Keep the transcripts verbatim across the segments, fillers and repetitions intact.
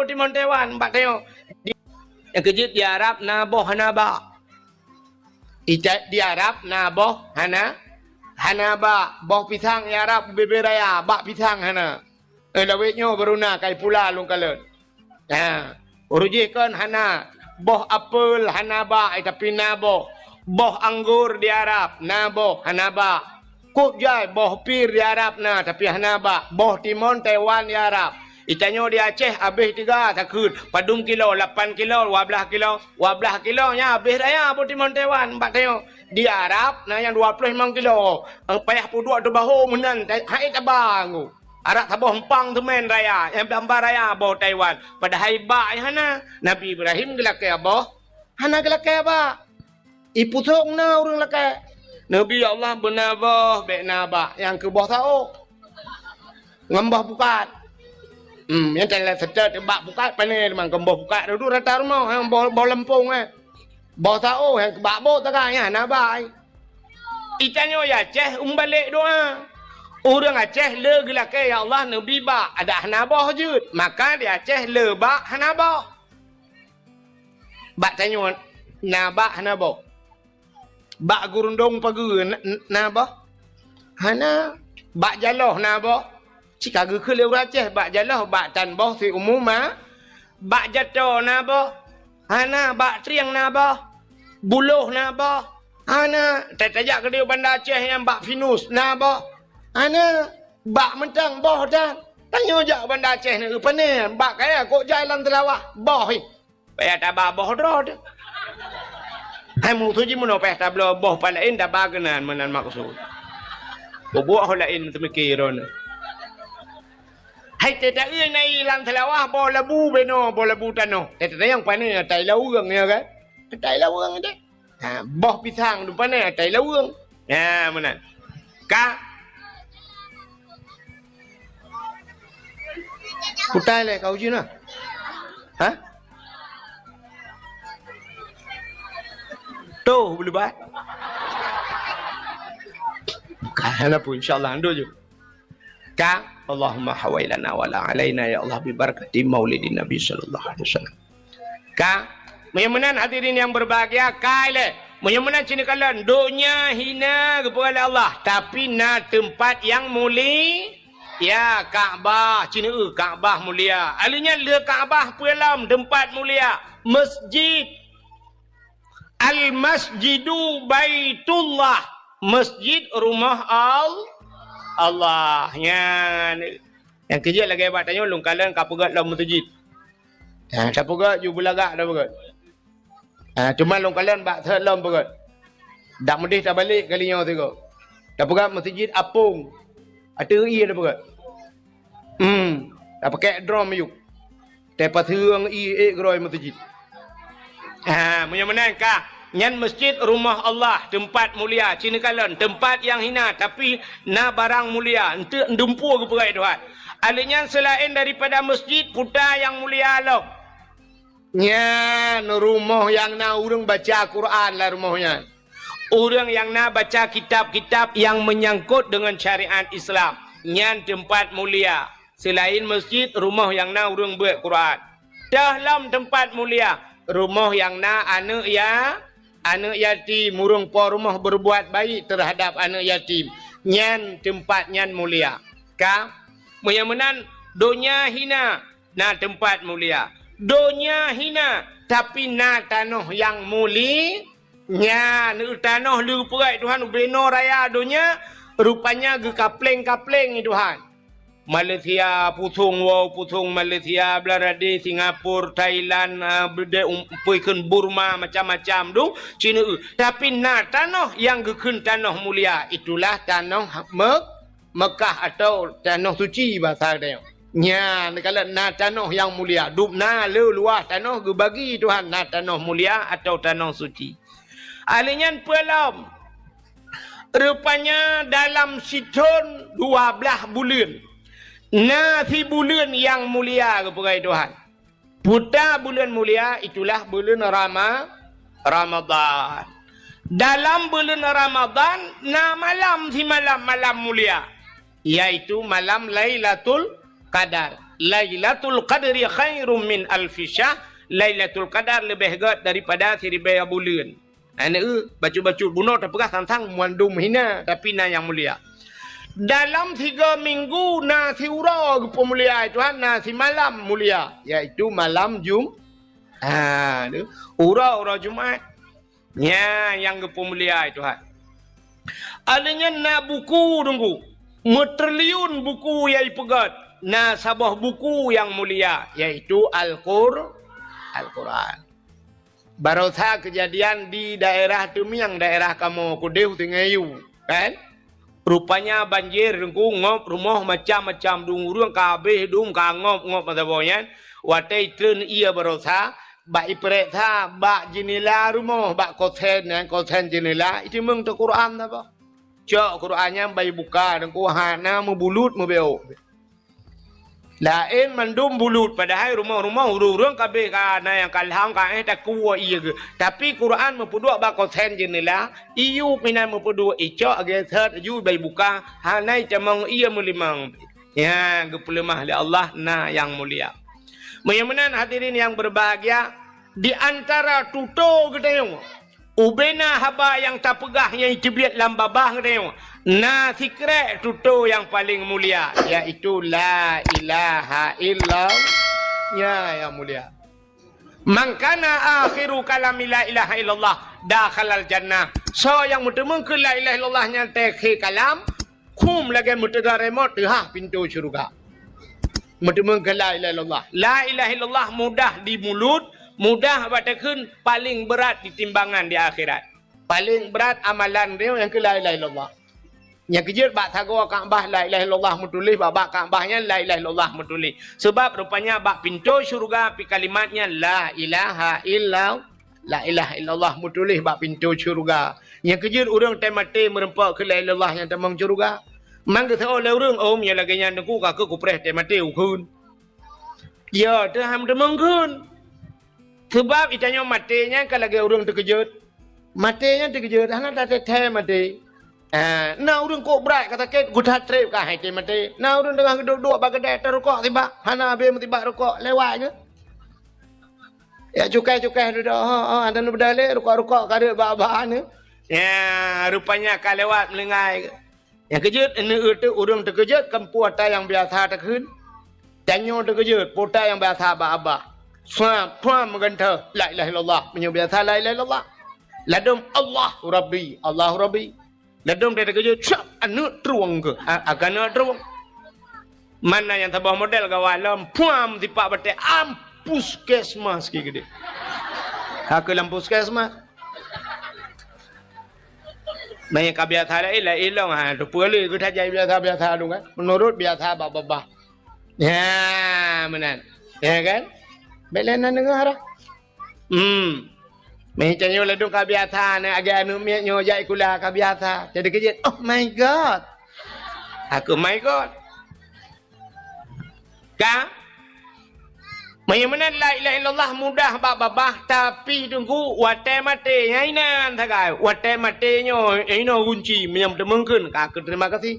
Timon Taiwan, bak tanyoe. Di, nyang keujeuet di Arab na boh hana bak. Ita-, di Arab na boh hana, hana bak. Boh pisang di Arab ubé-bé raya, bak pisang hana. Eh, lawét nyoe baru na kai pula lôn kalon. Ha, ureueng jih kon hana. Boh apel hana bak, eh, tapi na boh. Boh anggur di Arab, na boh, hana bak. Kop jai boh pir di Arab na, tapi hana bak. Boh timon Taiwan di Arab. Itanyoe di Aceh habéh tiga takheun. Padum kilo, lapan kilo, dua blaih kilo. Dua blaih kilo nyan habéh raya boh timon Taiwan bak tanyoe. Di Arab na nyang dua ploh limong kilo. Payah peuduek teubaho meunan, hai taba nggu. Arak saboh empang teumén raya, nyang bak raya boh Taiwan. Padahai bak nyang hana. Nabi Ibrahim geulakée boh, hana geulakée bak. Ipusok na ureueng lakée. Nabi Allah beuna boh, bék na bak, nyang keu boh saôh. Ngon boh pukat. Hmm, nyang teulat seutôt bak pukat pané teuma, kon boh pukat dudu rata rumoh, nyang boh, boh leumpong, eh. Boh saôh, nyang bak boh taga, nyan hana bai. Itanyoe ya Aceh umbalek doa. Ureueng Aceh le geulakée, "Ya Allah, neubi bak," adak hana boh jeuet. Maka di Aceh le bak hana boh. Bak tanyoe na bak hana boh. Bak gurundong pageue na, na boh? Hana. Bak jaloh na boh? Cit ka geukheun lé ureueng Aceh, bak jaloh, bak tan boh siumu ma. Bak jato na boh? Hana. Bak trieng na boh? Buloh na boh? Hana. Ta-, tajak keudéh Banda Aceh nyang bak pinus na boh? Hana. Bak mantong boh tan. Tanyoe jak Banda Aceh na, pane? Bak kaya kok jai lam teulawah boh, hi. Payah taba boh droe teuh. Hai musoh jih meunoe payah tabloe boh pat laén taba keunan meunan maksud. Bubuet ho laén teumike droeneuh. Hai teuta-eu na i lam teulawah boh labu benoe, boh labu tanoh. Teuta nyang pane atai laweueng, ya kan? Atai laweueng deh. Ha, boh pisang tu pane atai laweueng. Ha, meunan. Ka. Kutai lé kau jih na. Ha? Tuh, beulebat. Ka, hana pun, insya Allah, ando ju. Ka, Allahumma hawailana wala alaina, ya Allah, bi barakati maulidin Nabi sallallahu alaihi wasallam. Ka, meunyoe meunan hadirin yang berbahagia, ka ilée. Meunyoe meunan cit neukalon, donya hina geupeugah lé Allah, tapi na teumpat nyang muli-, ya, Ka'bah, cit neueu Ka'bah mulia. Aleuh nyan le Ka'bah peue lom teumpat mulia, masjid. Al-Masjidu Baitullah, masjid rumoh Al-, Allah. Nyan. Nyang keujeuet lagée bak tanyoe lôn kalon ka peugét lom meuseujid. Ha, tapeugét ju beulagak tapeugét. Ha, teuma lôn kalon bak sot lom peugét. Dak meudeh tabalek kali nyoe sigoe. Tapeugét meuseujid apong. Ateueh ie tapeugét. Hmm, tapakek drom miyueb. Teupaseung ie ék keudroe meuseujid. Ha, meunyoe meunan ka, nyan masjid rumoh Allah, teumpat mulia, cit neukalon, teumpat nyang hina, tapi na barang mulia, eunteuk dumpeue geupeugah Tuhan. Aleuh nyan seulaén daripada masjid, peue nyang mulia lom? Nyan rumoh nyang na ureuëng baca Quran lam rumoh nyan. Ureuëng nyang na baca kitab-kitab nyang meunyangkot deungon syariat Islam, nyan teumpat mulia. Seulaén masjid, rumoh nyang na ureuëng beuet Quran. Teuh lom teumpat mulia, rumoh nyang na aneuëk ya-, aneuëk yatim, ureuëng po rumoh beureubuat baik teuhadab aneuëk yatim. Nyan teumpat nyan mulia. Ka? Meunyoe meunan, donya hina, na teumpat mulia. Donya hina, tapi na tanoh nyang muli-, Nyan, tanoh le geupeugét Tuhan ubenoe raya donya, rupanya geukapleng-kapleng Tuhan. Malaysia, pusong wow, pusong Malaysia, Bangladesh, Singapura, Thailand, ah, beudé um-, peue kheun Burma, macam-macam tu, Cina. Tapi na tanoh nyang geukheun tanoh mulia, itulah tanoh Me-, Mekah atau tanoh suci basa tanyoe. Nyan, kalau na tanoh nyang mulia, dum na le luwah tanoh geubagi Tuhan, na tanoh mulia atau tanoh suci. Ahli nyan peue lom? Rupanya dalam sithon dua blaih buleuen, na sibuleuen nyang mulia geupeugah Tuhan. Peue buleuen mulia, itulah buleuen Rama-, Ramadhan. Dalam buleuen Ramadhan na malam simalam, malam mulia, yaitu malam Lailatul Qadar. "Lailatul Qadri khairum min alfi syahr." Lailatul Qadar leubeh gét daripada siribèe buleuen. Aneuk, bacut-bacut bunoe tapeugah sang-sang mandum hina, tapi na nyang mulia. Dalam tiga minggu na siuroe geupeumulia Tuhan, na simalam mulia, yaitu malam Jum-, ha, tu. Uroe-uroe Jumat. Nyan nyang geupeumulia Tuhan. Alèh nyan na buku Teungku, meutriliun buku nyang ipeugét, na saboh buku nyang mulia, yaitu Al-Qur-, Al-Quran. Barosa keujadian di daerah Teumiang, daerah kamoe keudéh u Sungai Yu, kan? Rupanya banjir Teungku, ngop rumoh macam-macam, dum ureueng ka habéh dum, ka ngop-ngop masa boh nyan. Watèe itreun ié barosa, bak ipeurèksa bak jeunela rumoh, bak kosen nyan, kosen jeunela, iteumeung teuh Quran saboh. Cok Quran nyan bak ibuka Teungku, hana meubulut meubeuk. Laén mandum bulut, padahai rumoh-rumoh ureueng-ureueng ka abéh ka na nyang ka lham ka éh takue ié geuh. Tapi Quran meupeuduek bak kosen jeunela, iyup inan meupeuduek, icok geuseuet aju bak ibuka, hana itamong ié meulimong. Nyan geupeuleumah lé Allah na nyang mulia. Meunyoe meunan hadirin nyang berbahagia, di antara tutoe geutanyoe, ubena haba nyang tapeugah nyang iteubiet lam babah geutanyoe, na sikrek tutoe nyang paleng mulia, yaitu la ilaha illallah. Nyan nyang mulia. "Man kana akhiru kalami la ilaha illallah, dakhalal jannah." Soe nyang meuteumeung keu la ilaha illallah nyan teukhe kalam, khum lagèe meuteuga remot teuhah pintoe syeuruga. Meuteumeung keu la ilaha illallah. La ilaha illallah mudah di mulut, mudah bak takheun, paleng brat di timbangan di akhirat. Paleng brat amalan droe nyang keu la ilaha illallah. Nyang keujeuet bak sagoe Ka'bah la ilaha illallah meutuléh, bak, bak Ka'bah nyan la ilaha illallah meutuléh. Seubab rupanya bak pintoe syeuruga pih kalimat nyan la ilaha illallah. La ilaha illallah meutuléh bak pintoe syeuruga. Nyang keujeuet ureueng teuh maté meureumpok keu la ilaha illallah nyang tamong syeuruga. Man geuseuôt lé ureueng, "Oh, meunyoe lagèe nyan Teungku, ka keuh kupreh teuh maté ukheun." Ya, teuh han tamong kheun. Seubab geutanyoe maté nyan ka lagèe ureueng teukeujot. Maté nyan teukeujot, hana tateuthèe maté. Ah, na ureueng kok brat ka sakét, geutat trép ka hai teuh maté. Na ureueng teungoh geuduek-duek bak keudè, tarukok sibak, hana habéh meusibak rukok, lewat geuh. Ya, cukai-cukai dudoe, ho, ho, hana beudalé, rukok-rukok ka reuet bak-bak nyan. Ya, rupanya ka lewat meulinggai. Nyang keujeuet, aneuk teuh ureueng teukeujot kan peue ata nyang biasa takheun. Tanyoe teukeujot, peue ata nyang biasa bak babah. Suam, suam meugantoe, la ilaha illallah. Meunyoe biasa la ilaha illallah. Ladôm Allahu Rabbi, Allahu Rabbi. Ladôm teukeujot, cap, aneuk trueng keuh. A, akan aneuk trueng. Mana nyang saboh model gawat lom, puam sipak batèe, am puskesmas ki geudeh. Ka keuh lam puskesmas. Meunyoe ka biasa laén, laén lom, ha, teupeue lé geutanyoe biasa-biasa dong kan. Meunurot biasa bak babah. Ya, meunan. Ya kan? Bèk lé na deungö harah. Hmm. Meunyoe tanyoe ladôm ka biasa, na agak aneuk miet nyoe jak sikula ka biasa. Jadi keujeuet, "Oh my God." Aku, "My God." Ka? Meunyoe meunan la ilaha illallah mudah bak babah, tapi Teungku watèe maté nyan inan sagai. Watèe maté nyoe inoe gunci meunyoe teumeung kheun ka keu terima kasih.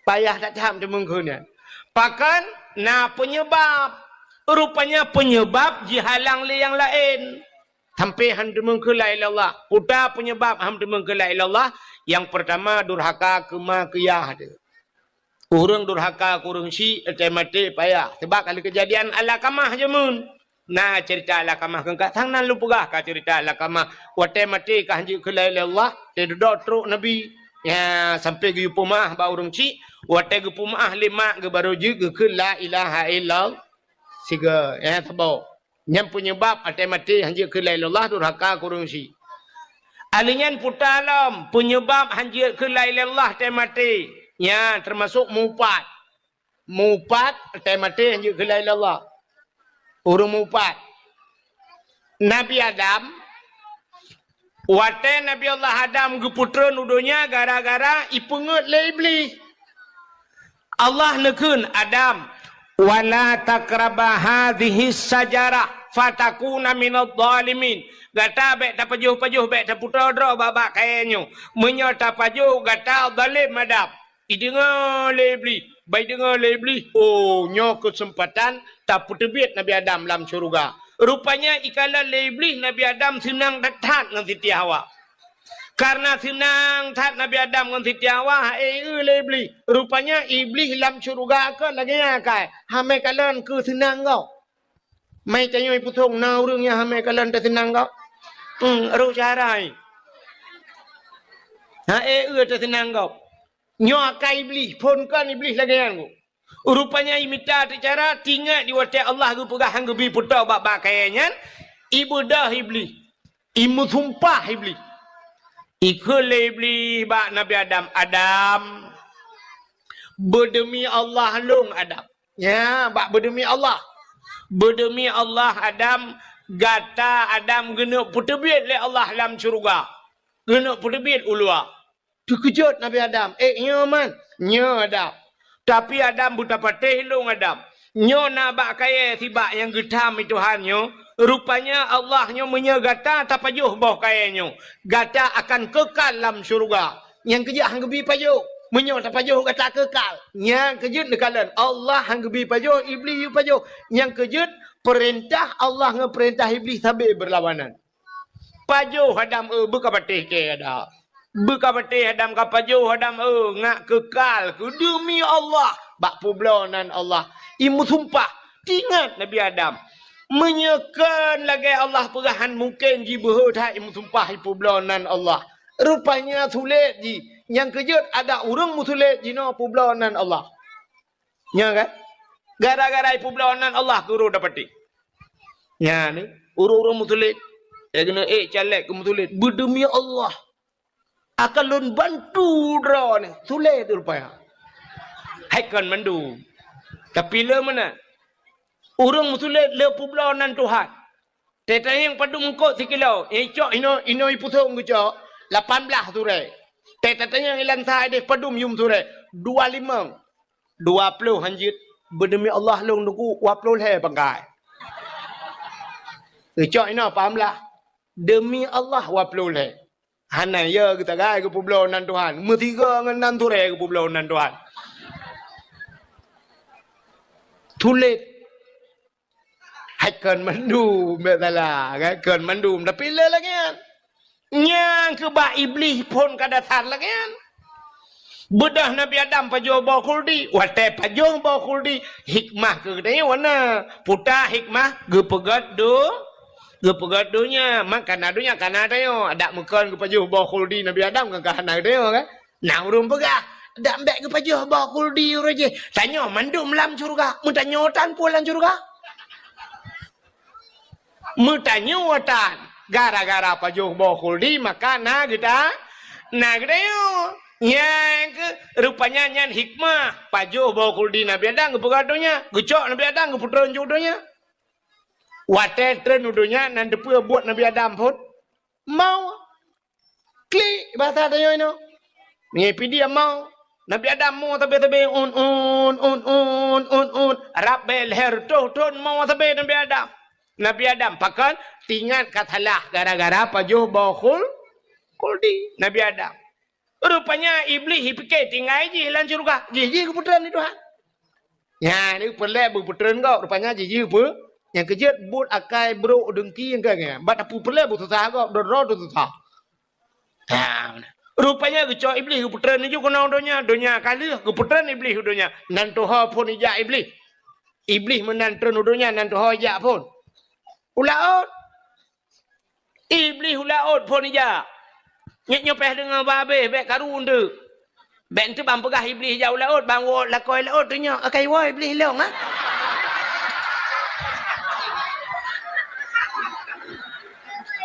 Payah that-that teumeung kheun nyan. Pakon na peunyeubab. Rupanya peunyeubab jihalang lé nyang laén. Sampai han teumeung kheun la ilaha illallah. Peue ata peunyeubab han teumeung kheun la ilaha illallah? Nyang peurtama durhaka keu ma keu yah teuh. Ureueng durhaka keu ureueng syik, watèe maté payah. Seubab ka lheueh keujadian Alakamah jameun. Na ceurita Alakamah keu ka sang nan lôn peugah ka ceurita Alakamah. Watèe maté ka han jeuet kheun la ilaha illallah, teududoe trok Nabi. Ya, sampai geuyue peumeu'ah bak ureueng syik. Watèe geupeumeu'ah lé mak geuh barô jeuet geukheun la ilaha illallah. Sigoe, ya, saboh. Nyan peunyeubab watèe maté han jeuet kheun la ilaha illallah durhaka keu ureueng syik. Alèh nyan peue ata lom peunyeubab han jeuet kheun la ilaha illallah watèe maté. Nyan teumasok mupat. Mupat watèe maté han jeuet kheun la ilaha illallah. Ureueng mupat. Nabi Adam Watèe Nabi Allah Adam geupeutreun u donya gara-gara ipeungeuet lé Iblih. Allah neukheun, "Adam, wala taqraba hadhihi syajarah fatakuna minadh dhalimin." Gata bèk tapajoh-pajoh, bèk taputoe droe bak-bak kayèe nyoe. Meunyoe tapajoh, gata zalém Adam. Ideungoe lé Iblih, Bai deungoe lé Iblih, "Oh, nyoe keuseumpatan tapeuteubiet Nabi Adam lam syeuruga." Rupanya ikalon lé Iblih Nabi Adam seunang that-that ngon Siti Hawa. Kareuna seunang that Nabi Adam ngon Siti Hawa, eh, eu lé Iblih. Rupanya Iblih lam syeuruga kon lagèe nyan kai, hamai kalon keu seunang gob. Mai tanyoe peusong na ureueng nyang hamai kalon teuseunang gob. Hmm, roh cara ai. Ha, eh, eu teuseunang gob. Nyoe akai Iblih, phon kon Iblih lagèe nyan gob. Rupanya imita teucara, tingat di watèe Allah geupeugah han geubi peutoe bak-bak kayèe nyan, ibeudôh Iblih, imeusumpah Iblih. Ikheun lé Iblih bak Nabi Adam, "Adam, beudeumi Allah lôn, Adam." Nya, bak beudeumi Allah. "Beudeumi Allah, Adam, gata Adam geuneuk peuteubiet lé Allah lam syeuruga. Geuneuk peuteubiet u luwa." Teukeujot Nabi Adam, "Eh, nyoe man?" "Nyoe, Adam. Tapi Adam, beutapatéh lôn, Adam. Nyoe na bak kayèe sibak nyang geutham i Tuhan nyoe. Rupanya Allah nyoe meunyoe gata tapajoh boh kayèe nyoe, gata akan keukal lam syeuruga." Nyang keujeuet han geubi pajoh. Meunyoe tapajoh gata keukal. Nyang keujeuet neukalon Allah han geubi pajoh, Iblih yue pajoh. Nyang keujeuet peurintah Allah ngon peurintah Iblih sabe beurlawanan. Pajoh Adam, eu, beukapatéh kèe Adam. Beukapatéh Adam, kapajoh Adam, eu, ngat keukal keu deumi Allah bak peubloe nan Allah. Imeusumpah, tingat Nabi Adam. Meunyoe kon lagèe Allah peugah han mungken jibeuhe that imeusumpah ipeubloe nan Allah. Rupanya sulet jih. Nyang keujeuet adak ureueng meusulet jinoe peubloe nan Allah. Nyan kan? Gara-gara ipeubloe nan Allah keu ureueng dapatéh. Nyan ni, ureueng-ureueng meusulet. Eh, keuneuk ék caleg keu meusulet. Beudeumi Allah, akan lôn bantu droeneuh. Sulet rupanya. Hai kon mandum. Tapi le meunan. Ureueng meusulet le peubloe nan Tuhan. Teuh tanyong padum eungkôt sikilo. Nyang icok inoe, inoe ipusong geucok lapan blaih surée. Teuh tatanyong ilansa ideh padum yum surée. Dua limong. Dua ploh hanjeuet. Beudeumi Allah lôn teungku, dua ploh lhée pangkai. Geucok inoe lapan blaih. Deumi Allah dua ploh lhée. Hana ya geutagai geupeubloe nan Tuhan. Meusigoe ngon nan surée geupeubloe nan Tuhan. Sulet. Hai kon mandum, bèk salah, kan? Kon mandum, tapi le lagèe nyan. Nyang keu bak Iblih phon ka dasar lagèe nyan. Beudôh Nabi Adam pajoh boh khuldi, watèe pajoh boh khuldi, hikmah keu geutanyoe na. Peue hikmah? Geupeugöt do-, geupeugöt donya. Man kana donya kana tanyoe, adak meukon geupajoh boh khuldi Nabi Adam kan ka hana geutanyoe, kan? Na ureueng peugah, "Dak bèk geupajoh boh khuldi ureueng jih. Tanyoe mandum lam syeuruga." Meutanyoe tan peue lam syeuruga? Meutanyoe tan. Gara-gara pajoh boh khuldi, maka na geuta-, na geutanyoe. Nyan keuh, rupanya nyan hikmah pajoh boh khuldi Nabi Adam geupeugöt donya, geucok Nabi Adam geupeutreun ju donya. Watèe treun u donya, nan teupeue buet Nabi Adam phon? Mau. Klik, bahasa tanyoe inoe. Ngieng pidie mau. Nabi Adam mo sabe-sabe, un, un, un, un, un, un. Rab bèe lhèe reutôh thon mo sabe Nabi Adam. Nabi Adam, pakon? Tingat ka salah gara-gara pajoh boh khul-, khuldi. Nabi Adam. Rupanya Iblih jipike tinggai jih lam syeuruga. Jih, jih geupeutreun lé Tuhan. Nyan, peureulèe beupeutreun gob, rupanya jih, jih peu-, nyang keujeuet buet akai brok deungki nyang ka nyan. Bak tapeureulèe beususah gob, droe-droe teususah. Ha, rupanya geucok Iblih geupeutreun laju keunoe donya, donya ka lheueh, geupeutreun Iblih u donya. Nan tuho phon ijak Iblih. Iblih meunan treun u donya, nan tuho ijak phon. U laôt. Iblih u laôt phon ijak. Nyoe, nyoe payah deungoe bah abéh, bèk karu eunteuk. Bèk eunteuk ban peugah Iblih ijak u laôt, ban woe lakoe laôt, teunyoe akai woe Iblih lôn, ha?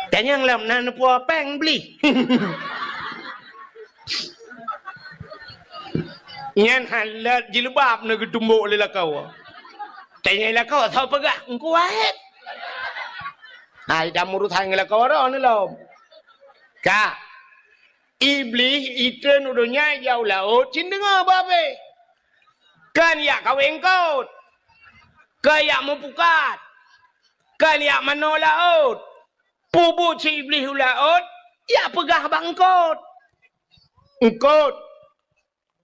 Tanyong lom na neupuwoe péng Iblih. Nyan hana jilbab na geutumbok lé lakoe. Tanyong lakoe, soe peugah? Teungku Wahét. Hai, dak meurusan ngon lakoe droeneuh lom. Ka. Iblih itreun u donya ijak u laôt, cit deungoe bah abéh. Kan ijak kawé eungkôt. Kan ijak meupukat. Kan ijak manoe laôt. Peubuet si Iblih u laôt, ijak peugah bak eungkôt. Eungkôt.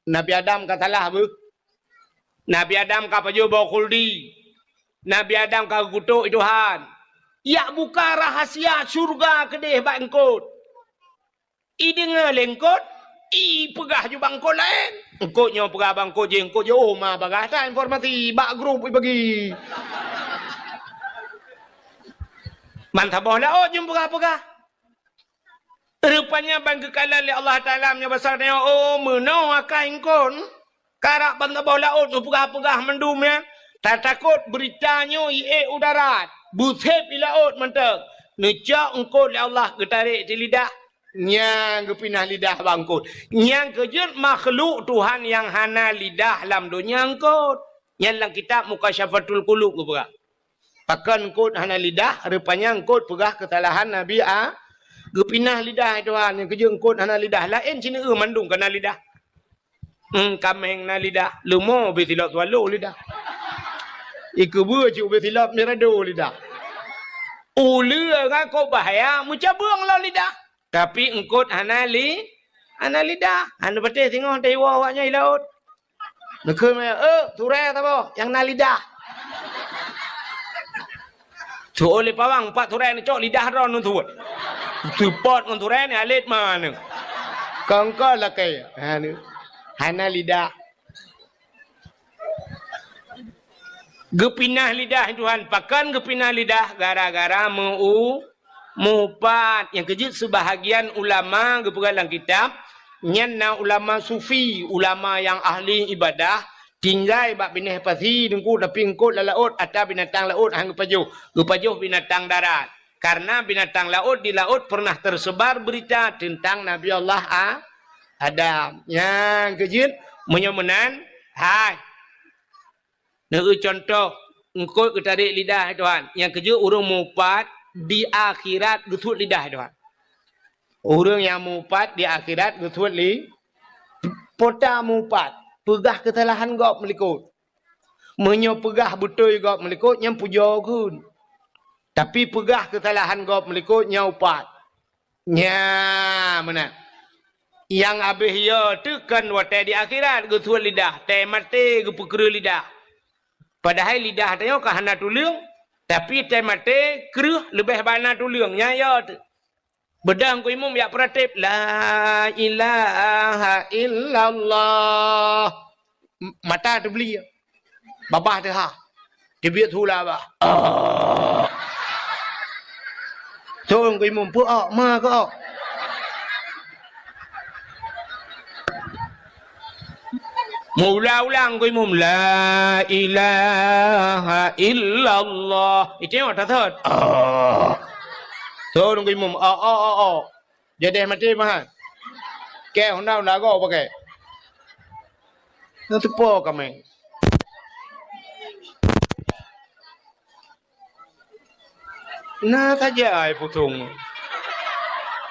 Nabi Adam ka salah beuh. Nabi Adam ka pajoh boh khuldi. Nabi Adam ka geukutok Tuhan. Jak buka rahasia syurga keudeh bak eungkôt. Ideungoe lé eungkôt, ipeugah ju bak eungkôt laén. Eungkôt nyoe peugah bak eungkôt jih, eungkôt jih, oh, ma bagah that informasi bak grup ibagi. Ban saboh laôt jeuet peugah-peugah. Rupanya ban geukalon lé Allah Taala meunyoe basa tanyoe, oh, meunoe akai eungkôt. Karab ban saboh laôt neupeugah-peugah mandum nyan, tatakot beurita nyoe jiék u darat, beusép i laôt mantong. Neucok eungkôt lé Allah geutarek di lidah, nyang geupinah lidah bak eungkôt. Nyang keujeuet makhluk Tuhan nyang hana lidah lam donya eungkôt. Nyan lam kitab Mukasyafatul Qulub geupeugah. Pakon eungkôt hana lidah, rupanya eungkôt peugah keusalahan Nabi A-, geupinah lidah Tuhan, nyang keujeuet eungkôt hana lidah. Laén sineuk mandum ka na lidah. Hmm, kaméng na lidah, leumo ubé silop swallow lidah. Ikeubeue cit ubé silop mirado lidah. Uleue ngon kok bahya meucabeueng lom lidah. Tapi eungkôt hana li-, hana lidah. Hana patéh singoh teuiwoe awaknyan i laôt. Neukheun meunan, "Eh, turée saboh nyang na lidah." Tuwoe lé pawang, pat turée neucok lidah droe neusuet. Seupôt ngon turée ni alet ma neu. Kongkol lakée. Ha, neu. Hana lidah. Geupinah lidah Tuhan. Pakon geupinah lidah? Gara-gara meu-, meuupat. Nyang keujeuet seubahagian ulama geupeugah lam kitab, nyan na ulama sufi, ulama nyang ahli ibadah, tinggai bak binéh pasi teungku, tapi eungkôt lam laôt, atra binatang laôt han geupajoh, geupajoh binatang darat. Karena binatang laôt di laôt pernah tersebar berita tentang Nabi Allah A-, Adam. Nyang keujeuet, meunyoe meunan, hai. Neueu cuntoh, eungkôt geutarek lidah Tuhan. Nyang keujeuet ureuëng meuupat di akhirat geusuet lidah Tuhan. Ureuëng nyang meuupat di akhirat geusuet li-, pota meuupat, peugah keusalahan gob meulikot. Meunyoe peugah beutôi gob meulikot, nyan pujoe kheun. Tapi peugah keusalahan gob meulikot, nyan upat. Nya, meunan. Nyang abéh yo teuh kon watée di akhirat geusuet lidah, tée maté geupeukreueh lidah. Padahai lidah tanyoe ka hana tuleueng, tapi tée maté kreueh leubeh bana tuleueng, nyan yo teuh. Beudôh Teungku Imum jak peurateb, "La ilaha illallah." M-, mata teubli. Babah teuhah. Teubiet su lam babah. Teungku Imum, peu-ok, ma keu-ok. Meuulang-ulang Teungku Imum, "La ilaha illallah." Itu yang tak thot. Teungku Imum, "Ok, ok, ok, ok." Jadeh maté meuhan. Kée honda-honda goe pakai. Nyan teupo kaméng. Na saja ai pusong.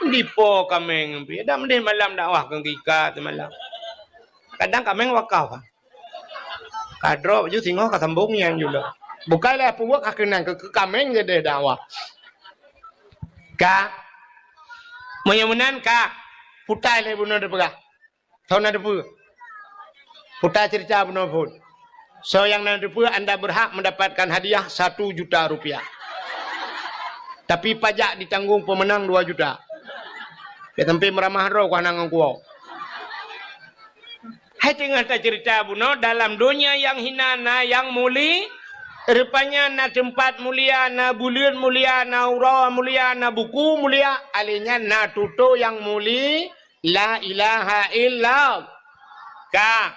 Dipo kaméng pih. Dak meudeh malam dakwah keu gika seumalam. Kadang kaméng wakaf. Ka droe ju singoh ka sambong nyang ju lom. Bukai lé peubuet ka keunong keu, keu kaméng jadeh dakwah. Ka. Meunyoe meunan ka. Putai lé bunoe teupeugah. Soe na teupeue? Putai cerita bunoe phon. Soe nyang na teupeue, anda berhak mendapatkan hadiah satu juta rupiah. Tapi pajak ditanggung pemenang dua juta. Bèk sampai meuramah droe keuh nang ngon kuwoe. Hai teungoh taceurita bunoe dalam donya nyang hina na nyang muli-, rupanya na teumpat mulia, na buleuen mulia, na uroe mulia, na buku mulia, alèh nyan na tutoe nyang muli-, la ilaha illallah. Ka.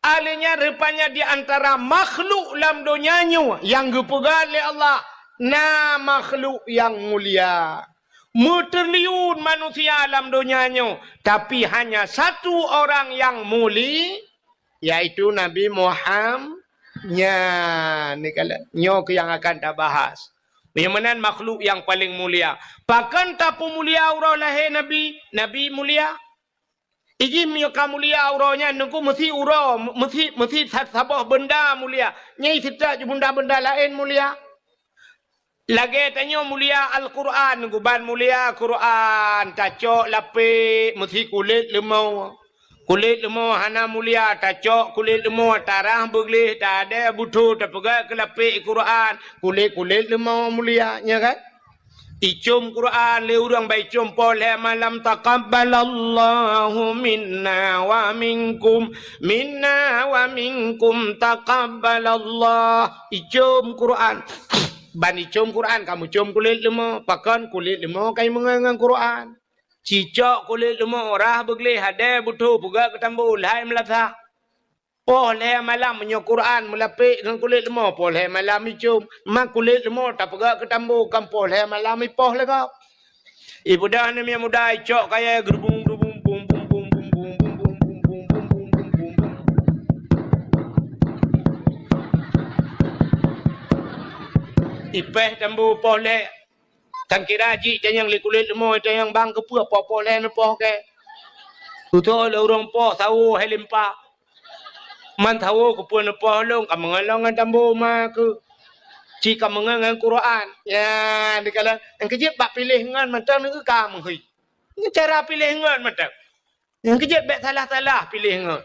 Alèh nyan rupanya di antara makhluk lam donya nyoe nyang geupeugah lé Allah, na makhluk nyang mulia. Meutriliun manusia lam donya nyoe, tapi hanya satu orang nyang muli-, yaitu Nabi Muham-, nyan, ni kala-, nyoe keuh nyang akan tabahas. Nyang meunan makhluk nyang paleng mulia. Pakon tapeumulia uroe lahé Nabi? Nabi mulia. Iji meunyoe ka mulia uroe nyan, Teungku, meusi uroe, meusi, meusi sa-, saboh beunda mulia. Nyan seutôt ju beunda-beunda laén mulia. Lagèe tanyoe mulia Al-Qur'an, Teungku, ban mulia Qur'an, tacok lapék, meusi kulét leumo. Kulét leumo hana mulia, tacok kulét leumo, tarah beugleh, tadée butho, tapeugah keu lapék Quran, kulét-kulét leumo mulia, nya kan? Icom Quran lé ureuëng, bah icom poh lhée malam, taqabbalallahu minna wa minkum, minna wa minkum taqabbalallah. Icom Quran. Ban icom Quran, kamu com kulét leumo, pakon kulét leumo kai meungon ngon Quran. Cicok kulét leumo, rah beugleh, hadée butho, peugah keu tambo, lhai meulasah. Poh lhée malam meunyoe Quran meulapék ngon kulét leumo, poh lhée malam icom. Ma kulét leumo tapeugah keu tambo, kan poh lhée malam ipoh lagak. Ipeugah namiet muda, icok kayée, geurubung-geurubung, bum, bum, bum. Ipéh tambo poh lhée. Tan kira jih tanyong lé kulét leumo, tanyong bang keupeue poh-poh lhée neupoh kée. Tutoe lé ureuëng poh sawo hai limpa. Man sawo keupeue neupoh lôn, ka meungon lôn ngon tambo ma keuh. Ci ka meungon ngon Quran. Ya, dikalon nyang keujeuet bak piléh ngon mantong neu ka meuhôi. Ngon cara piléh ngon mantong. Nyang keujeuet bék salah-salah piléh ngon.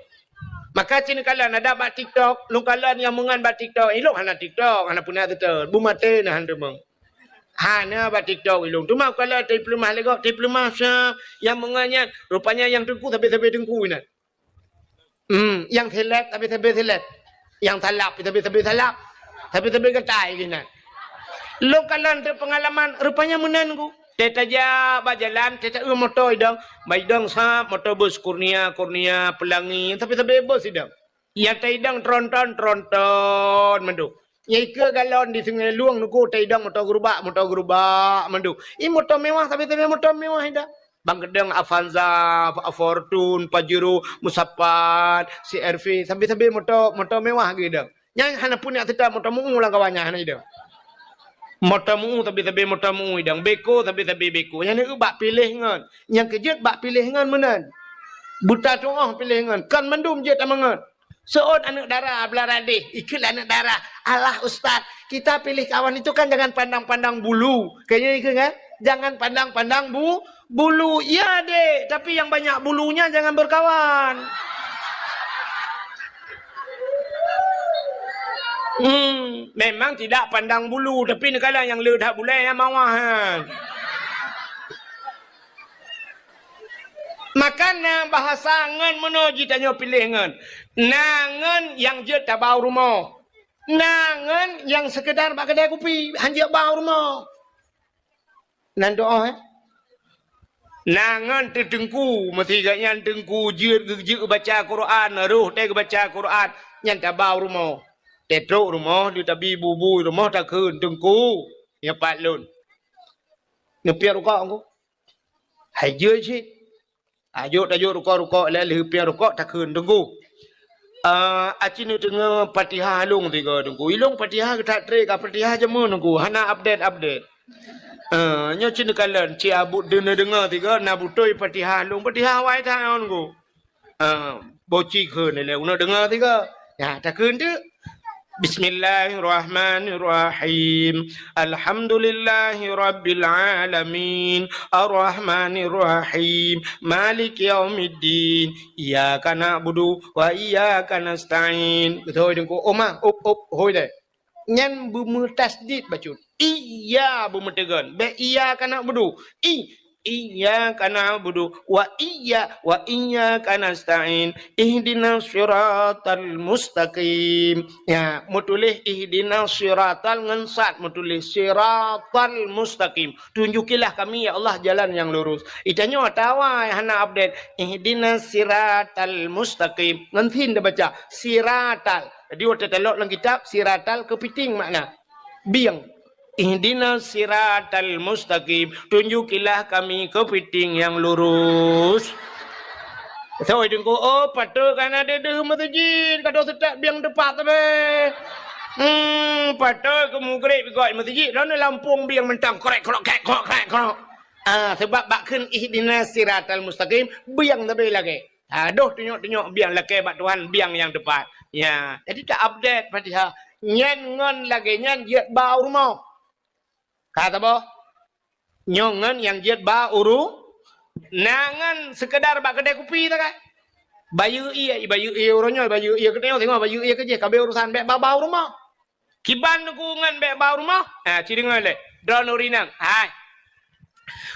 Maka cit neukalon adak bak TikTok, lôn kalon nyang meungon bak TikTok, ilôn hana TikTok, hana peuna seutôt, bu maté na han teumeung. Hana bak TikTok ilôn. Teuma kalon teupeuleumah lé gob, teupeuleumah sa nyang meungon nyan, rupanya nyang teungku sabe-sabe teungku inan. Hmm, nyang seleb sabe-sabe seleb. Nyang salab sabe-sabe salab. Sabe-sabe gatai inan. Lôn kalon teupeungalaman, rupanya meunan ku. Teutajak bak jalan, teuta eu moto idong. Bak idong sab moto bus Kurnia, Kurnia, Pelangi, sabe-sabe bus idong. Nyang taidong tronton, tronton mandum. Nyang ikeue galon di Sungai Lueng nungku taidong moto gerubak, moto gerubak mandum. I moto mewah, sabe-sabe moto mewah idong. Bang keudong Avanza, Fortuner, Pajero, Musapat, C R V, sabe-sabe moto, moto mewah geuh idong. Nyan hana pun jak seutôt moto meu lam kawan nyan hana idong. Moto meu, sabe-sabe moto meu idong. Beko, sabe-sabe beko. Nyan neu bak piléh ngon. Nyang keujeuet bak piléh ngon meunan. Buta tuoh piléh ngon. Kon mandum jeuet tameungon. Seuôt aneuëk dara blah radeh, ikheun lé aneuëk dara, "Alah ustaz, kita pilih kawan itu kan jangan pandang-pandang bulu." Kayaknya ikheun kan? "Jangan pandang-pandang bu-, bulu." Iya dek, tapi yang banyak bulunya jangan berkawan. Hmm, memang tidak pandang bulu, tapi neukalon nyang le that bulée nyang mawah nyan. Maka na bahasa ngon meunoe jitanyoe piléh ngon. Na ngon nyang jeuet tabau rumoh. Na ngon nyang seukeudar bak keudai kupi, han jeuet bau rumoh. Nan doh, eh? Na ngon teuteungku, meusigat nyan teungku jeuet geu-, jeuet geubaca Quran, roh teuh geubaca Quran, nyan tabau rumoh. Teutrok rumoh, di tabi bubui rumoh takheun, "Teungku, nyoe pat lôn." Neupiep rukok ku. Hai jeuet cit. Tajok, tajok rukok-rukok, lheueh piep rukok takheun, "Teungku, ah, aci neudeungoe Fatihah lôn tiga, Teungku. Ilôn Fatihah geutak trek ka Fatihah jameun, Teungku. Hana update-update. Ah, nyoe ci neukalon, ci abut deungoe-deungoe tiga, na beutôi Fatihah lôn, Fatihah awai that ngon, Teungku." Ah, boci kheun lé uneuk deungoe tiga. Ya, takheun teuk. Bismillahirrahmanirrahim. Alhamdulillahirabbil alamin. Arrahmanirrahim. Maliki yaumiddin. Iyyaka na'budu wa iyyaka nasta'in. Beutôi Teungku. Oh, ma, up, up, hôi deh. Nyan beumeutasydid bacut. Iya beumeuteugon. Bék iyyaka na'budu. I, iyyaka na'budu wa iyya-, wa iyyaka nasta'in. Ihdinas siratal mustaqim. Ya, meutuléh ihdinas siratal ngon sad meutuléh siratal mustaqim. Tunjukilah kami, ya Allah, jalan yang lurus. Itanyoe atawa hana update. Ihdinas siratal mustaqim. Ngon sin tabaca. Siratal. Jadi, watée talok lam kitab, siratal keupiting makna bieng. Ihdinas siratal mustaqim, tunjukilah kami keupiting nyang lurus. Soe Teungku, oh, patôt kana deuh meuseujid, ka deuh seutôt bieng teupat sabe. Hmm, patôt keu mugreb gok meuseujid, droeneuh lampông bieng mantong, krek, krok, krek, krok, krek, krok. Ah, sebab bak kheun ihdinas siratal mustaqim, bieng sabe lagée. Ha, doh tunyok-tunyok biang lakée bak Tuhan, biang nyang teupat. Ya, jadi ta-update Fatihah. Nyan ngon lagée nyan jeuet ba u rumoh. Ka saboh? Nyoe ngon nyang jeuet ba u ru-, na ngon seukeudar bak keudai kupi ta kan? Bayeue ié, ibayeue ié uroe nyoe, ibayeue ié keunoe, singoh bayeue ié keujih, ka abéh urosan, bék ba-ba u rumoh. Kiban Teungku ngon bék ba u rumoh? Ha, ci deungoe lé. Droeneuh ureueng inong. Hai.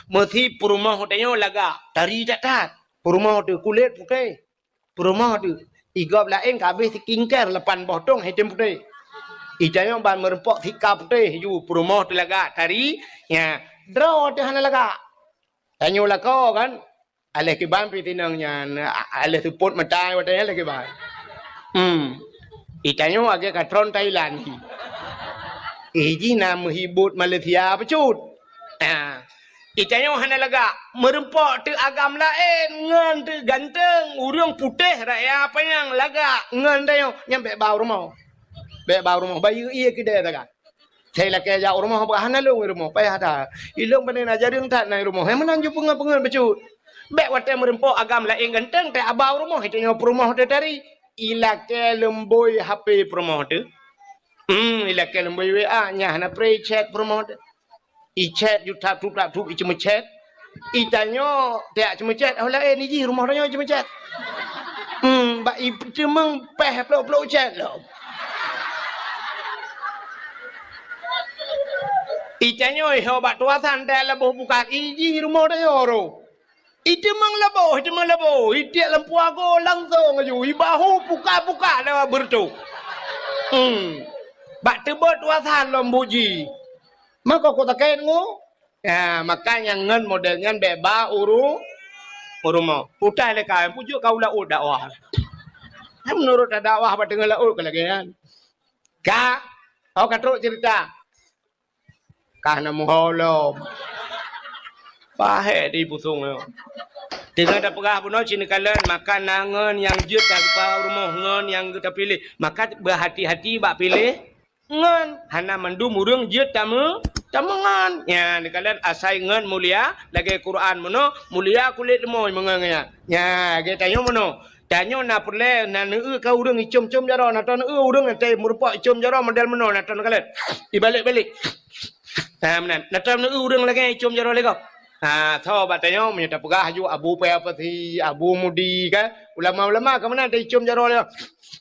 Meusi peurumoh tanyoe lagak, tari that-that. Peurumoh teuh kulét putéh. Peurumoh teuh, i gob laén ka abéh skincare lapan boh tông, hitam putéh. I tanyoe ban meureumpok sika putéh ju, peurumoh teuh lagak, tari, nya, droe teuh hana lagak. Tanyoe lakoe kan, aléh kiban pih tinong nyan, a-, aléh seupôt mata watèe nyan aléh kiban. Hmm. I tanyoe lagèe katron Thailand hi. I jih na meuhibot Malaysia bacut. Ah. I tanyoe hana lagak, meureumpok teuh agam laén, ngon teuh ganteng, ureueng putéh raya panyang lagak, ngon tanyoe nyan bék ba u rumoh. Bék ba u rumoh, bayeue ié keudè sagai. Sai lakèe jak u rumoh, bah hana lôn i rumoh, payah that. Ilôn pane na jareueng that na i rumoh. Hai meunan ju peungeut-peungeut bacut. Bék watèe meureumpok agam laén ganteng, teuh ba u rumoh, i tanyoe peurumoh teuh tari. Ilakèe leumbôi H P peurumoh teuh. Hmm, ilakèe leumbôi W A, nyan hana pré chat peurumoh teuh. I chat ju tap tup tap tup i ceumeuchat. I tanyoe tajak ceumeuchat, oh laén i jih rumoh tanyoe ceumeuchat. Hmm, bak i teumeung péh plôk-plôk chat lom. I tanyoe i ho bak tuasan tajak laboh bukat, i jih rumoh tanyoe roh. I teumeung laboh, i teumeung laboh, i tiek lampu ago langsong aju, i bahu puka-puka lewat beureutoh. Hmm. Bak teubot tuasan lom buji. Mako ku takét ngu. Ya, maka nyang ngon model nyan bék ba u ru-, u rumoh. Utai lé ka, pujok ka u laôt dakwah. Nyan meunurot dakwah bak teungoh laôt ka lagèe nyan. Ka, oh ka trok cerita. Ka na muho lom. Pahé di pusong nyoe. Teungoh tapeugah bunoe ci neukalon, maka na ngon nyang jeuet ka geupa u rumoh ngon nyang geuta piléh. Maka beuhati-hati bak piléh. Ngon, hana mandum ureueng jeuet tameu-, tameungon. Nyan, neukalon asai ngon mulia, lagèe Quran meunoe, mulia kulét leumoi meungon nyan. Nyan, lagèe tanyoe meunoe. Tanyoe na peureulèe, na neueu ka ureueng icom-com jaroe, na taneueu ureueng na teumeureumpok icom jaroe model meunoe, na taneueu kalon. Ibalek-balek. Ha, meunan. Na taneueu ureueng lagèe icom jaroe lé gob. Ha, tho bak tanyoe, meunyoe tapeugah aju Abu Paya Pasi, Abu Mudi, kan? Ulama-ulama ka meunan taicom jaroe lé.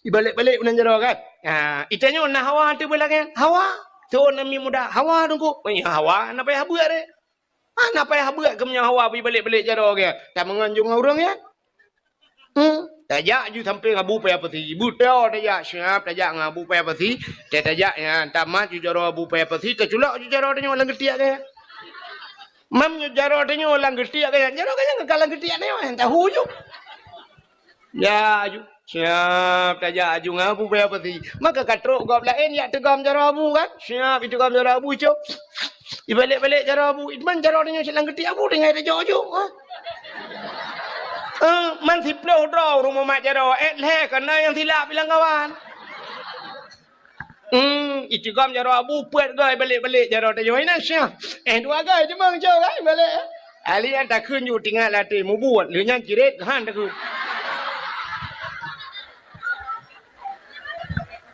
Ibalek-balek meunan jaroe, kan? Ha, i tanyoe na hawa teuh beulagèe nyan. Hawa. Thon namiet muda. Hawa teungku. Meunyoe hawa, hana payah beuet deh. Hana payah beuet keu meunyoe hawa beuibalek-balek jaroe geuh. Tameungon ju ngon ureueng nyan. Hmm. Tajak ju sampéng Abu Paya Pasi. Beutôi tajak siap, tajak ngon Abu Paya Pasi. Tajak nyan, tamat ju jaroe Abu Paya Pasi, taculok ju jaroe tanyoe lam geutiek geuh. Meunyoe jaroe tanyoe lam geutiek geuh, jaroe geuh nyan ka lam geutiek tanyoe, tahu ju. Ya, aju. Siap tajak aju ngon Abu Paya Pasi. Maka ka trok gob laén jak teugom jaroe Abu kan? Siap iteugom jaroe Abu, cok. Ibalek-balek jaroe Abu. Iman jaroe tanyoe silang geutiek Abu tinggai tajok ju. Ha? Eh, man siploh droe rumoh mat jaroe. Eh, lhèe kana nyang silap ilang kawan. Hmm, iteugom jaroe Abu peuet goe balek-balek jaroe tanyoe inan syah. Eh, dua goe cuma cok kan balek. Ali an takheun ju tinggai latih mubuet, lheueh nyan cirét han takheun.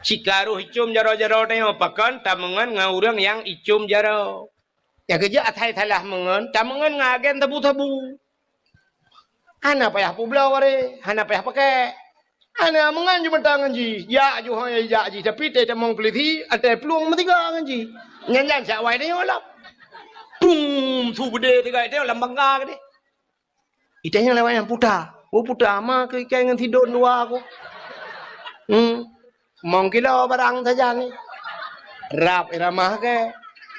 Cikaroh icom jaroe-jaroe tanyoe pakon tameungon ngon ureueng nyang icom jaroe. Nyang keujeuet asai salah meungon, tameungon ngon agen sabu-sabu. Hana payah peubloe, hana payah pakèk. Hana meungon ju meuta ngon jih. Jak ju hôi jak jih, tapi teutamong peulisi, até plueng meusiga ngon jih. Nyan-nyan sak wai tanyoe lom. Tum, su beudé sigai tanyoe lam bangga keudéh. Itanyoe lewat nyang puta. Oh, puta ma keu ikai ngon sidon dua aku. Hmm. Mong kilo barang sajan ni. Rab irama ke.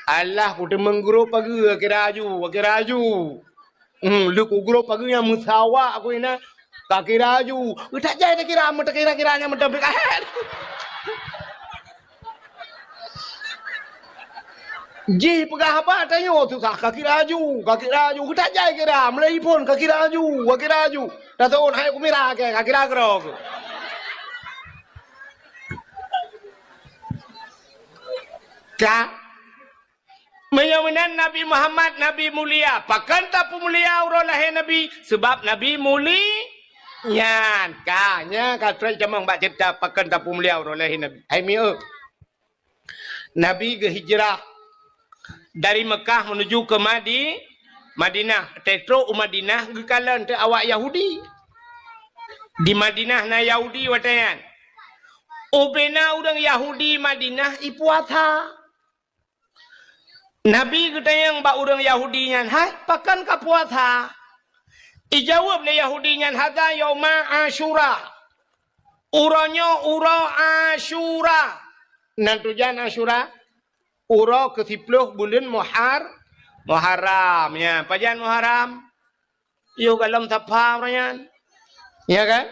Alah, ku teumeung grob pageue, kira aju, kira aju. Hmm, leuku grob pageue nyang meusawa aku ina. Ka kira aju. Utak jai takira, meutakira-kira nyang meutabik ahet. Jih peugah haba tanyoe susah, ka kira aju, ka kira aju. Utak jai kira, meulai phon ka kira aju, ka kira aju. Tathon hai kumira ke, ka kira keudroe. Ka. Meunyoe meunan Nabi Muhammad, Nabi mulia, pakon tapeumulia uroe lahé Nabi? Seubab Nabi muli-, nyan ka, nyan ka trok tamong bak ceurita pakon tapeumulia uroe lahé Nabi. Hai mieu. Nabi geuhijrah dari Mekah meunuju keu Madi-, Madinah. Teutrok u Madinah geukalon teuh awak Yahudi. Di Madinah na Yahudi watée nyan. Ubena ureuëng Yahudi Madinah ipuasa. Nabi geutanyong bak ureuëng Yahudi nyan, "Hai, pakon kapuasa?" Ijaweueb lé Yahudi nyan, "Hadza yauma Asyura." Uroe nyoe uroe Asyura. Nan tujan Asyura? Uroe keusiplôh buleuen Muhar-, Muharram. Ya, pajan Muharram? Yoh golom Safa uroe nyan. Ya kan?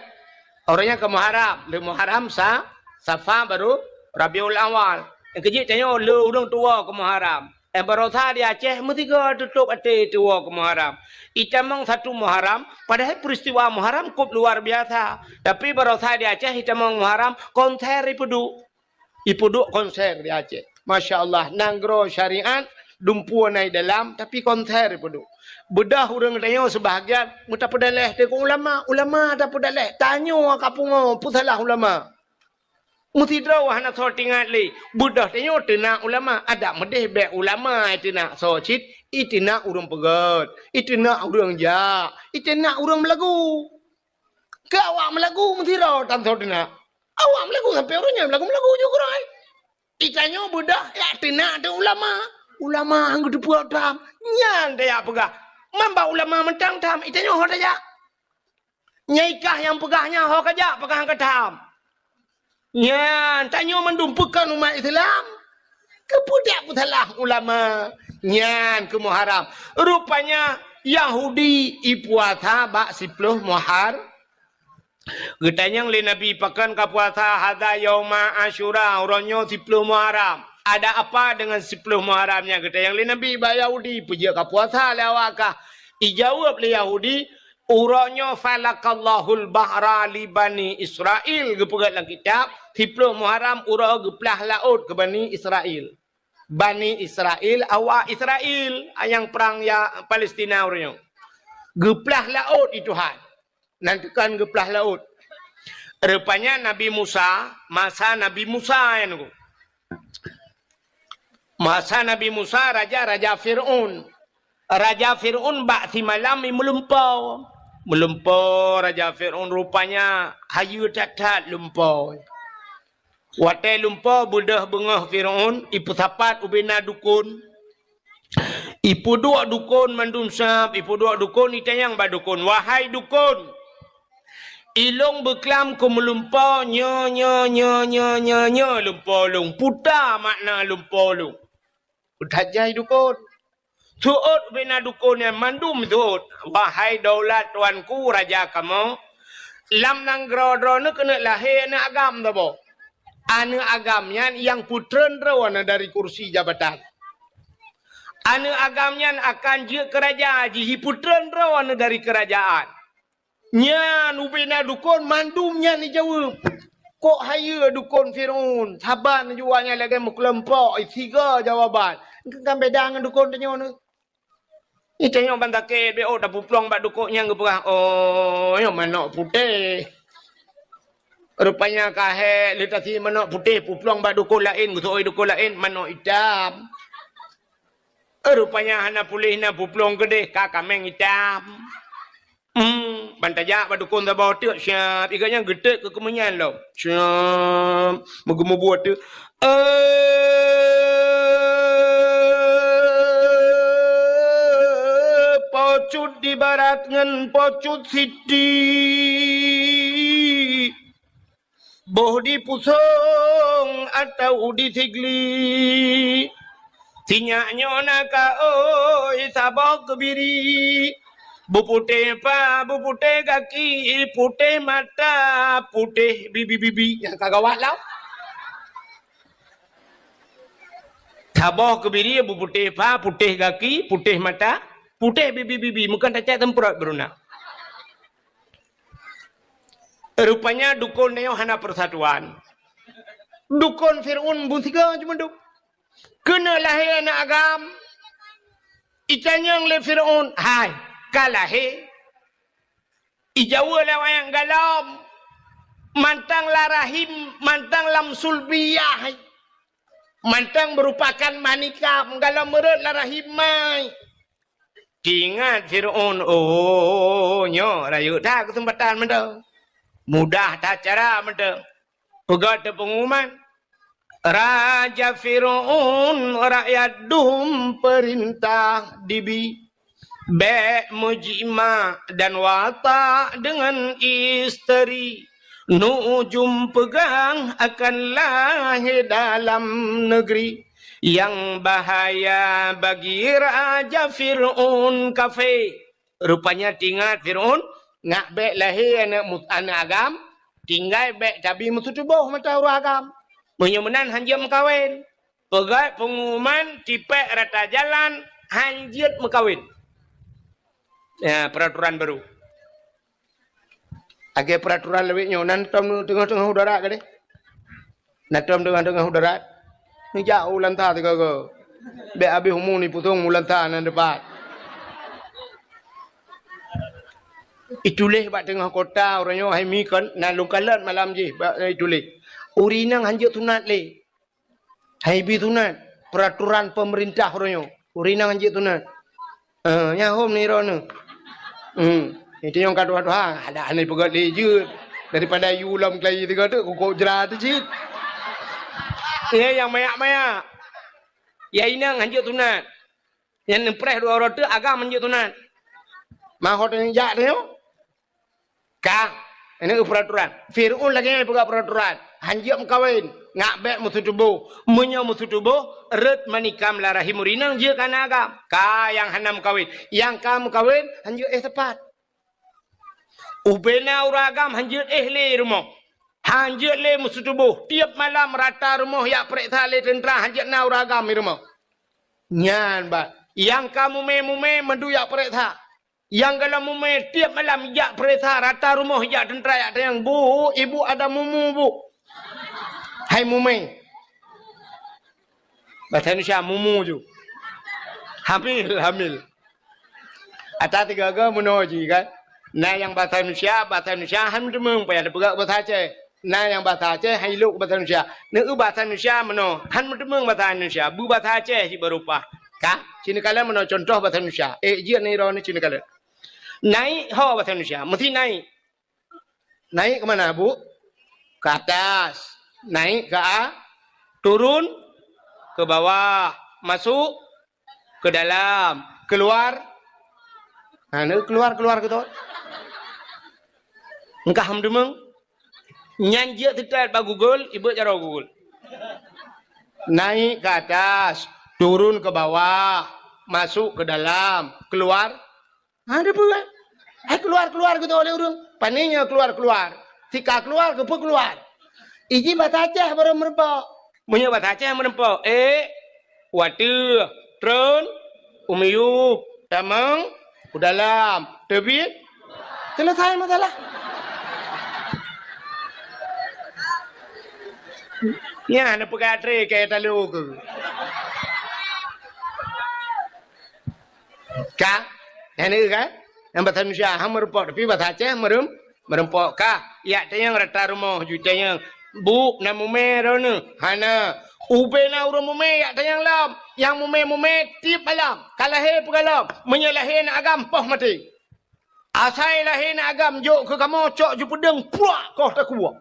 Uroe nyan keu Muharram. Lé Muharram sa-, Safa baru Rabiul Awal. Nyang keujeuet tanyoe lé ureuëng tuwoe keu Muharram. Eh, barosa di Aceh meusigoe tutôp até tuwoe keu Muharram. Itamong satu Muharram, padahai peristiwa Muharram kôp luar biasa. Tapi barosa di Aceh itamong Muharram, konser ipeuduek. Ipeuduek konser di Aceh. Masya Allah, nanggroe syariat, dumpeue na i dalam, tapi konser ipeuduek. Beudôh ureuëng tanyoe seubahagian, meutapeudaleh teuk ulama, ulama tapeudaleh, tanyoe ka pungo, peusalah ulama. Meusidroe hana soe teuingat lé, beudôh tanyoe teunak ulama, adak meudeh bék ulama teunak soe cit, iteunak ureuëng peugét, iteunak ureuëng jak, iteunak ureuëng meulagu. Keu awak meulagu meusidroe tan soe teunak. Awak meulagu sampoe uroe nyan meulagu-meulagu ju keurôi. Itanyoe beudôh jak teunak teuh ulama. Ulama han geuteupeue tham. Nyan tajak peugah. Man bak ulama mantong tham, itanyoe ho tajak. Nyai kah nyang peugah nyan ho kajak, pakon han ka tham. Nyan, tanyoe mandum peukon umat Islam. Keupeue dak peusalah ulama? Nyan keu Muharram. Rupanya Yahudi ipuasa bak siplôh Muhar-, Geutanyong lé Nabi, "Pakon kapuasa?" "Hadza yauma Asyura, uroe nyoe siplôh Muharram." "Ada apa dengan siplôh Muharram nyan?" geutanyong lé Nabi bak Yahudi, "Peujeuet kapuasa lé awak kah?" Ijaweueb lé Yahudi, "Uroe nyoe falakallahul bahra li Bani Israil," geupeugét lam kitab, siplôh Muharram uroe geuplah laôt keu Bani Israil. Bani Israil, awak Israil, nyang prang ya Palestina uroe nyoe. Geuplah laôt di Tuhan. Nan teukan geuplah laôt. Rupanya Nabi Musa, masa Nabi Musa nyan, masa Nabi Musa, raja, Raja Fir'aun. Raja Fir'aun bak simalam i meulumpoe. Meulumpoe Raja Fir'aun, rupanya hayeue that-that lumpoe. Watée lumpoe beudôh beungoh Fir'aun, ipeusapat ubena dukon. Ipeuduek dukon mandum sab, ipeuduek dukon, itanyong bak dukon, "Wahai dukon, ilôn beuklam keu meulumpoe nyoe, nyoe, nyoe, nyoe, nyoe, nyoe lumpoe lôn, peue makna lumpoe lôn?" Peue that jai dukon. Seuôt ubena dukon nyan mandum seuôt, "Wahai daulat tuanku raja kamoe, lam nanggroe droeneuh keuneuk lahé aneuëk agam saboh. Aneuëk agam nyan nyang peutreun droeneuh dari kursi jabatan. Aneuëk agam nyan akan jeuet keu raja, jipeutreun droeneuh dari keurajaan." Nyan ubena dukon mandum nyan ijaweueb. Kok hayeue dukon Fir'aun, saban ju awak nyan lagée meukeulumpok, sigoe jawaban. Kan beda ngon dukon tanyoe nyoe. Ih, tanyoe ban sakét, bék tapeuplong bak dukon nyang geupeugah, "Oh, nyoe manok putéh." Rupanya ka hék lé tasi manok putéh, peuplong bak dukon laén, geuseuôt dukon laén, manok itam. Rupanya hana puléh na peuplong keudeh, ka kaméng itam. Hmm, ban tajak bak dukon saboh teuk, siab. Ié gobnyan geuteuk keu keumeunyang lom. Siab, meugeumeubuet teuk. Eh, Po Cut di barat ngon Po Cut Siti. Boh di Pusong atawa di Sigli. Sinyak nyoe na ka oi saboh keubiri. Beuputéh pa, beuputéh gaki, putéh mata, putéh bibi-bibi. Nyang ka gawat lah. Saboh keubiri beuputéh pa, putéh gaki, putéh mata, putéh bibi-bibi. Meukeun tacak teumpeurot beuruna. Rupanya dukon nyoe hana persatuan. Dukon Fir'aun beusigoe cuma duek. Keuneuk lahé aneuëk agam, itanyong lé Fir'aun, "Hai, ka lahé?" Ijaweueb lé awaknyan, "Golom." Mantong lam rahim, mantong lam sulbiyah. Mantong meurupakan manikam, golom meurot lam rahim mai. Teuingat Fir'aun, "Oh, nyoe rayeuk that keuseumpatan mantong." Mudah that cara mantong. Peugah teupeunguman, Raja Fir'aun rakyat dum peurintah dibi. Bék meujimak dan watak deungon isteri. Nujum peugah akan lahé dalam negeri. Nyang bahaya bagi Raja Fir'aun kafé. Rupanya tingat Fir'aun ngak bék lahé aneuëk mu-, aneuëk agam, tinggai bék tabi meuseutuboh mata ureuëng agam. Meunyoe meunan hanjeuet meukawen. Peugah peunguman tipék rata jalan hanjeuet meukawen. Ya, peraturan baru. Lagée peraturan lawét nyoe, nan tom teungoh-teungoh udara gadeh. Nan tom teungoh-teungoh udara. Neujak u lanta sigoe-goe. Bék habéh umu ni pusong u lanta nan teupat. Ituléh bak teungoh kota uroe nyoe hai mi kon na lôn kalon malam jih bak ituléh. Ureuëng inong hanjeuet sunat lé. Hai bi sunat, peraturan pemerintah uroe nyoe. Ureuëng inong hanjeuet sunat. Eh, nyan hom ni droeneuh. Hmm. Itu nyang ka tuha-tuha, ada aneuëk peugöt lé jeuet. Daripada yue lom keulayi tiga tu, kukok jra tu cit. Nyan nyang mayak-mayak. Ya inong hanjeuet sunat. Nyang neupreh dua uroe teuk agam hanjeuet sunat. Mahot nyang jak tu nyoe. Ka, ini peraturan. Fir'aun lagée nyan peugah peraturan. Hanjeuet meukawen, ngak bék meuseutuboh. Meunyoe meuseutuboh, rot manikam lam rahim ureuëng inong jeuet keu aneuëk agam. Ka nyang hana meukawen. Nyang ka meukawen, hanjeuet éh sapat. Ubena ureuëng agam hanjeuet éh lé rumoh. Hanjeuet lé meuseutuboh. Tieb malam rata rumoh jak peureksa lé teuntra hanjeuet na ureuëng agam di rumoh. Nyan bah. Nyang ka mumé-mumé meudu jak peureksa. Nyang galom mumé tieb malam jak peureksa rata rumoh jak teuntra jak tanyong, "Bu, ibu ada mumu, Bu." Hai mumé. Bahasa Indonesia, mumu ju. Hamil, hamil. Ata tiga-tiga meunoe ji kan. Na nyang bahasa Indonesia, bahasa Indonesia han meuteumong payah teupeugah bahasa Aceh. Na nyang bahasa Aceh han ilok bahasa Indonesia. Neu bahasa Indonesia meunoe, han meuteumong bahasa Indonesia. Beubahasa Aceh ji baru pah. Ka? Cina kala meunoe contoh bahasa Indonesia. Eh, jeuet ni roh ni cina kala. Naik ho bahasa Indonesia, mesti naik. Naik ke mana, Bu? Ke atas. Naik ke a-, turun ke bawah. Masuk ke dalam. Keluar. Ha, ni keluar, keluar gitu. Engkah meudeungoe. Nyan jeuet teutat bak Google, ibeuet jaroe Google. Naik ke atas, turun ke bawah, masuk ke dalam, keluar. Ha, ada apa kan? Hai keluar-keluar gitu oleh ureuëng. Pane nyoe keluar-keluar. Sika keluar, keupeue keluar? Iji bahasa Aceh baru meureumpok. Meunyoe bahasa Aceh meureumpok, ék, wateueh, treun, u miyueb, tamong, u dalam, teubiet, selesai masalah. Nyan neupeugah tré keu talo keu. Ka? Nyan ka? Nyang bahasa Indonesia han meureumpok, tapi bahasa Aceh meureuem-, meureumpok ka. Jak tanyong rata rumoh ju tanyong, "Bu, na mumé droeneuh?" "Hana." "Ubé na ureuëng mumé jak tanyong lom. Nyang mumé-mumé tieb malam. Ka lahé peugah lom. Meunyoe lahé na agam, poh maté. Asai lahé na agam, jok keu kamoe cok ju peudeueng, puak koh takue."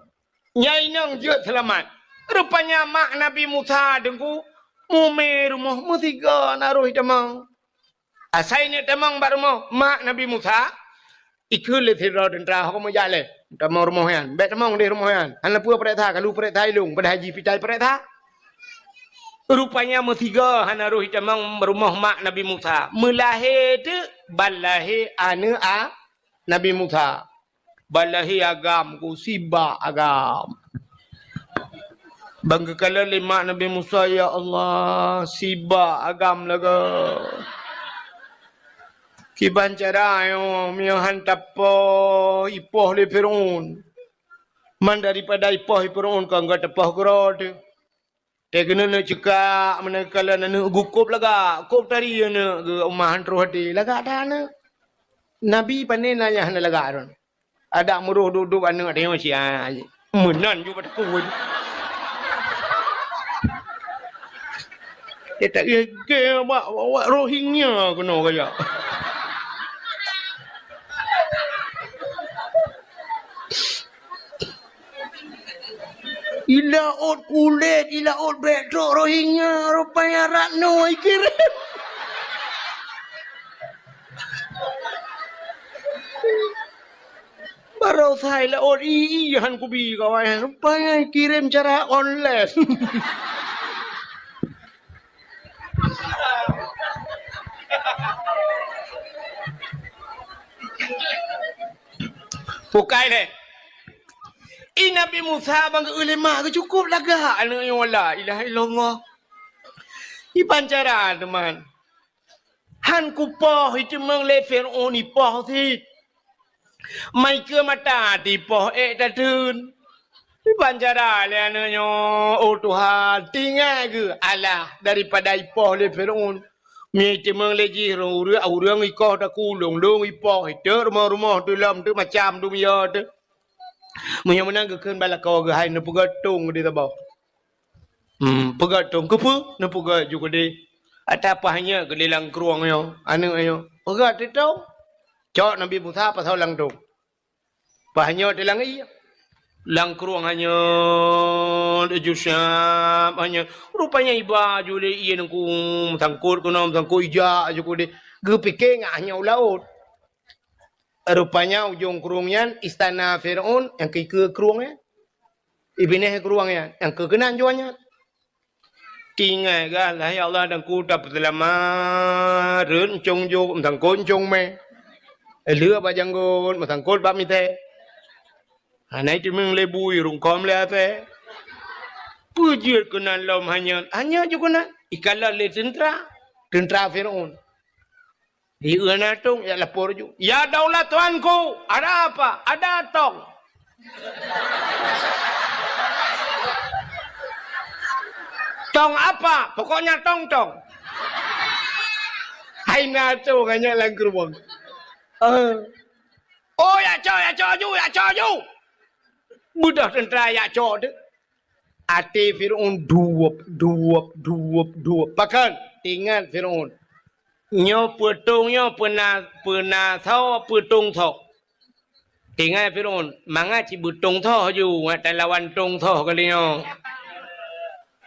Nyan inong jeuet seulamat. Rupanya mak Nabi Musa deungoe mumé rumoh meusigoe na roh itamong. Asai neuk tamong bak rumoh mak Nabi Musa, ikheun lé sidroe teuntra, "Ho kamoe jak lé, tamong rumoh nyan. Bék tamong deh rumoh nyan. Hana peue peureksa, ka lheueh peureksa ilong, padahai jih pitai peureksa." Rupanya meusigoe hana roh itamong rumoh mak Nabi Musa. Meulahé teuk ban lahé aneuëk a Nabi Musa. Ban lahé agam ku sibak agam. Ban geukalon lé mak Nabi Musa, "Ya Allah, sibak agam lagée. Kiban cara nyoe meunyoe han tapoh, ipoh lé Fir'aun. Man daripada ipoh lé Fir'aun, kon geuteupah keudroe teuh." Teuh keuneuk neuk ceukak, meunan kalon aneuëk geuh kôb lagak, kôb tari aneuëk geuh, uma han troh até, lagak that aneuëk. Nabi pane na nyang hana lagak droe. Adak meuroh duek-duek aneuëk teuh sia. Meunan ju bak takue. Dia tak gege bak, bak, bak Rohingya keunoe kaya. Ilaôt kulét, ilaôt bèk trok Rohingya, rupanya Ratno ikirém. Baroesa ilaôt i-, i han kubi kawan, rupanya ikirém cara online. Bukai lé. I Nabi Musa ban geuék lé ma geuh cukôp lagak aneuk nyoe, la ilaha illallah. Iban cara teuma. Han kupoh iteumeung lé Fir'aun ipoh cit. Mai keu mata tipoh ék tateun. Iban cara lé aneuk nyoe, oh Tuhan, tinggai geuh alah daripada ipoh lé Fir'aun. Mie teumeung lé jih ureuëng, ureuëng ikoh takulông, lông ipoh, iteuk rumoh-rumoh, teulom, teuk macam, dum yo teuk. Meunyoe meunan geukheun bak lakoe geuh hai neupeugöt tông keudeh saboh. Hmm, peugöt tông keupeue? Neupeugöt ju keudeh. Ata paih nyoe keudeh lam krueng nyoe, aneuk nyoe. Peugöt teuh tông. Cok Nabi Musa pasoe lam tông. Paih nyoe teuh lam ié. Lam krueng hanyeut, ju siab hanyeut. Rupanya iba ju lé ié nangku meusangkot keunoe, meusangkot ijak ju keudeh. Geupike ngat hanyeut u laôt. Rupanya ujong krueng nyan istana Fir'aun nyang keue krueng nyan. Ibinéh krueng nyan nyang keue keunan juah nyan. Tinggai gah lah, ya Allah, dan ku tapeuseulamat, rhot euncong jok, meusangkot euncong mé. Lheueh bak janggot, meusangkot bak misée. Hana iteumeung lé bui, rungkôm lé asée. Peue jeuet keunan lom hanyeut, hanyeut ju keunan. Ikalon lé teuntra, teuntra Fir'aun. Di na tông, jak lapor ju. "Ya daulat tuanku, ada apa?" "Ada tong." "Tong apa?" "Pokoknya tong-tong." Hai na tông, hanyeut lam krueng. Eh. "Oh, jak cok, jak cok ju, jak cok ju." Beudôh teuntra jak cok teuk. Até Fir'aun duep, duep, duep, duep. Pakon? Teuingat Fir'aun. Nyoe peue tông nyoe, peue na, peue na soe, peue tông soe. Teuingat Fir'aun, mangat cit beutông soe ju, ngat talawan tông soe kali nyoe.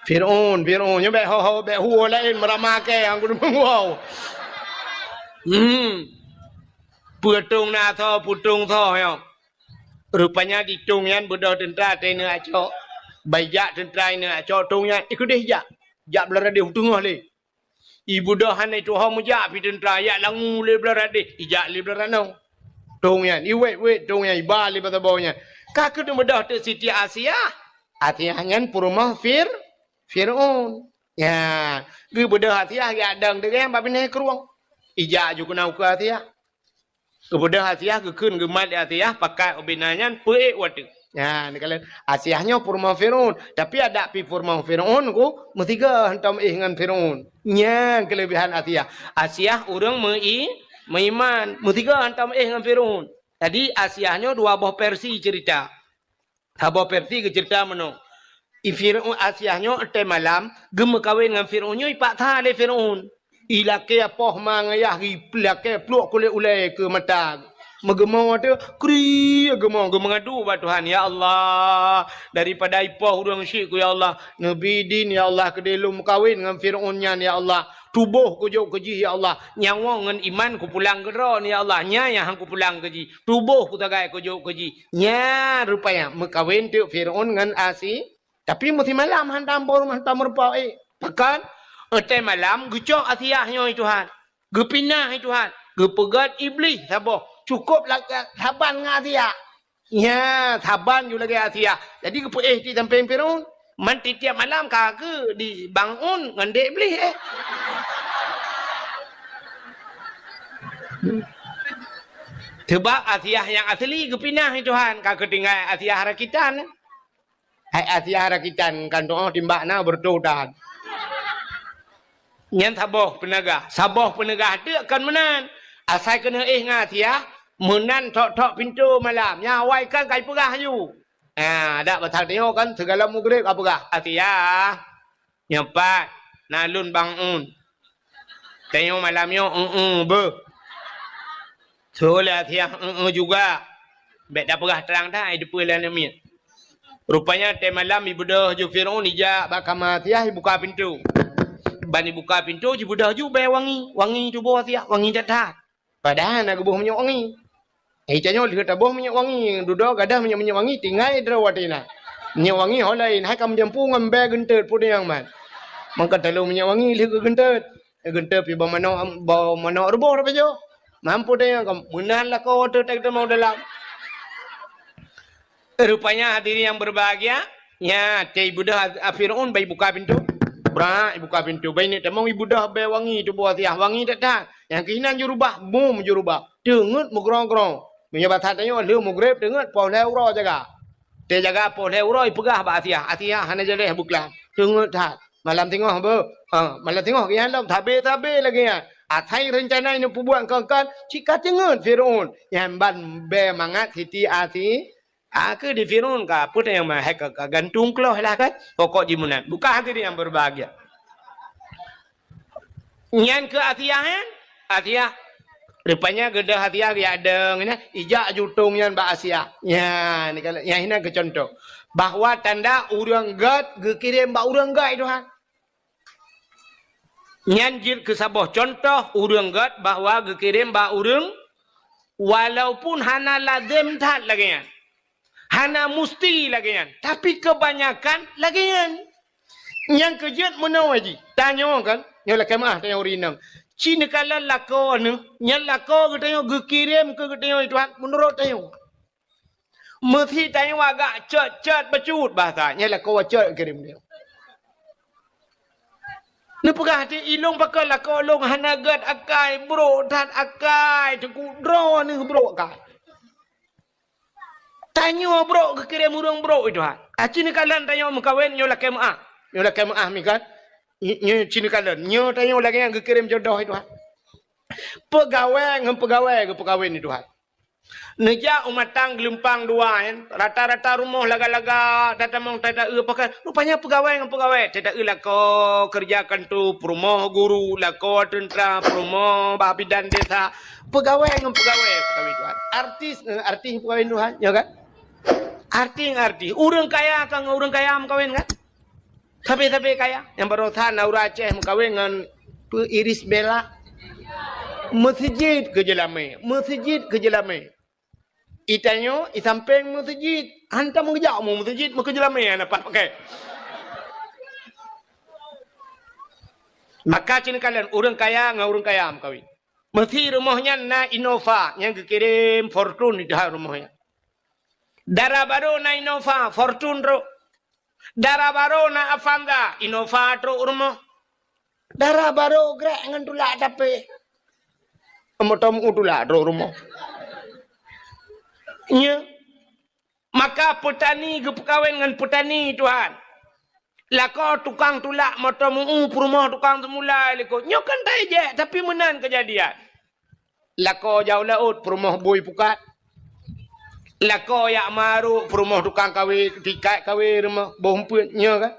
Fir'aun, Fir'aun, nyoe bèk ho-ho, bèk huwoe laén meurama kèe, han kudeungoe. Hmm. Peue tông na soe, peue tông soe nyoe. Rupanya di tông nyan beudôh teuntra teuineuek jak cok. Ban jak teuntra ineuek jak cok tông nyan, ikeudeh jak. Jak blah radeh u teungoh lé. Ibeudôh hana ituho meujak pih teuntra, jak langue lé blah radeh, ijak lé blah ranoe. Tông nyan, iwét-wét tông nyan, iba lé bak saboh nyan. Ka keuneuk beudôh teuk Siti Asiah. Asiah nyan peurumoh Fir-, Fir'aun. Nya, geubeudôh Asiah geujak dong teuk nyan bak binéh krueng. Ijak ju keunan ukeue Asiah. Geubeudôh Asiah, geukheun geumat lé Asiah, pakat ubena nyan peuék watèe. Nyan, neukalon Asiah nyoe peurumoh Fir'aun, tapi adak pih peurumoh Fir'aun ku meusigoe hantom éh ngon Fir'aun. Nyan keuleubehan Asiah. Asiah ureueng meu-i-, meuiman, meusigoe hantom éh ngon Fir'aun. Jadi Asiah nyoe dua boh versi ceurita. Saboh versi geuceurita meunoe, i Fir'aun Asiah nyoe watèe malam geumeukawen ngon Fir'aun nyoe ipaksa lé Fir'aun. Ilakèe poh ma ngon yah, ilakèe pluek kulét ulèe keu mata. Meugeumoe teuk, kri geumoe, geumeungadu bak Tuhan, "Ya Allah, daripada ipoh ureueng syik ku, ya Allah, neubi idin, ya Allah, keudeh lôn meukawen ngon Fir'aun nyan, ya Allah. Tuboh kujok keu jih, ya Allah. Nyawöng ngon iman kupulang keu droe, ya Allah. Nyan nyang han kupulang keu jih. Tuboh kusagai kujok keu jih." Nyan rupanya meukawen teuk Fir'aun ngon Asi-, tapi meusimalam hantom peurumoh, hantom meurumpok, eh. Pakon? Watèe malam geucok Asiah nyoe, Tuhan. Geupinah, Tuhan. Geupeugöt Iblih saboh. Cukôp la-, saban ngon Asiah. Nya, saban ju lagèe Asiah. Jadi geupeuéh di sampéng Fir'aun. Man tiep-tiep malam ka keu di bangun ngon dek Iblih, eh. Seubab Asiah nyang asli geupinah, Tuhan, ka keu tinggai Asiah rakitan. Hai Asiah rakitan, kan tu'oh timbak na beureutoh tan. Nyan saboh peuneugah. Saboh peuneugah teuk kon meunan. Asai keuneuk éh ngon Asiah, meunan thok-thok pintoe malam. Nyan awai kan ka ipeugah aju. Ah, dak pasal tanyoe kan sigohlom mugreb ka peugah, "Asiah, nyoe pat na lôn bangun." Tanyoe malam nyoe, eu-eu beuh. Su lé Asiah, eu-eu juga. Bèk tapeugah trang that, ai teupeue lé aneuk miet. Rupanya watèe malam ibeudôh ju Fir'aun ijak bak kama Asiah ibuka pintoe. Ban ibuka pintoe jibeudôh ju bèe wangi, wangi tuboh Asiah, wangi that-that. Padahai na geuboh minyeuk wangi. Eh, tanyoe lheueh taboh minyeuk wangi, dudoe gadôh minyeuk-minyeuk wangi tinggai droe watèe na. Minyeuk wangi ho laén, hai ka meujampu ngon bèe geunteut peue nyang man. Mangka talôn minyeuk wangi lheueh geugeunteut. Geunteut pih bak manok, bak manok ruboh tapajoh. Mampu tanyoe ka meunan lakoe teuh teuma dalam. Rupanya hadirin yang berbahagia, nyan watèe ibeudôh a-, a Fir'aun ban ibuka pintoe. Brak ibuka pintoe, ban ineuk tamong ibeudôh bèe wangi tuboh Asiah, wangi that-that. Nyang keuh inan jurubah, bum jurubah. Teungeut meugrong-grong. Meunyoe basa tanyoe lheueh mugreb teungeut poh lhèe uroe jaga. Watèe jaga poh lhèe uroe ipeugah bak Asiah, Asiah hana jaleh beuklam. Teungeut that. Malam singoh beuh. Ha, malam singoh geuh nyan lom sabe-sabe lagèe nyan. Asai reuncana ineuk peubuet kon-kon, cit ka teungeut Fir'aun. Nyan ban bèe mangat Siti Asi-, a keuh di Fir'aun ka peue nyang ma-, hai ka, ka gantung kloh lah kan. Pokok jih meunan. Bukan hadirin yang berbahagia. Nyan keuh Asiah nyan. Asiah. Rupanya geudôh Asiah geujak dong nyan, ijak jutông nyan bak Asiah. Nyan, nyan inan keuh contoh. Bahwa tanda ureueng gèt geukirém bak ureueng gèt, Tuhan. Nyan jeuet keu saboh cuntoh ureueng gèt bahwa geukirém bak ureueng, walaupun hana lazem that lagèe nyan, hana musti lagèe nyan, tapi keubanyakan lagèe nyan. Nyang keu jeuet meunoe jih, tanyoe kan, nyoe lakèe meu'ah tanyoe ureueng inong. Ci neukalon lakoe neuh, nyan lakoe geutanyoe geukirém keu geutanyoe Tuhan meunurot tanyoe. Meusi tanyoe agak cot-cot bacut bahasa, nyan lakoe cot kirém nyoe. Neupeugah di ilông pakon lakoe lông hana gèt akai, brok that akai, teungku droeneuh brok akai. Tanyoe brok geukirém ureueng brok, Tuhan. Aci neukalon tanyoe meukawen nyoe lakèe meu'ah. Nyoe lakèe meu'ah mi kan. Nyoe ci neukalon. Nyoe tanyoe lagèe nyang geukirém jodoh, Tuhan. Peugawèe ngon peugawèe geupeukawen, Tuhan. Neujak u Matang Geulumpang dua nyan, rata-rata rumoh laga-laga, tatamong tata-eu pakon. Rupanya peugawèe ngon peugawèe, tata-eu lakoe keureuja kantô, peurumoh guru, lakoe teuntra, peurumoh bak bidan desa. Peugawèe ngon peugawèe peukawén Tuhan. Artis ngon artis peukawén Tuhan, ya kan? Artis ngon artis. Ureueng kaya ka ngon ureueng kaya meukawén kan? Sabe-sabe kaya. Nyang baroesa na ureueng Aceh meukawén ngon peue Irish Bella. Meuseujid keu jeulamé, meuseujid keu jeulamé. Itanyoe, isampéng meuseujid. Hantom geujak u meuseujid, meukeujeulamé hana pat pakai. Maka ci neukalon ureueng kaya ngon ureueng kaya meukawén. Meusi rumoh nyan na Innova nyang geukirém Fortuner di rumoh nyan. Dara barô na Innova, Fortuner trok. Dara barô na Avanza, Innova trok rumoh. Dara barô grek ngon tulak tapi. Moto meu tulak trok rumoh. Nyoe. Maka peutani geupeukawén ngon peutani, Tuhan. Lakoe tukang tulak moto meu peurumoh tukang seumula likot. Nyoe kan tajak, tapi meunan keujadian. Lakoe jak u laôt peurumoh bui pukat. Lakoe jak marok peurumoh tukang kawé, tikat kawé rumoh boh umpeuet nyoe kan.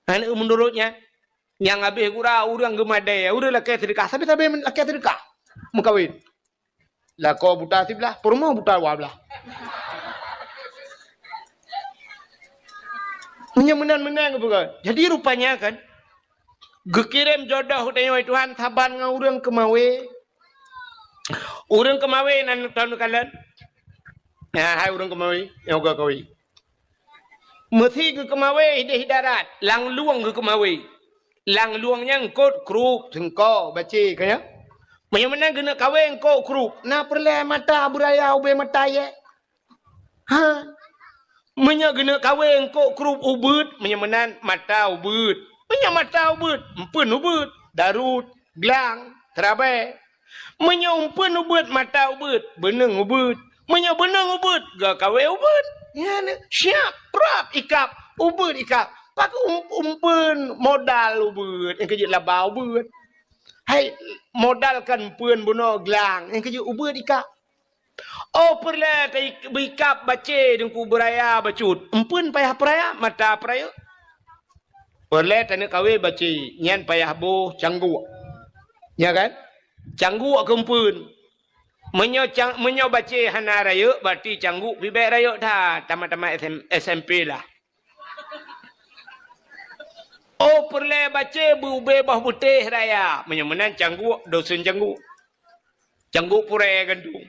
Aneuk meunurot nyan, nyang habéh gura ureueng geumadé, ureueng lakèe seudeukah, sabe-sabe lakèe seudeukah meukawén. Lakoe buta siblah, peurumoh buta dua blah. Meunyoe meunan-meunan geupeugah. Jadi rupanya kan, geukirém jodoh tanyoe Tuhan saban ngon ureueng keumawé. Ureueng keumawé nan taneuk kalon. Nah, hai ureueng keumawé, nyang ka kawé. Meusi geukeumawé idéh darat, lam lueng geukeumawé. Lam lueng nyan eungkôt krup, seungko, bacé, ka nyan. Meunyoe meunan geuneuk kawé eungkôt krup, na peureulèe mata beuraya ubé mata yèe? Ha? Meunyoe geuneuk kawé eungkôt krup ubeuet, meunyoe meunan mata ubeuet. Meunyoe mata ubeuet, umpeuen ubeuet, darut, glang, seurabèe. Meunyoe umpeuen ubeuet, mata ubeuet, beuneueng ubeuet. Meunyoe beuneueng ubeuet, geukawé ubeuet. Nyan siap, prap ikab, ubeuet ikab. Pakon um-, umpeuen modal ubeuet, nyang keujeuet laba ubeuet. Hai, modal kan umpeuen bunoe glang, nyang keujeuet ubeuet ikab. Oh, peureulèe ta-, beuikab bacé deungku beuraya bacut. Umpeuen payah peuraya, mata peuraya. Peureulèe taneuk kawé bacé, nyan payah boh cangguek. Ya kan? Cangguek keu umpeuen. Meunyoe cang-, meunyoe bacé hana rayeuk, berarti cangguek pih bèk rayeuk that, tamat-tamat S M, S M P lah. Oh, peureulèe bacé beu-ubé boh beutéh raya. Meunyoe meunan cangguek, dosen cangguek. Cangguek purèe gandong.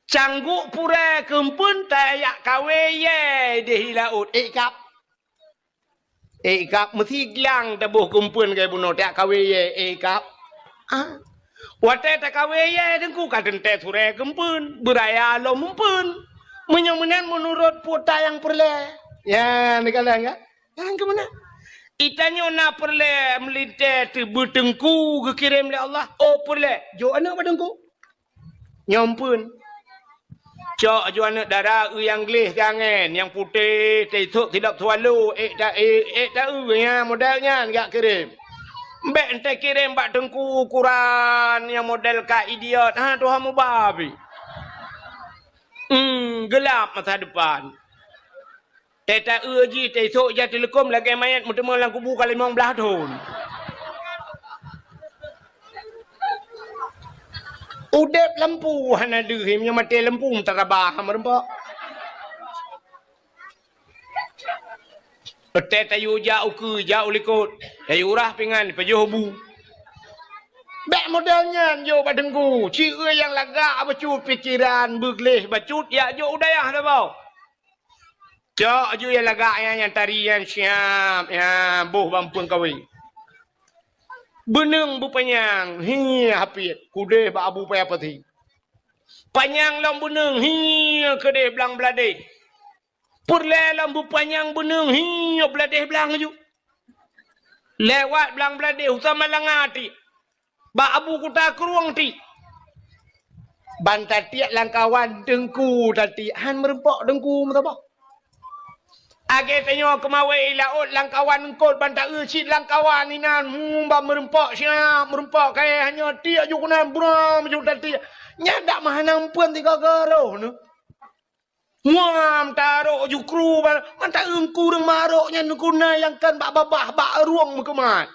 Cangguek purèe keumpeuen tajak kawé yèe di laôt. Ék kab. Ék kab meusiglang taboh keumpeuen keu bunoe tajak kawé yèe. Ék kab. Ah. Watèe takawé yèe teungku ka teuntèe surèe keumpeuen, beuraya lom meumpeuen. Meunyoe meunan meunurot peue ta nyang peureulèe. Ya, neukalon ka? Nyang keumeuna. Itanyoe na peureulèe meulintèe teubeu teungku geukirém lé Allah. Oh, peureulèe. Jok aneuk bak teungku. Nyoe meumpeuen. Cok aju aneuk dara eu nyang gleh keu angèn, nyang putéh, teusok sidop swallow, ék ta, ék, ék ta eu nyan model nyan jak kirém. Bèk entèe kirém bak teungku ukuran nyang model ka idiot. Ha, tuha muba pih. Hmm, geulap masa depan. Teuta eu jih, teusok jak teuleukom lagèe manyèt meuteumé lam kubu ka limong blaih thon. Udép lampu hana deuh, meunyoe maté lampu meutarabah meureumpok. Teuta tayue jak ukeue, jak u likot, tayue rah pingan, pajoh bu. Bèk model nyan jok bak teungku, ci eu nyang lagak bacut pikeran, beugleh bacut, jak jok u dayah saboh. Cok aju nyang lagak nyan, nyang tari nyan siap, nyan boh bak meumpeuen kawé. Beuneung beupanyang, hi hapit, keudeh bak Abu Paya Pati. Panyang lom beuneung, hi keudeh blang bladeh. Peureulèe lom beupanyang beuneung, hi bladeh blang aju. Lewat blang bladeh, u Samalanga tik. Bak Abu Kuta Krueng tik. Ban tatiek lam kawan teungku tatiek, han meureumpok teungku meusaboh. Lagèe tanyoe keumawé i laôt lam kawan eungkôt ban ta eu cit lam kawan inan, hmm, ban meureumpok siap, meureumpok kayèe hanyoe tiek ju keunan, bram ju tatiek. Nyan dak meuhana meumpeuen tiga garoh neuh. Muam tarok jukru ba-, mantong ureueng marok nyan guna nyang kan bak babah, bak rueng meukeumat.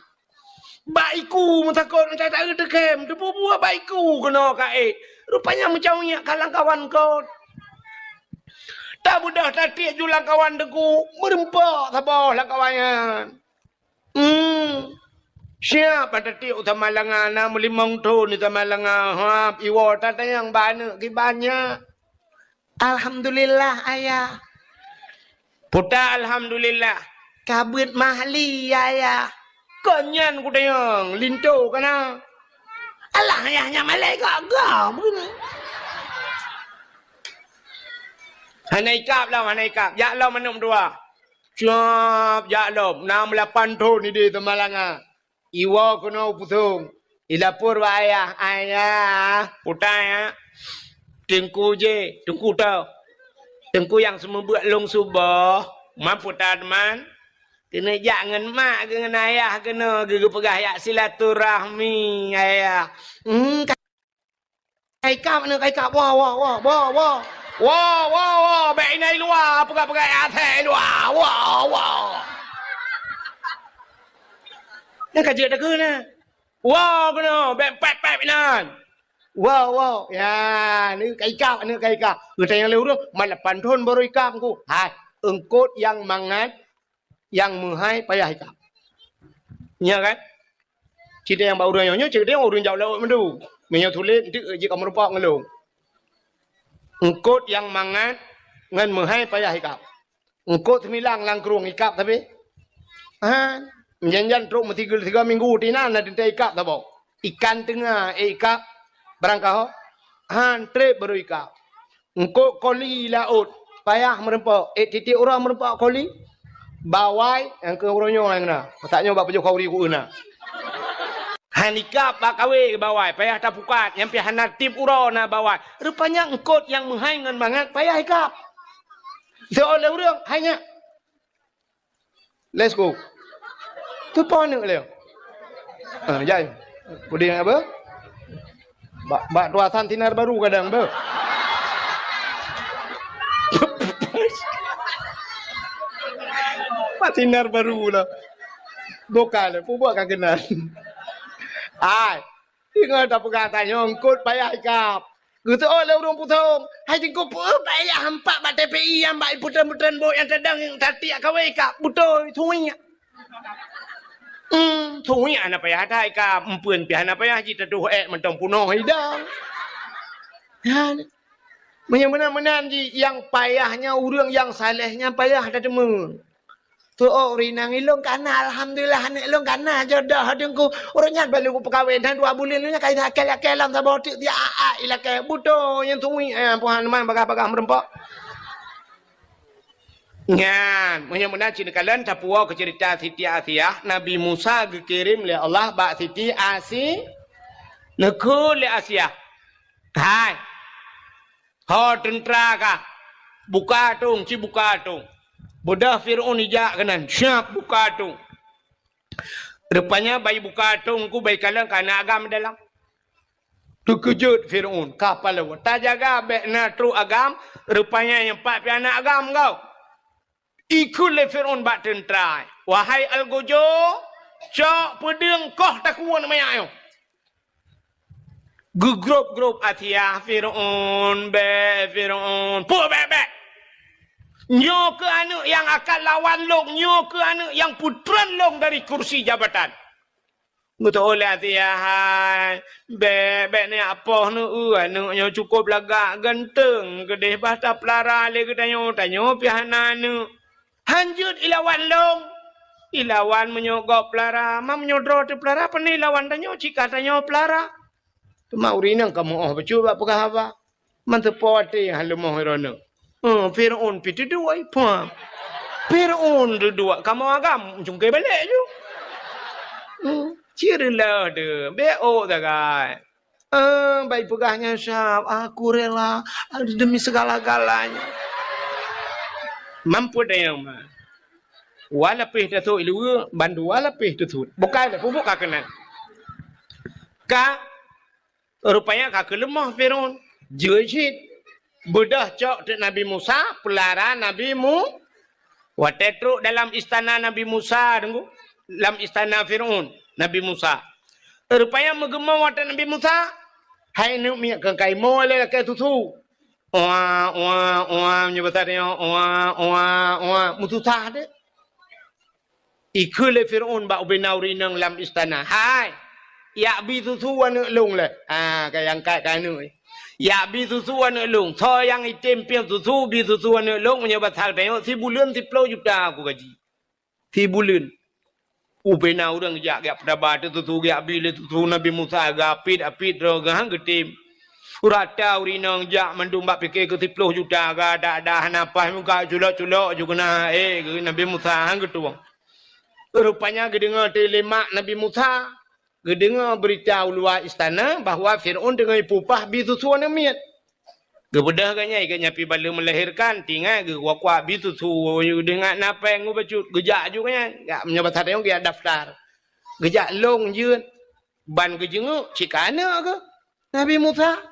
Bak iku meutakot, mantong taeu teukem, teupeue buet bak iku keunoe ka ék. Rupanya meucaweueng nyak ka lam kawan kot. Tabeudôh tatiek ju lam kawan teungku, meureumpok saboh lam kawan nyan. Hmm. Siap ban tatiek u Samalanga, na meulimong thon di Samalanga. Hap, iwoe tatanyong bak aneuk kiban nyak. Alhamdulillah, Ayah. Peue ta alhamdulillah? Ka beuet mahli, Ayah. Kon nyan kutanyong, linto ka na. Alah, Ayah, nyan malèe gagah beuna. Hana ikab lom, hana ikab. Jak lom aneuk meutuah. Siap jak lom, na meulapan thon idéh Samalanga. Iwoe keunoe u Pusong. Ilapor bak ayah, "Ayah, peue ta, ya? Teungku jih, teungku toh. Teungku nyang seumeubeuet lôn suboh, man peue ta teuma?" Keuneuk jak ngon mak geuh ngon ayah keunoe geuh geupeugah jak silaturahmi, ayah. Hmm, ka Ka ikab aneuk, ka ikab. Woe, woe, woe, woe, woe. Woe, woe, woe. Bèk inan i luwa, peugah-peugah asèe i luwa. Woe, woe. Nyan ka jeuet takheun na. Woe keunoe, bèk pèp-pèp inan. Woe, woe. Ya, aneuk ka ikab, aneuk ka ikab. Geutanyong lé ureueng, "Man lapan thon baru ikab, Teungku?" Hai, eungkôt nyang mangat, nyang meuhai payah ikab. Nyo kan? Cit nyang bak ureueng nyoe, nyoe cit nyang ureueng jak laôt mandum. Meunyoe tuléh, eunteuk jeuet ka meurumpok ngon lôn. Eungkôt nyang mangat ngon meuhai payah ikab. Eungkôt seumilang lam krueng ikab tapi. Ha, jan-jan trok meusigeul sigoe minggu, tinan na teuntèe ikab saboh. Ikan teunga, eh, ikab barangkaho. Han trép baru ikab. Eungkôt koli laôt, payah meurumpok. Eh, tiep-tiep uroe meurumpok koli. Bawai, nyang keu uroe nyoe nyang na. Masa nyoe bak pajoh khauri ku na. Han ikab bak kawé bawai, payah tapukat. Nyang pih hana tiep uroe na bawai. Rupanya eungkôt nyang meuhai ngon mangat payah ikab. Soe lé ureueng, hai nyak. Let's go. Teupeue aneuk lé. Ah, jai. Puding apa? Bak, bak tuasan sinar baru kadang, beuh. Bak sinar baru lah. Bukan, peue buet ka keunan. Ai. Ingat tapeugah tanyoe eungkôt payah ikab. Geuteuôt lé ureuëng pusong. Hai Teungku, peue payah hampak bak T P I nyang bak putren-putren bôh nyang tadong nyang tatiek kawé ikab. Beutôi, suwiek. Hmm, suwiek hana payah that ikab. Empeuen pih hana payah jitatuh ék mantong punoh idang. Nyan. Meunyoe meunan-meunan jih, nyang payah nyan ureuëng nyang saléh nyan payah tateumé. Teuôt rinang ilôn kana, alhamdulillah, aneuk lôn kana jodoh Teungku. Ureuëng nyan baru peukawen, hana dua buleuen nyan ka ilakée-lakée lam saboh teuk dia a-a ilakée. Beutôi nyan tui, eh, Tuhan man bagah-bagah meureumpok. Nyan, meunyoe meunan cit neukalon tapuwoe keu ceurita Siti Asiah, Nabi Musa geukirém lé Allah bak Siti Asi-, neukheun lé Asiah. Hai, ho teuntra ka, buka atong, ci buka atong. Beudôh Fir'aun ijak keunan, siap buka atong. Rupanya bai buka atong ku bai kalon ka na agam dalam. Teukeujot Fir'aun, ka palau. Tajaga bék na trok agam, rupanya nyang pat pih na agam kau. Ikheun lé Fir'aun bak teuntra, "Wahai Algojo, cok peudeueng koh takue manyak nyoe." Geugrôb-grôb Asiah, "Fir'aun, bék, Fir'aun, peue bék-bék? Nyoe keuh aneuk nyang akan lawan lôn, nyoe keuh aneuk nyang peutreun lôn dari kursi jabatan." Geuteuôt lé Asiah, "Hai, bék, bék neupoh neueu, aneuk nyoe cukôp lagak, ganteng, keudeh bah tapeulara lé geutanyoe, tanyoe pih hana aneuk. Han jeuet ilawan lôn. Ilawan meunyoe gob peulara, ma meunyoe droe teupeulara, pane ilawan tanyoe, cit ka tanyoe peulara." Teuma ureuëng inong ka meu'oh bacut bak peugah haba. Manteupo até han leumoh droeneuh. Eh, Fir'aun pih teuduek, pah. Fir'aun teuduek kamoe agam, cungke balek ju. Hmm, cit reuloh deuh, bék ôk sagai. Eh, bai peugah nyan sab, "Aku rela demi segala-galanya." Mampu dayang ma. Wa lapéh tasok iluwa, bandua lapéh teusut. Bukai lé pubuk ka keunan. Ka Rupanya ka keuleumoh Fir'aun. Jeuet cit. Beudôh cok teuk Nabi Musa, peulara Nabi Mu-, watée trok dalam istana Nabi Musa, deungoe, lam istana Fir'aun, Nabi Musa. Rupanya meugeumong watée Nabi Musa, hai neuk miet keu kaimoe lé lakée susu. Oa, oa, oa, meunyoe basa tanyoe, oa, oa, oa, meususah deh. Ikheun lé Fir'aun bak ubena ureuëng inong lam istana, "Hai, jak bi susu aneuk lôn lé." Ha, ka nyang kat ka aneuk. "Jak bi susu aneuk lôn. Soe nyang item piep susu, bi susu aneuk lôn, meunyoe basa tanyoe, sibuleuen siploh juta aku gaji." Sibuleuen. Ubena ureuëng jak, jak peutaba teuk susu, jak bi lé susu Nabi Musa, geuapit-apit droe geuh han geutem. Rata ureuëng inong jak mandum bak pike keu siploh juta, gada-da hana paih muka culok-culok ju keuna, eh, keu Nabi Musa han geutueng. Rupanya geudeungoe teuh lé mak Nabi Musa, geudeungoe beurita u luwa istana bahwa Fir'aun teungoh ipeupah bi susu aneuk miet. Geubeudôh geuh nyan, geuhnyan pih baleue meulahirkan, tinggai geuh kuak-kuak bi susu, geudeungoe na péng u bacut, geujak ju geuhnyan. Jak meunyoe basa tanyoe geujak daftar. Geujak lôn jeuet, ban geujeungeuk cit ka aneuk geuh. Nabi Musa.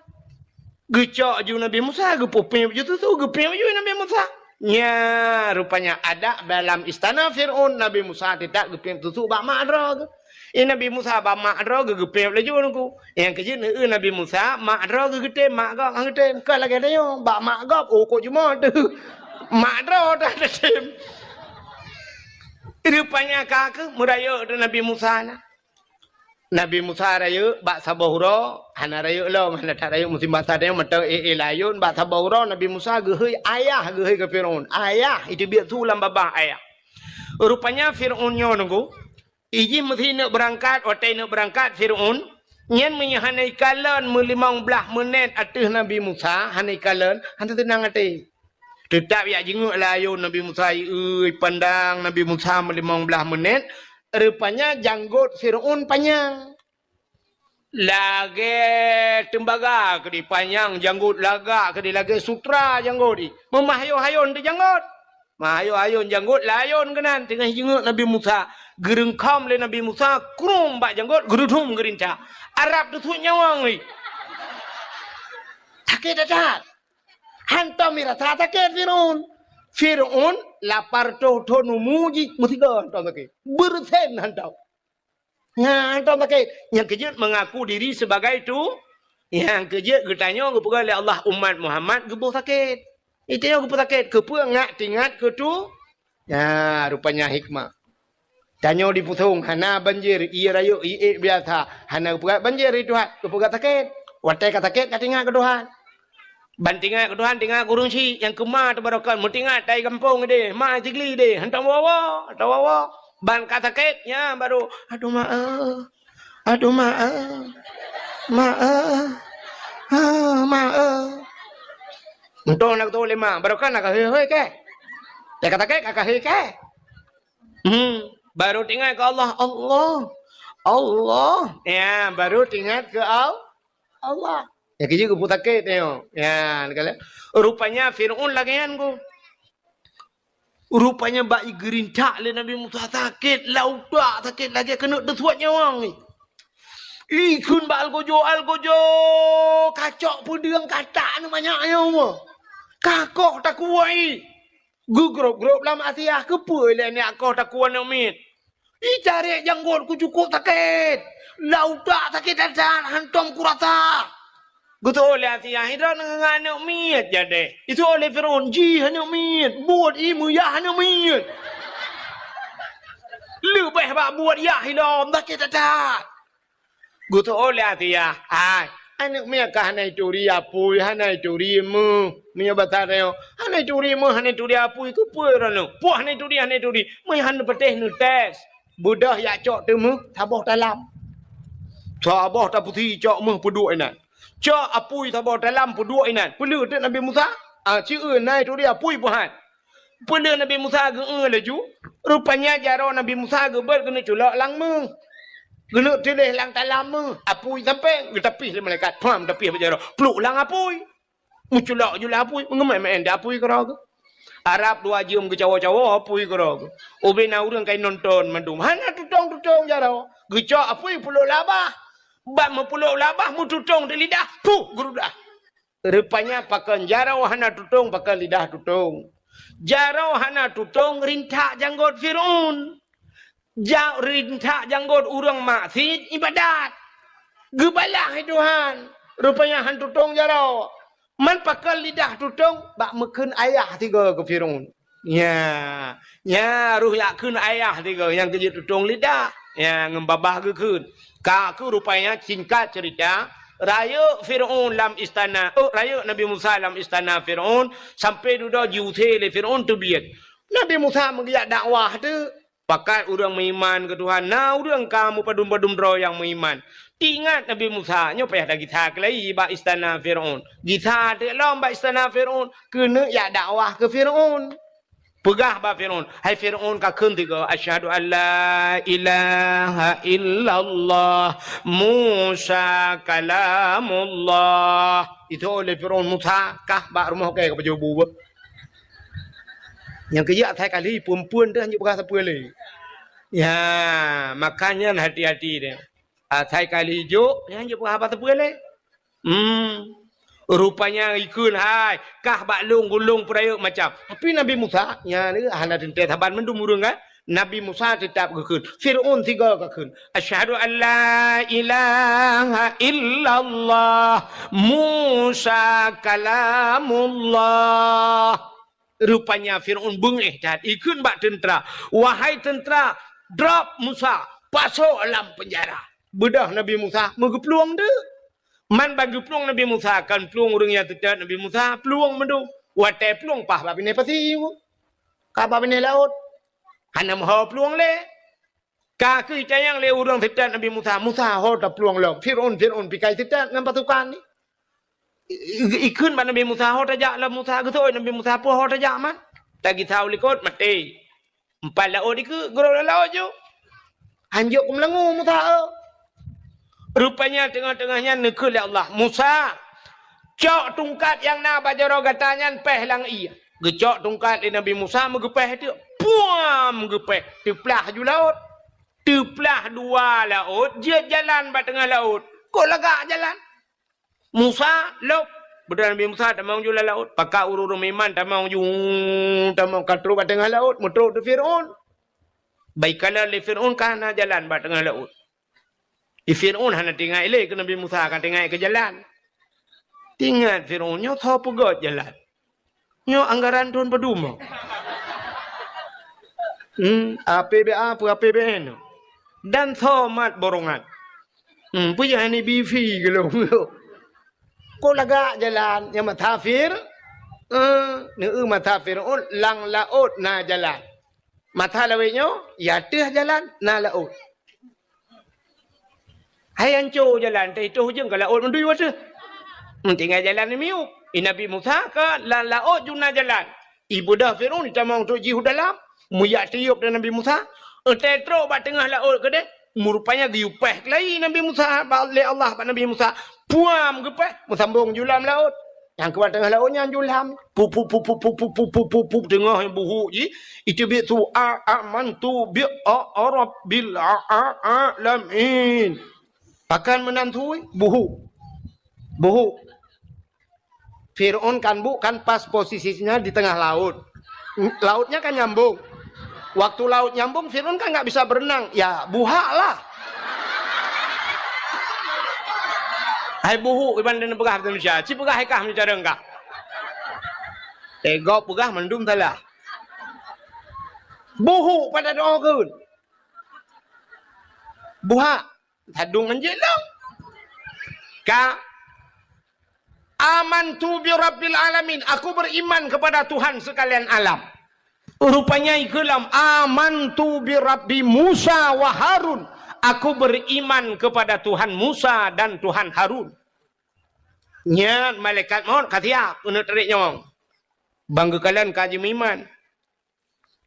Geucok ju Nabi Musa, geupeupiep ju susu, geupiep ju Nabi Musa. Nya, rupanya adak dalam istana Fir'aun, Nabi Musa teutab geupiep susu bak mak droe geuh. Eh, Nabi Musa bak mak droe geuh geupiep laju nungku. Nyang keujeuet neueu Nabi Musa, mak droe geuh geutem, mak gob han geutem. Kon lagée tanyoe, bak mak gob, oh, kok jumoe teuh. Mak droe dah geutem. Rupanya ka keuh meurayeuk teuh Nabi Musa na. Nabi Musa rayeuk bak saboh uroe, hana rayeuk lom, hana that rayeuk musim basa tanyoe mantong éh-éh layôn, bak saboh uroe Nabi Musa geuhôi ayah, geuhôi keu Fir'aun. Ayah, iteubiet su lam babah ayah. Rupanya Fir'aun nyoe nunggu, ijih meusi neuk beurangkat, watée neuk beurangkat Fir'aun, nyan meunyoe hana ikalon meulimong blaih meunét ateueh Nabi Musa, hana ikalon, hana teunang até. Teutab jak jingeuk layôn Nabi Musa, ieu, ipandang Nabi Musa meulimong blaih meunét, rupanya janggot Fir'aun panyang. Lagée teumbaga keudeh panyang janggot, lagak keudeh lagée sutra janggot jih. Meumahayôn-hayôn teuh janggot. Mahayôn-hayôn janggot layôn keunan teungoh jingeuk Nabi Musa. Geureungkam lé Nabi Musa, krum bak janggot, geurudum geurinca. Arab teusut nyawöng jih. Sakét that-that. Hantom mirasa sakét Fir'aun. Fir'aun lapan reutôh thon umu jih meusigoe hantom sakét. Beureusen hantom. Nyan, hantom sakét. Nyang keujeuet mengaku diri sebagai tu, nyang keujeuet geutanyoe geupeugah lé Allah umat Muhammad geuboh sakét. Geutanyoe geuboh sakét, keupeue ngak teuingat keu tu? Nyan, rupanya hikmah. Tanyoe dipusong, hana banjir, ié rayeuk, ié biasa, hana geupeugah banjir di Tuhan, geupeugah sakét. Watée ka sakét, ka teuingat keu Tuhan. Ban teuingat keu Tuhan, teuingat keu ureuëng syiek nyang keuma teubarokan, meutingat tai gampông deh, ma sigli deh, hantom woe-woe, hantom woe-woe. Ban ka sakét, nyan baru, "Aduh, ma, eh. Aduh, ma, eh. Ma, eh. Ah, ma, eh." Entong nak tahu lima, barokan nak kahé-hé keh. Ya ka sakét, ka kahé keh. Hmm, baru teuingat keu Allah, Allah, Allah. Ya, baru teuingat keu Al-, Allah. Ya, keujeuet geupeusakét nyoe. Ya, rupanya Firaun lagée nyan ku. Rupanya bak geurintak lé Nabi Musa sakét, lam utak sakét lagée keuneuk teusuet nyawöng. Ikheun bak algojo, algojo, kacok peudeueng katak nyoe manyak nyoe. Kakoh takuwai. Geugrôp-grôp lam Asia, keupeue lé nyak koh takue aneuk miet. Itarek janggot ku cukôp sakét. Lam utak sakét that-that, hantom kurasa. Geutôh lé Asia, "Hidroe ngon aneuk miet jadeh." Itôh lé Firaun, "Jih aneuk miet, buet i meuyah aneuk miet." Leubeh bak buet yah ilom, sakét that-that. Geutôh lé Asia, "Hai, aneuk miet ka hana ituri apui, hana ituri meuh." Meunyoe basa tanyoe, "Hana ituri meuh, hana ituri apui, keupeue droeneuh? Poh hana ituri, hana ituri." Meuhan neupatéh neutés. Beudôh yak cok teumeuh, saboh talam. Saboh tapeusi cok meuh peuduek inan. Cok apui saboh talam peuduek inan. Peuleueh teuk Nabi Musa, ah, ci eu na ituri apui peuhat. Peuleueh Nabi Musa geu-eu laju, rupanya jaroe Nabi Musa geubeuet keuneuk culok lam meuh. Keuneuk tuléh lam talam meuh, apui sampai geutapih lé malaikat. Pham, tapih bak jaroe. Pluek lam apui. Meuculok ju lam apui, meungeumé-mé di apui keudroe geuh. Arab dua jeuem geucawoe-cawoe apui keudroe geuh. Ubé na ureuëng ka inonton mandum. Hana tutong-tutong jaroe. Geucok apui peuleuk lam babah. Bak meupeuleuk lam babah meututong di lidah. Puh, geurudah. Rupanya pakon jaroe hana tutong, pakon lidah tutong. Jaroe hana tutong rintak janggot Firaun. Ja-, rintak janggot ureuëng maksiet ibadat. Geubalah lé Tuhan. Rupanya han tutong jaroe. Man pakon lidah tutong bak meukheun ayah sigoe keu Firaun. Ya, ya, roh yak kheun ayah tiga nyang keujeuet tutong lidah. Ya, ngon babah geukheun. Ka keuh rupanya singkat cerita, rayeuk Firaun lam istana, oh, rayeuk Nabi Musa lam istana Firaun, sampai dudoe jiusé lé Firaun teubiet. Nabi Musa meugeujak dakwah teuk. Pakat ureuëng meuiman keu Tuhan, na ureuëng ka meupadum-padum droe nyang meuiman. Teuingat Nabi Musa, nyoe payah tagisa keulai bak istana Firaun. Gisa teuk lom bak istana Firaun, keuneuk jak dakwah keu Firaun. Peugah bak Firaun, "Hai Firaun, kakheun tiga, 'Asyhadu an la ilaha illallah, Musa kalamullah.'" Itu oleh Firaun, "Musa, kah bak rumoh kèe ka pajoh bu." Nyang keujak asai kali, phon-phon teuh hanjeuet peugah sapeue lé. Ya, makanya hati-hati deh. Asai kali jok, nyan jeuet peugah haba sapeue lé. Hmm. Rupanya ikheun hai, kah bak lôn gulong peurayeuk macam. Tapi Nabi Musa, nyan hana teuntèe saban mandum ureuëng kan. Nabi Musa teutap geukheun. Firaun sigoe geukheun. "Asyhadu an la ilaha illallah, Musa kalamullah." Rupanya Firaun beungéh that, ikheun bak teuntra, "Wahai teuntra, drop Musa, pasok lam peunjara." Beudôh Nabi Musa meugeuplueng deuk. Man ban geuplueng Nabi Musa, kon plueng ureuëng nyang teutot Nabi Musa, plueng meudum. Watèe plueng paih bak binéh pasi. Ka bak binéh laôt. Hana meuho plueng lé. Ka keuh itanyong lé ureuëng teutot Nabi Musa, "Musa, ho taplueng lom. Firaun, Firaun pikai teutot ngon pasukan ni." I-, i-, ikheun bak Nabi Musa, "Ho tajak lom Musa." Geuseuôt Nabi Musa, "Peue ho tajak man?" Tagisa u likot, maté. Empat laôt dikeue, geurôk lam laôt ju. Hanjeuet keumeulangô Musa, eu. Rupanya teungoh-teungoh nyan neukheun lé Allah, "Musa, cok tungkat nyang na bak jaroe gata nyan péh lam ié." Geucok tungkat lé Nabi Musa, meugeupéh teuk. Puam! Geupéh, teuplah ju laôt. Teuplah dua laôt, jeuet jalan bak teungoh laôt. Kok lagak jalan? Musa, lôb. Beudôh Nabi Musa tamong ju lam laôt. Pakat ureuëng-ureuëng meuiman tamong ju, tamong ka trôk bak teungoh laôt, meutrôk teuk Firaun. Bak ikalon lé Firaun ka hana jalan bak teungoh laôt. Di Fir'aun hana teuingat lé keu Nabi Musa, ka teuingat keu jalan. Teuingat Fir'aun, nyoe soe peugöt jalan? Nyoe anggaran thon padum? Hmm, A P B A peue A P B N? Dan soe mat borongan? Hmm, peue nyang ni bifi geulong? Kok lagak jalan nyang meutasafir? Eh, neu meutasafir, oh, lam laôt na jalan. Masa lawét nyoe, ya teuh jalan, na laôt. Hai anco jalan, teuh itoh ujong ka laôt meudui wateuh. Tinggai jalan miyueb. I Nabi Musa ka lam laôt juna jalan. Ibeudôh Fir'aun itamong trok jih u dalam. Meuyak tiup dan Nabi Musa. Eunteuk trok bak teungoh laôt keudeh. Meurupanya geuyue péh keulayi Nabi Musa bak, lé Allah bak Nabi Musa. Puam geupéh, meusambong ju lam laôt. Nyang keubah teungoh laôt nyan ju lam. Pup, pup, pup, teungoh buhuk jih. Iteubiet su a, amantu bi a, a rabbil a, a, alamin. Pakon meunan sui? Buhuk. Buhuk. Fir'aun kan bu, kan pas posisinya di tengah laut. Lautnya kan nyambung. Waktu laut nyambung, Fir'aun kan nggak bisa berenang. Ya, buhak lah. Hai buhuk iban dan peugah Indonesia. Ci peugah hai kah meucareng kah. Tegok peugah mandum salah. Buhuk pada doa keun. Buhak. Sadung ngon jilong. Ka, "Amantu bi rabbil alamin." Aku beriman kepada Tuhan sekalian alam. Rupanya ikeulam, "Amantu bi rabbi Musa wa Harun." Aku beriman kepada Tuhan Musa dan Tuhan Harun. Nyan malaikat maut ka siap keuneuk tarék nyawöng. Bang geukalon ka jimeuiman.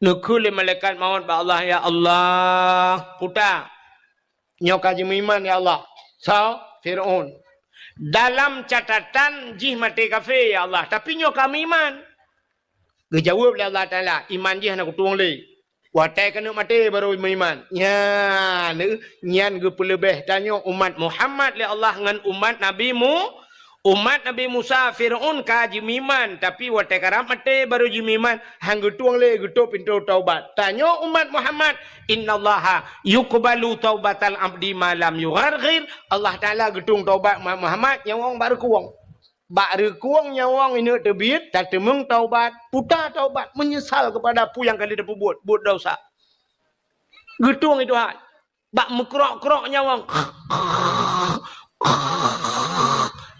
Neukheun lé malaikat maut bak Allah, "Ya Allah, puta, nyoe ka jimeuiman, ya Allah." Soe? Fir'aun. "Dalam catatan jih maté kafé, ya Allah, tapi nyoe ka meuiman." Geujaweueb lé Allah Taala, "Iman jih hana kutueng lé. Watée keuneuk maté barô meuiman." Nyan, nyan geupeuleubeh tanyoe umat Muhammad lé Allah ngon umat Nabi Mu-, Umat Nabi Musa, Fir'aun ka jimeuiman, tapi watée karab maté barô jimeuiman, han geutueng lé geutôp pintoe taubat. Tanyoe umat Muhammad, "Innallaha yuqbalu taubatal abdi ma lam yugharghir." Allah Taala geutueng taubat umat Muhammad nyawöng bak reukueng. Bak reukueng nyawöng ineuk teubiet, tateumeung taubat, puta taubat, meunyeusal keupada peue nyang ka lheueh tapeubuet, buet desya. Geutueng i Tuhan. Bak meukrok-krok nyawöng.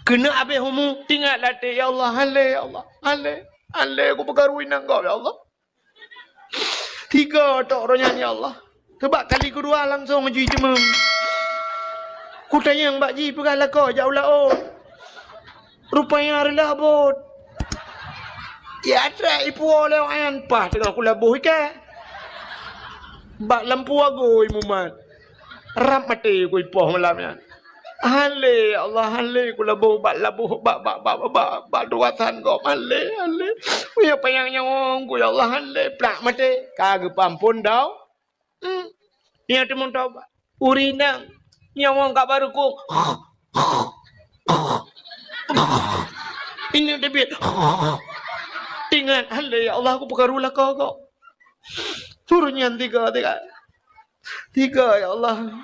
Keuneuk abéh umu, teuingat latée, "Ya Allah, han lé, ya Allah, han lé, han lé, kupeukaru inong gob, ya Allah." Tiga tok roh nyan, ya Allah. Teubak kali keudua langsong jih jiteumeung. Kutanyong bak jih peugah lakoe jak u laôt. Rupanya reulah bot. Ya trek ipuwoe lé awak nyan, paih teungoh kulaboh ikée. Bak lampu agui mumat. Rab maté kuipoh malam nyan. Han lé, ya Allah, han lé kulaboh bak laboh, bak, bak, bak, bak, bak dua san gob, han lé, han lé. Meunyoe panyang nyawöng ku, ya Allah, han lé, plak maté. Ka geupeuamphon dau. Hmm. Nyan teumeung taubat. Ureueng inong nyawöng ka bak reukueng. Ineuk teubiet. Teuingat, "Han lé, ya Allah, kupeukaru lakoe gob." Turun nyan tiga, tiga. Tiga, ya Allah.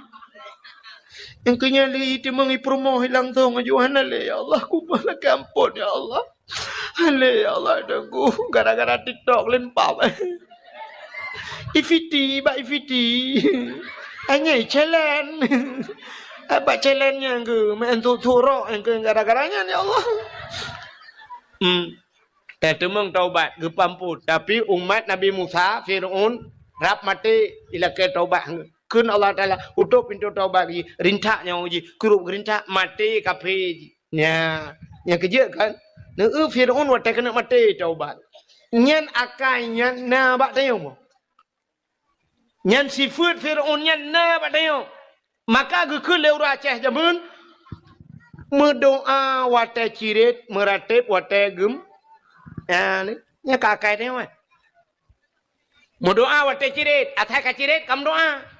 Nyang keu nyan lé iteumeung ipeurumoh langsong aju, "Han lé, ya Allah, kumoh lakée amphon, ya Allah." Han lé, ya Allah, Teungku, gara-gara TikTok leumpah. Ifiti, bak ifiti. Anyai challenge. Bak challenge nyan keuh, main tu-, turok nyan keuh gara-gara nyan, ya Allah. Hmm. Tateumeung taubat, geupeuamphon. Tapi umat Nabi Musa, Fir'aun, rab maté, ilakée taubat. Kheun Allah Taala, "Utôp pintoe taubat jih, rintak nyawöng jih, krup geurintak, maté kafé jih." Nya, nyang keujeuet kan? Neu Fir'aun watée keuneuk maté taubat. Nyan akai nyan na bak tanyoe. Nyan sifeuet Fir'aun nyan na bak tanyoe. Maka geukheun lé ureueng Aceh jameun, meudoá watée cirét, meuratéb watée geum-, nyan, nyan ka akai tanyoe. Meudoá watée cirét, asai ka cirét ka meudoá.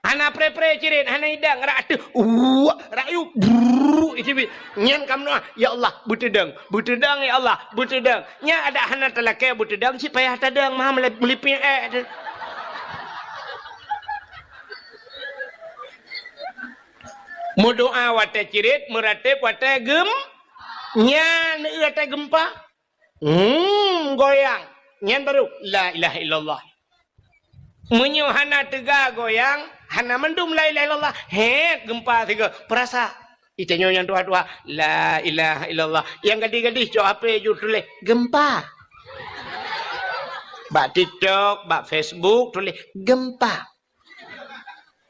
Hana pré-pré cirét, hana idang, rak ateueh, uwak, rak yub, brrrr, iteubiet. Nyan ka meudoá, "Ya Allah, beuteudong, beuteudong, ya Allah, beuteudong." Nyan adak hana talakée beuteudong, cit payah tadong, meuha meulip-, meulipéng ék teuh. Meudoa watée cirit, meuratéb watée gem-, nyan watée geumpa. Hmm, goyang. Nyan baru la ilaha illallah. Meunyoe hana teuga goyang, hana mandum la ilaha illallah. Hét, geumpa sigoe. Peurasa. Itanyoe nyang tuha-tuha, la ilaha illallah. Nyang gadih-gadih cok H P ju tuléh, geumpa. Bak TikTok, bak Facebook tuléh, geumpa.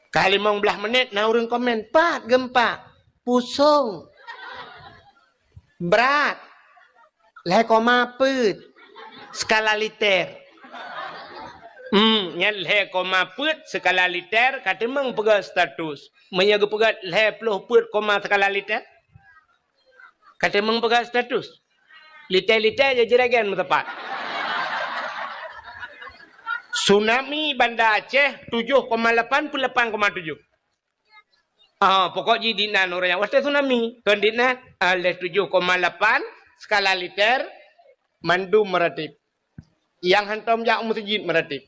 Ka limong blaih menit na ureuëng komen, pat geumpa, pusong, brat, lhée koma peuet, skala Richter. Hmm, nyan lhée koma peuet skala Richter ka teumeung peugah status. Meunyoe geupeugah lhée ploh peuet koma skala Richter, ka teumeung peugah status. Litée-litée jijiregen meutepat. Tsunami Banda Aceh tujoh koma lapan peuet lapan koma tujoh. Ah, pokok jih dinan ureuëng nyang watée tsunami. Kon dinan, ah, lhée tujoh koma lapan skala Richter, mandum meuratéb. Nyang hantom jak u meuseujid meuratéb.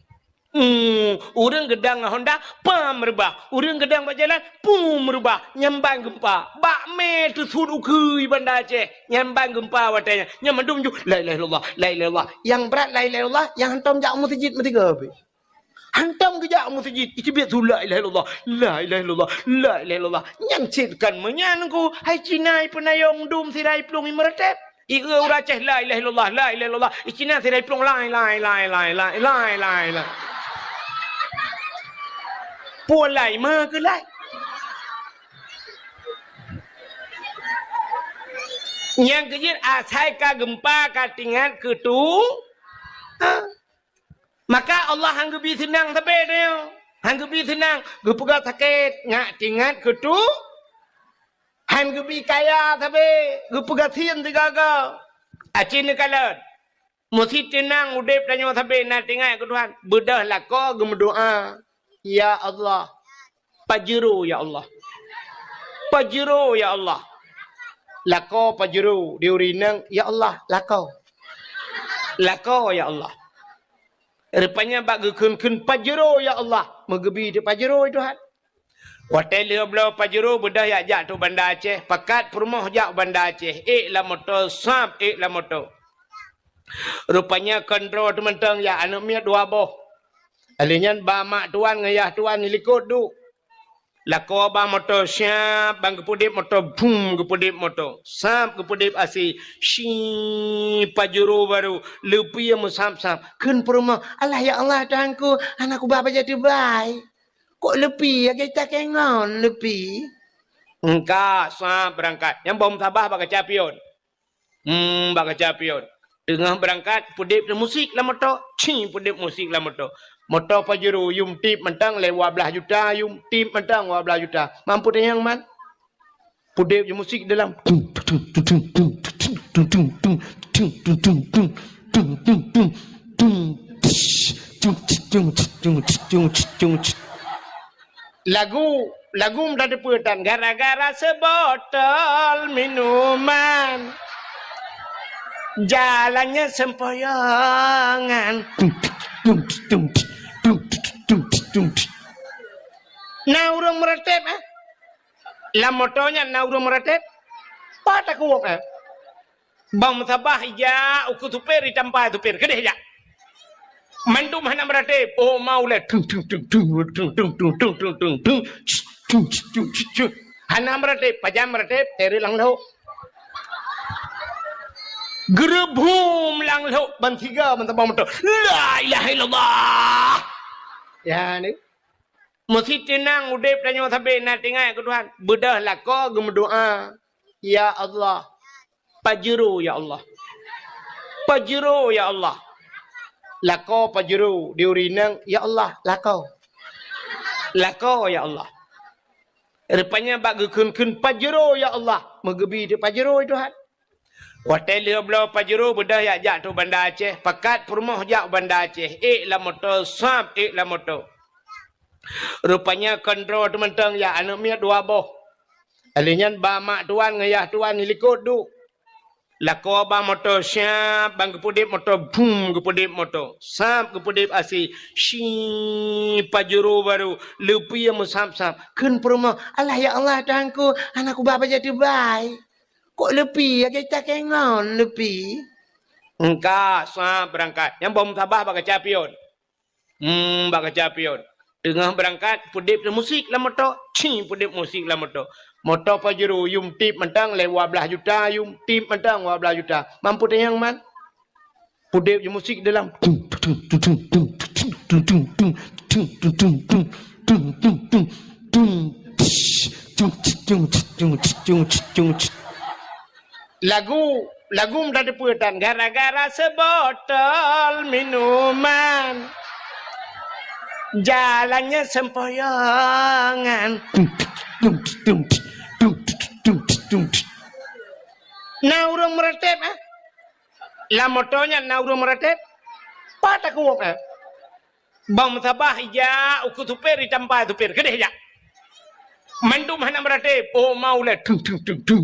Hmm, ureuëng geudang ngon honda, pam reubah. Ureuëng geudang bak jalan, pum reubah. Nyan ban geumpa. Bak mé teusut ukeue Banda Aceh. Nyan ban geumpa watée nyan. Nyan mandum ju, la ilaha illallah, la ilaha illallah. Nyang brat la ilaha illallah, nyang hantom jak u meuseujid meusigoe pih. Hantom geujak u meuseujid, iteubiet su la ilaha illallah, la ilaha illallah, la ilaha illallah. Nyan cit kon meunyan ku, hai Cina ipeunayong dum sira iplueng imeuratéb. Ie ureuëng Aceh la ilaha illallah, la ilaha illallah. I Cina sira iplueng lai, lai, lai. Puon lai, ma keu lai. Nyang keujeuet asai ka geumpa ka tingat keu tu. Ha. Maka Allah han geubi seunang sabe tanyoe. Han geubi seunang, geupeugah sakét, ngat tingat keu tu. Han geubi kaya sabe, geupeugah sien sigaga. Aci neukalon. Meusi teunang udeb tanyoe sabe na tingat keu Tuhan. Beudôh lakoe geumeudoa, "Ya Allah, pajero ya Allah. Pajero ya Allah." Lakoe pajero di ureuëng inong, "Ya Allah, lakoe. Lakoe ya Allah." Rupanya bak geukheun-kheun pajero ya Allah, meugeubi teuk pajero Tuhan. Watée lheueh bloe pajero beudôh jak, jak tu Banda Aceh, pakat peurumoh jak Banda Aceh, ék lam moto, sab ék lam moto. Rupanya kontro teuh mantong jak, aneuëk miet dua boh. Lheueh nyan ba mak tuan ngon yah tuan di likot duek. Lakoe ba moto, sab ban geupeudeb moto, bum geupeudeb moto. Sab geupeudeb asi, shi pajero baru, leupie meusab-sab. Kheun peurumoh, "Alah ya Allah Tuhanku, hana kuba bajée teubai." Kok leupie, lagée takée ngon leupie? Engka sa beurangkat. Nyang bom sabah bak kaca pion. Hmm, bak kaca pion. Teungoh beurangkat, peudeb musik lam moto. Ci, peudeb musik lam moto. Moto pajero, yum tip mantong lé dua blaih juta, yum tip mantong dua blaih juta. Mampu tanyong man? Peudeb je musik dalam. Lagu, lagu meutateupeue tan, gara-gara seubotol minuman, jalannya sempoyongan. Na ureuëng meuratéb, eh? Lam moto nyan na ureuëng meuratéb. Pat takuwok, eh? Bang meusabah ija ukeue supir, itampa supir. Keudeh jak. Mandum hana meuratéb. Oh, mau lé. Tung, tung, tung. Hana meuratéb. Pajan meuratéb, teureuk lam lhok. Geureubum lam lhok. Ban siga meusabah moto. La ilaha illallah. Ya, ni. Meusi teunang udeb tanyoe sabe na teuingat keu Tuhan. Beudôh lakoe geumeudoa, "Ya Allah, pajero ya Allah. Pajero ya Allah." Lakoe pajero di ureuëng inong, "Ya Allah, lakoe. Lakoe ya Allah." Rupanya bak geukheun-kheun pajero ya Allah, meugeubi teuk pajero Tuhan. Watée lheueh bloe pajero beudôh jak, jak tu Banda Aceh, pakat peurumoh jak Banda Aceh, ék lam moto, sab ék lam moto. Rupanya kontro teuh mantong jak, aneuëk miet dua boh. Lheueh nyan ba mak tuan ngon yah tuan di likot duek. Lakoe bak moto, siap, ban geupeudeb moto, bum, geupeudeb moto. Sab, geupeudeb asèe, si, Pajero barô, leupie meusab-sab. Kheun peurumoh, "Alah ya Allah, Tuhanku, hana kuba bajèe teubai. Kok leupie, lagèe cakée ngon leupie?" Engka, sab, beurangkat. Nyang boh musabah bak kaca pion. Hmm, bak kaca pion. Teungoh beurangkat, peudeb musik lam moto. Ci, peudeb musik lam moto. Moto Pajero, yum tip mantong lé dua blaih juta, yum tip mantong dua blaih juta. Mampu teunyang man? Peudeb musik dalam. Tung, tung, tung. Lagu, lagu mudah teupeu tan, gara-gara seubotol minuman, jalannya sempoyongan. Na ureuëng meuratéb, eh? Lam moto nyan na ureuëng meuratéb? Pat takue, eh? Bang meusabah ijak ukeue supir, itampa supir, keudeh jak. Mandum hana meuratéb. Oh, mau lé. Tung, tung, tung, tung.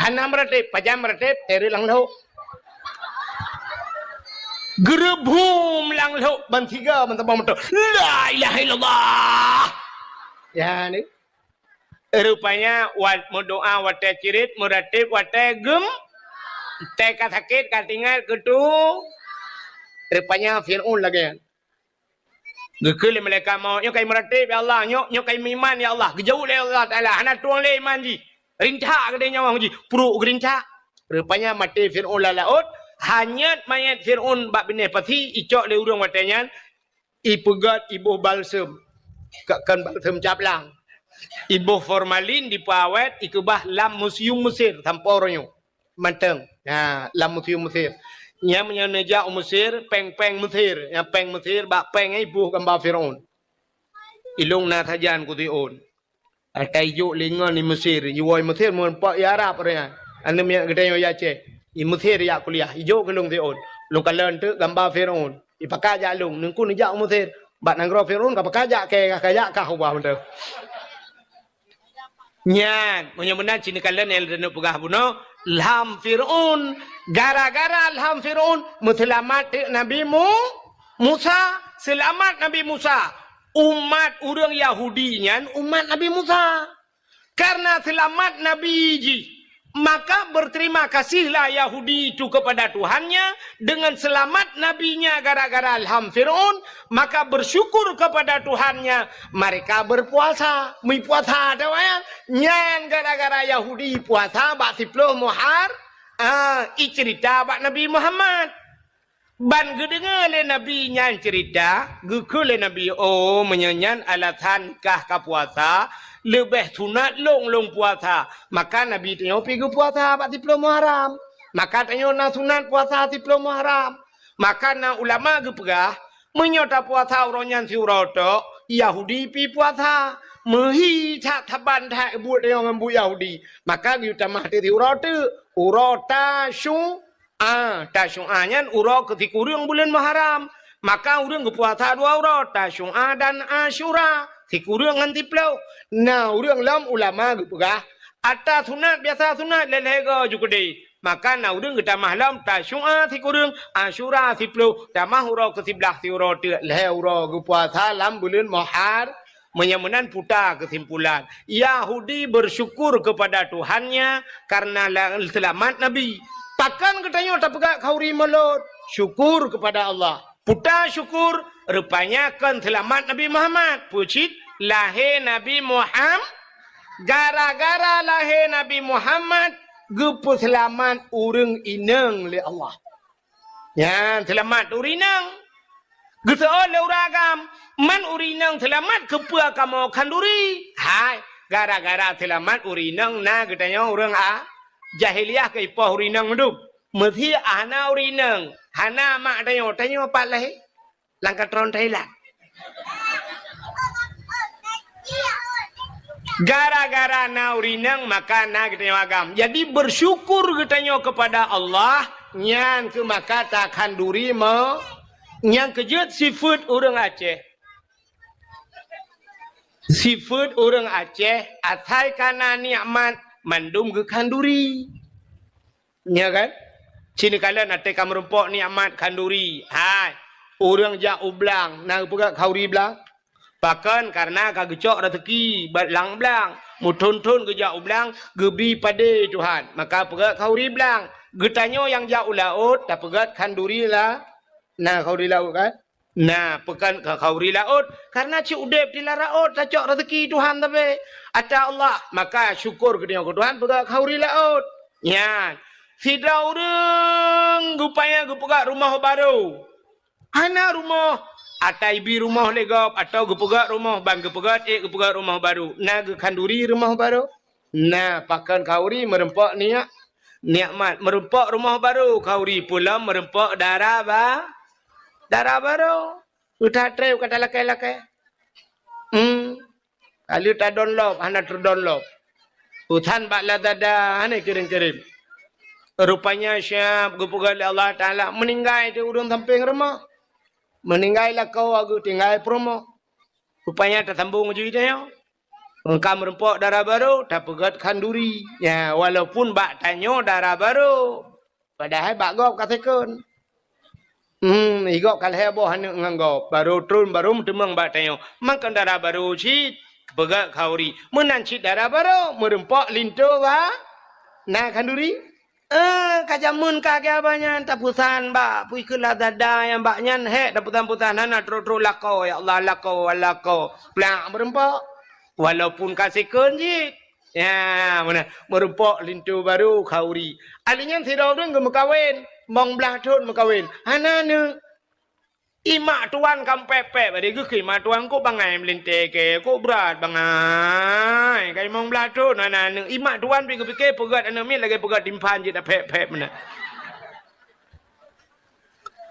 Hana meuratéb, pajan meuratéb, teureuk lam lhok. Geureubum lam lhok, ban tiga, ban tabang moto. La ilaha illallah. Ya, ni. Rupanya, wat meudoa watée cirit, meuratéb watée gem, watée ka sakét, ka tinggai, keutu. Rupanya Fir'aun lagée nyan. Geukheun lé malaikat maut, "Nyoe kai meuratéb, ya Allah, nyoe, nyoe kai meuiman, ya Allah." Geujaweueb lé Allah Taala, "Hana tueng lé iman jih. Rintak keudeh nyawöng jih, pruet geurintak." Rupanya maté Fir'aun lam laôt, hanyot manyét Fir'aun bak binéh pasi, icok lé ureuëng watée nyan, ipeugét, iboh balsem, ka-, kon balsem caplang. Iboh formalin, dipeuawét, ikeubah lam museum Mesir sampoe uroe nyoe. Mantong. Ha, lam museum Mesir. Nyan meunyoe neujak u Mesir, péng-péng Mesir. Nyang péng Mesir, bak péng nyan iboh gamba Fir'aun. Ilông na sajan keu Fir'aun. Ata ijok lé ngon i Mesir, iwoe i Mesir meureumpok i Arab ureuëng nyan. Aneuk miet geutanyoe i Aceh. I Mesir jak kuliah, ijok keu lôn Fir'aun. Lôn kalon teuk gamba Fir'aun. Ipakat jak lôn, neungku neujak u Mesir. Bak nanggroe Fir'aun ka pakat jak kée, ka jak kah ubah mantong. Nyan, meunyoe meunan cit neukalon nyang lôn peugah bunoe, lham Fir'aun. Gara-gara lham Fir'aun, meuseulamat teuk Nabi Mu-, Musa. Seulamat Nabi Musa. Umat ureuëng Yahudi nyan umat Nabi Musa. Karena seulamat Nabi jih, maka berterima kasihlah Yahudi itu kepada Tuhannya dengan selamat nabinya gara-gara lham Fir'aun, maka bersyukur kepada Tuhannya, mereka berpuasa. Meupuasa, tahu ya? Nyan gara-gara Yahudi puasa bak siploh Muhar-, ah, icerita bak Nabi Muhammad. Ban geudeungoe lé Nabi nyan ceurita, geukheun lé Nabi, "Oh, meunyoe nyan alasan kah ka puasa, leubeh sunat lôn lôn puasa." Maka Nabi tanyoe pi geupuasa bak siploh Muharram. Maka tanyoe na sunat puasa siploh Muharram. Maka na ulama geupeugah, meunyoe tapuasa uroe nyan siuroe tok, Yahudi pi puasa. Meuhi that saban that buet tanyoe ngon buet Yahudi. Maka geuyue tamah teuk siuroe teuk, uroe Tasyu-, a, Tasyu'a nyan uroe keu sikureueng buleuen Muharram. Maka ureuëng geupuasa dua uroe, Tasyu'a dan Asyura, sikureueng ngon siploh. Na ureuëng lom ulama geupeugah, ata sunat biasa sunat lhée-lhée goe ju keudeh. Maka na ureuëng geutamah lom Tasyu'a sikureueng, Asyura siploh, tamah uroe keu siblaih siuroe teuk, lhée uroe geupuasa lam buleuen Muhar-, Meunyoe meunan puta keusimpulan, Yahudi bersyukur kepada Tuhannya karena la-, seulamat Nabi. Pakon geutanyoe tapeugah khanuri mulod? Syukur kepada Allah. Puta syukur, rupanya kon seulamat Nabi Muhammad. Peue cit? Lahé Nabi Muham-, gara-gara lahé Nabi Muhammad, geupeuseulamat ureuëng inong lé Allah. Nyan seulamat ureuëng inong. Geuseuôt lé ureuëng agam, "Man ureuëng inong seulamat, keupeue kamoe khanduri?" Hai, gara-gara seulamat ureuëng inong na geutanyoe ureuëng a-, jahiliah keu ipoh ureuëng inong mandum. Meusé hana ureuëng inong, hana mak tanyoe, tanyoe pat lahé? Lam katron Thailand. Gara-gara na ureuëng inong, maka na geutanyoe agam. Jadi, bersyukur geutanyoe kepada Allah, nyan keuh maka takhanduri me-, nyang keujeuet sifeuet ureuëng Aceh. Sifeuet ureuëng Aceh, asai ka na nikmat, mandum geukhanduri. Nya kan? Sini kalon até ka meurumpok nikmat khanduri. Hai, ureuëng jak u blang, na geupeugah khanduri blang? Pakon? Kareuna ka geucok raseuki bak lam blang. Meuthon-thon geujak u blang, geubri padé Tuhan. Maka peugah khanduri blang. Geutanyoe nyang jak u laôt, tapeugah khanduri la-, na khanduri laôt kan? Na, pakon khanduri laôt, kareuna cit udeb di lam laôt tacok raseuki Tuhan tapi ata Allah, maka syukur geutanyoe keu Tuhan peugah khanduri laôt. Nyan, sidroe ureuëng geupaya geupeugah rumoh barô. Hana rumoh, ata ibi rumoh lé gob, atawa geupeugah rumoh ban geupeugah ék geupeugah rumoh barô. Na geukhanduri rumoh barô? Na, pakon khanduri meurumpok niat, nikmat. Meurumpok rumoh barô khanduri, peulom meurumpok dara ba-, dara barô. Udah treb kata lakée-lakée. Hmm. Kali ta download, hana terdonlop. Utan bak Lazada, hana kirim-kirim. Rupanya siap geupeugah lé Allah Taala, meuninggai di ureuëng sampéng rumoh. Meuninggai lakoe geutinggai peurumoh. Rupanya tasambong ju idéh nyoe. Ka meurumpok dara barô, tapeugét khanduri. Ya, walaupun bak tanyoe dara barô, padahai bak gob ka second. Hmm, i gob ka lhée boh aneuk ngon gob, barô tron, barô meuteumong bak tanyoe. Mangkon dara barô cit, peugét khanduri. Meunan cit dara barô, meurumpok linto ba na khanduri. Eh, ka jameun ka geuh abah nyan tapeusan bak, pui keu Lazada nyang bak nyan hék tapeusan-peusan hana trok-trok lakoe, ya Allah, lakoe, lakoe. Plak meurumpok. Walaupun ka second jih. Ya, meunan. Meurumpok linto barô khanduri. Ahli nyan sidroe ureuëng geumeukawen, limong blaih thon meukawen. Hana aneuk. Imak tuan ka pép-pép, bari geukheun imak tuan, "Kok bangai meulintèe kèe, kok brat bangai." Ka limong blaih thon hana aneuk. Imak tuan pi geupike peugét aneuk miet lagèe peugét timphan jih tapép-pép meunan.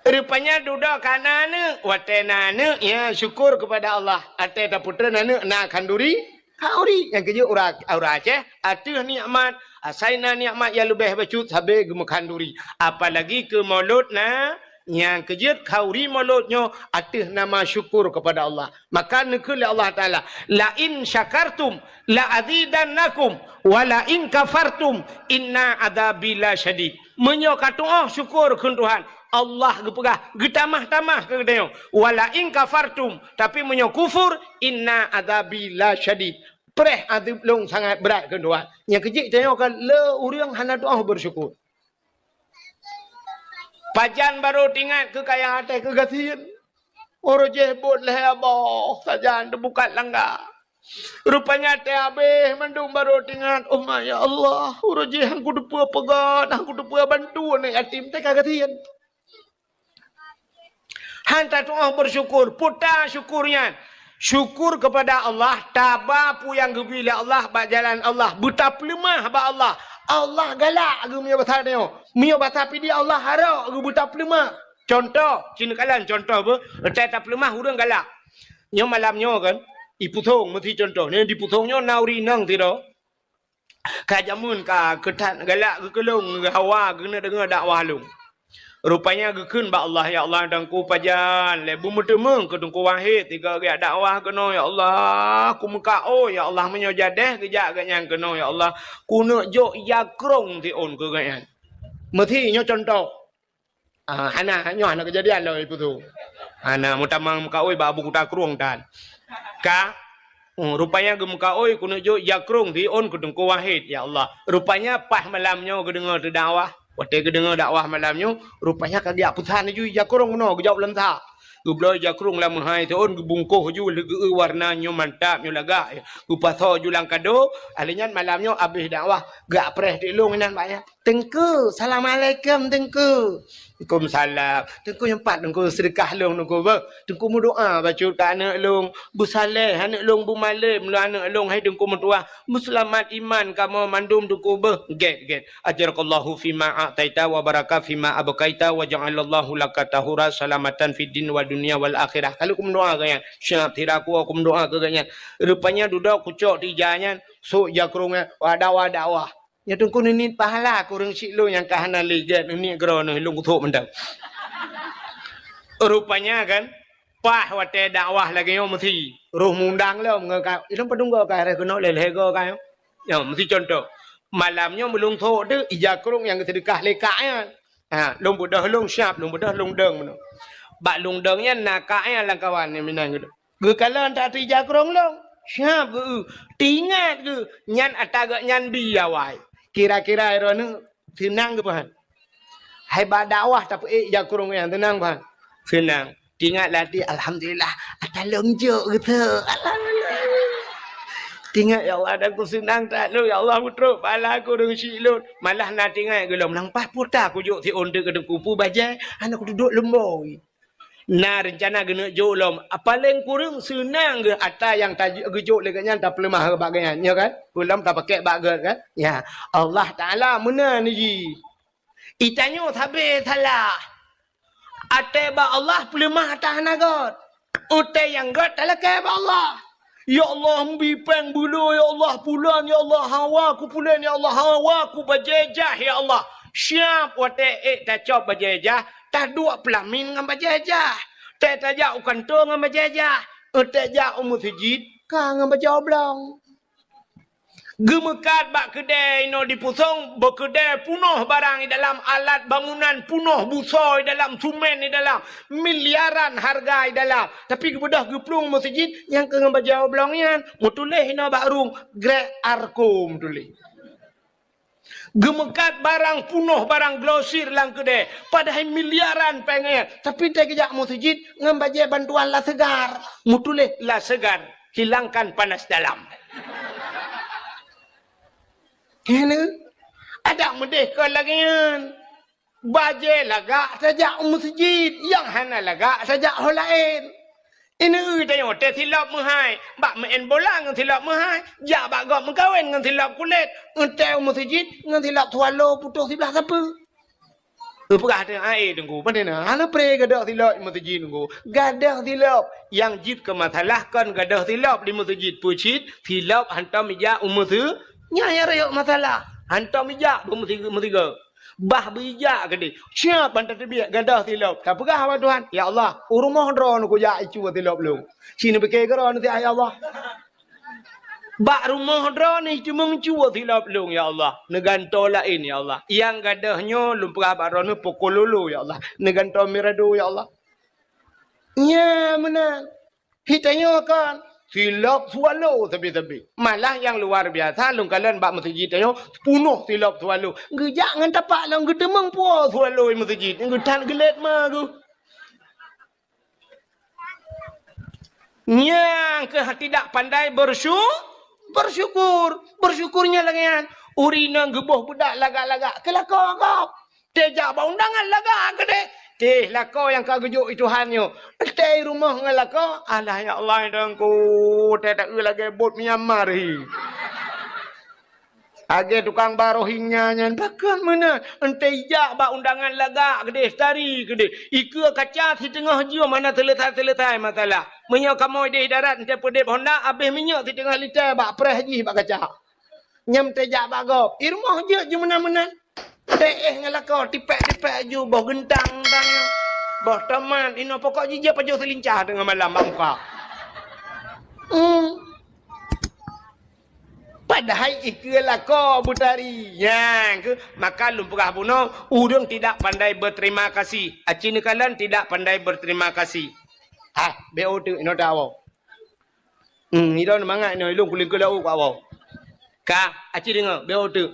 Rupanya dudoe ka na aneuk. Watèe na aneuk, ya syukur kepada Allah. Watèe tapeutreun aneuk na khanduri, khanduri. Nyang keujeuet ureueng, ureueng Aceh, ateueh nikmat, asai na nikmat nyang leubeh bacut sabe geumeukhanduri. Apalagi keu mulod na, nyang keujeuet khanduri mulod nyoe ateueh nama syukur kepada Allah. Maka neukheun lé Allah Taala, "La in syakartum la azidannakum, wa la in kafartum inna adzabi lasyadid." Meunyoe ka tuoh syukur kheun Tuhan, Allah geupeugah, geutamah-tamah keu geutanyoe. "Wa la in kafartum," tapi meunyoe kufur, "inna adzabi lasyadid." Preh azeueb lôn sangat brat kheun Tuhan. Nyang keujeuet tanyoe ka le ureueng hana tuoh beusyukur. Pajan barô teuingat keu kaya até keu gasien. Uroe jih buet lhèe boh sajan teubukat langga. Rupanya até habéh mandum barô teuingat, "Oh ma ya Allah, uroe jih han kuteupeue peugah, han kuteupeue bantu aneuk yatim teuka gasien." Han tatuoh beusyukur, peue ta syukur nyan. Syukur kepada Allah, taba peue nyang geubri lé Allah bak jalan Allah, beutapeuleumah bak Allah. Allah galak geuh meunyoe basa tanyoe. Meunyoe basa Pidie Allah harok geuh beutapeuleumah. Cuntoh, ci neukalon cuntoh beuh, watèe tapeuleumah ureueng galak. Nyoe malam nyoe kan, i Pusong meusi cuntoh. Nyoe di Pusong nyoe na ureueng inong sidroe. Ka jameun ka keu that galak geukeulong geuhawa geuneuk deungoe dakwah lôn. Rupanya geukheun bak Allah, "Ya Allah, Teungku pajan lé beumeuteumeung keu Teungku Wahid sigoe geujak dakwah keunoe, ya Allah. Kumeukaôi, ya Allah, meunyoe jadeh geujak gobnyan keunoe, ya Allah, kuneuk jok jakrong siôn keu gobnyan." Meusi nyoe cuntoh. Ah, hana, nyoe hana keujadian lom, Ibu Tu. Hana, meutamong meukaôi bak Abu Kuta Krueng tan. Ka, hmm, rupanya geumeukaôi keuneuk jok jakrong siôn keu Teungku Wahid, ya Allah. Rupanya paih malam nyoe geudeungoe teudakwah. Watèe geudeungoe dakwah malam nyoe, rupanya ka geujak peusan laju jakrong keunoe, geujak u Lansa. Geubloe jakrong lam meuhai siôn, geubungkoh laju lé geu-eu warna nyoe mantap, nyoe lagak. Geupasoe laju lam kado, ahli nyan malam nyoe abéh dakwah, geujak preh di lôn inan bak nyan. "Teungku, assalamualaikum, Teungku." "Waalaikumsalam." "Teungku, nyoe pat Teungku seudeukah lôn, Teungku, beuh. Teungku meudoa bacut keu aneuk lôn. Beusaleh aneuk lôn, beumalém lôn aneuk lôn, hai Teungku meutuah. Beuseulamat iman kamoe mandum, Teungku, beuh." "Gèt, gèt. Ajarakallahu fima a'taita wa baraka fima abqaita wa ja'alallahu laka tahura salamatan fid din wa dunya wal akhirah." Ka lheueh kumeudoa keu nyan. Siap sira ku kumeudoa keu nyan. Rupanya dudoe kucok tija nyan, sôk jakrong nyan, wada-wada wah. Nyoe Teungku neuniet pahala keu ureueng syiek lôn nyang ka hana lé gèt, neuniet keudroe neuh lôn kuthok mantong. Rupanya kan, paih watèe dakwah lagèe nyoe meusi roh mundang lom ngon ka, ilôn padum goe ka, rhèe keunoe lhèe-lhèe goe ka nyoe. Nyoe meusi cuntoh. Malam nyoe meulungthok teuk ija krông nyang geuseudeukah lé kak nyan. Ha, lôn beudôh lôn siab, lôn beudôh lôn dong meunoe. Bak lôn dong nyan na kak nyan lam kawan nyang meunan geuh. Geukalon that ija krông lôn. Siab geuh. Teuingat geuh nyan ata geuh nyan bi awai. Kira-kira droeneuh seunang geuh pahan. Hai bak dakwah tapeuék ija krông nyan seunang pahan. Seunang. Teuingat lam até, "Alhamdulillah, ata lôn jok geuh." Alhamdulillah. Teuingat, "Ya Allah, ata ku seunang that lôn, ya Allah, meutrok pahala ku ureueng syik lôn." Malah na teuingat geuh lom, "Nang paih puta ku jok siôn teuk keu teungku, peue bajée, hana ku duduek leumboi." Na reuncana geuneuk jok lom, paléng kureueng seunang geuh ata nyang ta-, geujok lé geuh nyan tapeuleumah bak geuh nyan, nyo kan? Peue lom tapakèk bak geuh kan? Ya, Allah Taala meunan jih. Itanyoe sabe salah. Até bak Allah peuleumah ata hana göt. Até nyang göt talakée bak Allah. "Ya Allah, meubi péng beuloe, ya Allah, pulan, ya Allah, hawa ku pulan, ya Allah, hawa ku bajée jah, ya Allah." Siab watée ék tacok bajée jah, taduek peulamin ngon bajée jah. Tée tajak u kantô ngon bajée jah. Tée jak u meuseujid ka ngon bajée oblong. Geumeukat bak keudée inoe dipusong, bak keudée punoh barang di dalam, alat bangunan punoh, busoe di dalam, sumen di dalam, miliaran hareuga di dalam. Tapi geubeudôh geuplueng meuseujid nyang keu ngon bajée oblong nyan, meutuléh inoe bak rueng, "Grek Arko" meutuléh. Geumeukat barang punoh, barang grosir lam keudée, padahai miliaran péng nyan. Tapi tée geujak meuseujid ngon bajée bantuan La Segar, meutuléh "La Segar, hilangkan panas dalam." Keuneuk adak meudeh kon lagée nyan. Bajée lagak tajak u meuseujid, nyang hana lagak tajak ho laén. Ineuk tanyoe tée silop meuhai, bak meu'en bola ngon silop meuhai, jak bak gob meukawen ngon silop kulét, eunteuk u meuseujid ngon silop swallow putôh siblah sapeue. Peugah teuh, "Ai, Teungku, pane na hana pre gadôh silop meuseujid, Teungku." Gadôh silop, nyang jeuet keu masalah kon gadôh silop di meuseujid, peue cit silop hantom ijak u meuseu-, nyan nyang rayeuk masalah. Hantom ijak bak meusigoe. Bah beuijak keudeh. Siab ban tateubiet gadôh silop. Tapeugah bak Tuhan, "Ya Allah, u rumoh droeneuh kujak icuba silop lôn." Ci neupike keudroe neusiat, "Ya Allah." Bak rumoh droeneuh teumeung cuba silop lôn, ya Allah. Neugantoe laén, ya Allah. Nyang gadôh nyoe lôn peugah bak droeneuh pokok lolo, ya Allah. Neugantoe mirado, ya Allah. Nya meunan. Hitanyoe kan silop swallow sabe-sabe. Malah nyang luar biasa, lôn kalon bak meuseujid tanyoe punoh silop swallow. Geujak ngon tapak lom geuteumeung puwoe swallow meuseujid. Geuthat geulet ma geuh. Nyang keuh tidak pandai bersyu-, bersyukur. Bersyukur nyan lagée nyan. Ureueng inong geuboh beudak lagak-lagak keu lakoe gob. Tée jak bak undangan lagak keudeh. Teh lakoe nyang ka geujok i Tuhan nyoe. Tée i rumoh ngon lakoe, "Alah ya Allah, Teungku, tée taeu lagée bot Myanmar hi." Lagée tukang ba Rohingya nyan, pakon meunan. Eunteuk ijak bak undangan lagak keudeh, tari keudeh. Ikeue kaca siteungoh jeuem hana seuleusai-seuleusai masalah. Meunyoe kamoe ideh darat eunteuk peudeb honda, abéh minyeuk siteungoh lita bak preh jih bak kaca. Nyan teujak bak gob. I rumoh jeuet ju meunan-meunan. Teuéh ngon lakoe, tipék-tipék ju, boh geuntang, geuntang, boh tomat, inoe pokok jih jeuet pajoh seulincah teungoh malam bak muka. Hmm. Padahai ikeue lakoe beutari. Nyan keuh, maka lôn peugah bunoe, ureueng tidak pandai berterima kasih. Aci neukalon tidak pandai berterima kasih. Ah, B O teuk inoe tawoe. Hmm, idong mangat inoe, ilong kulingkeu laôt keu awak. Ka, aci deungoe, B O teuk.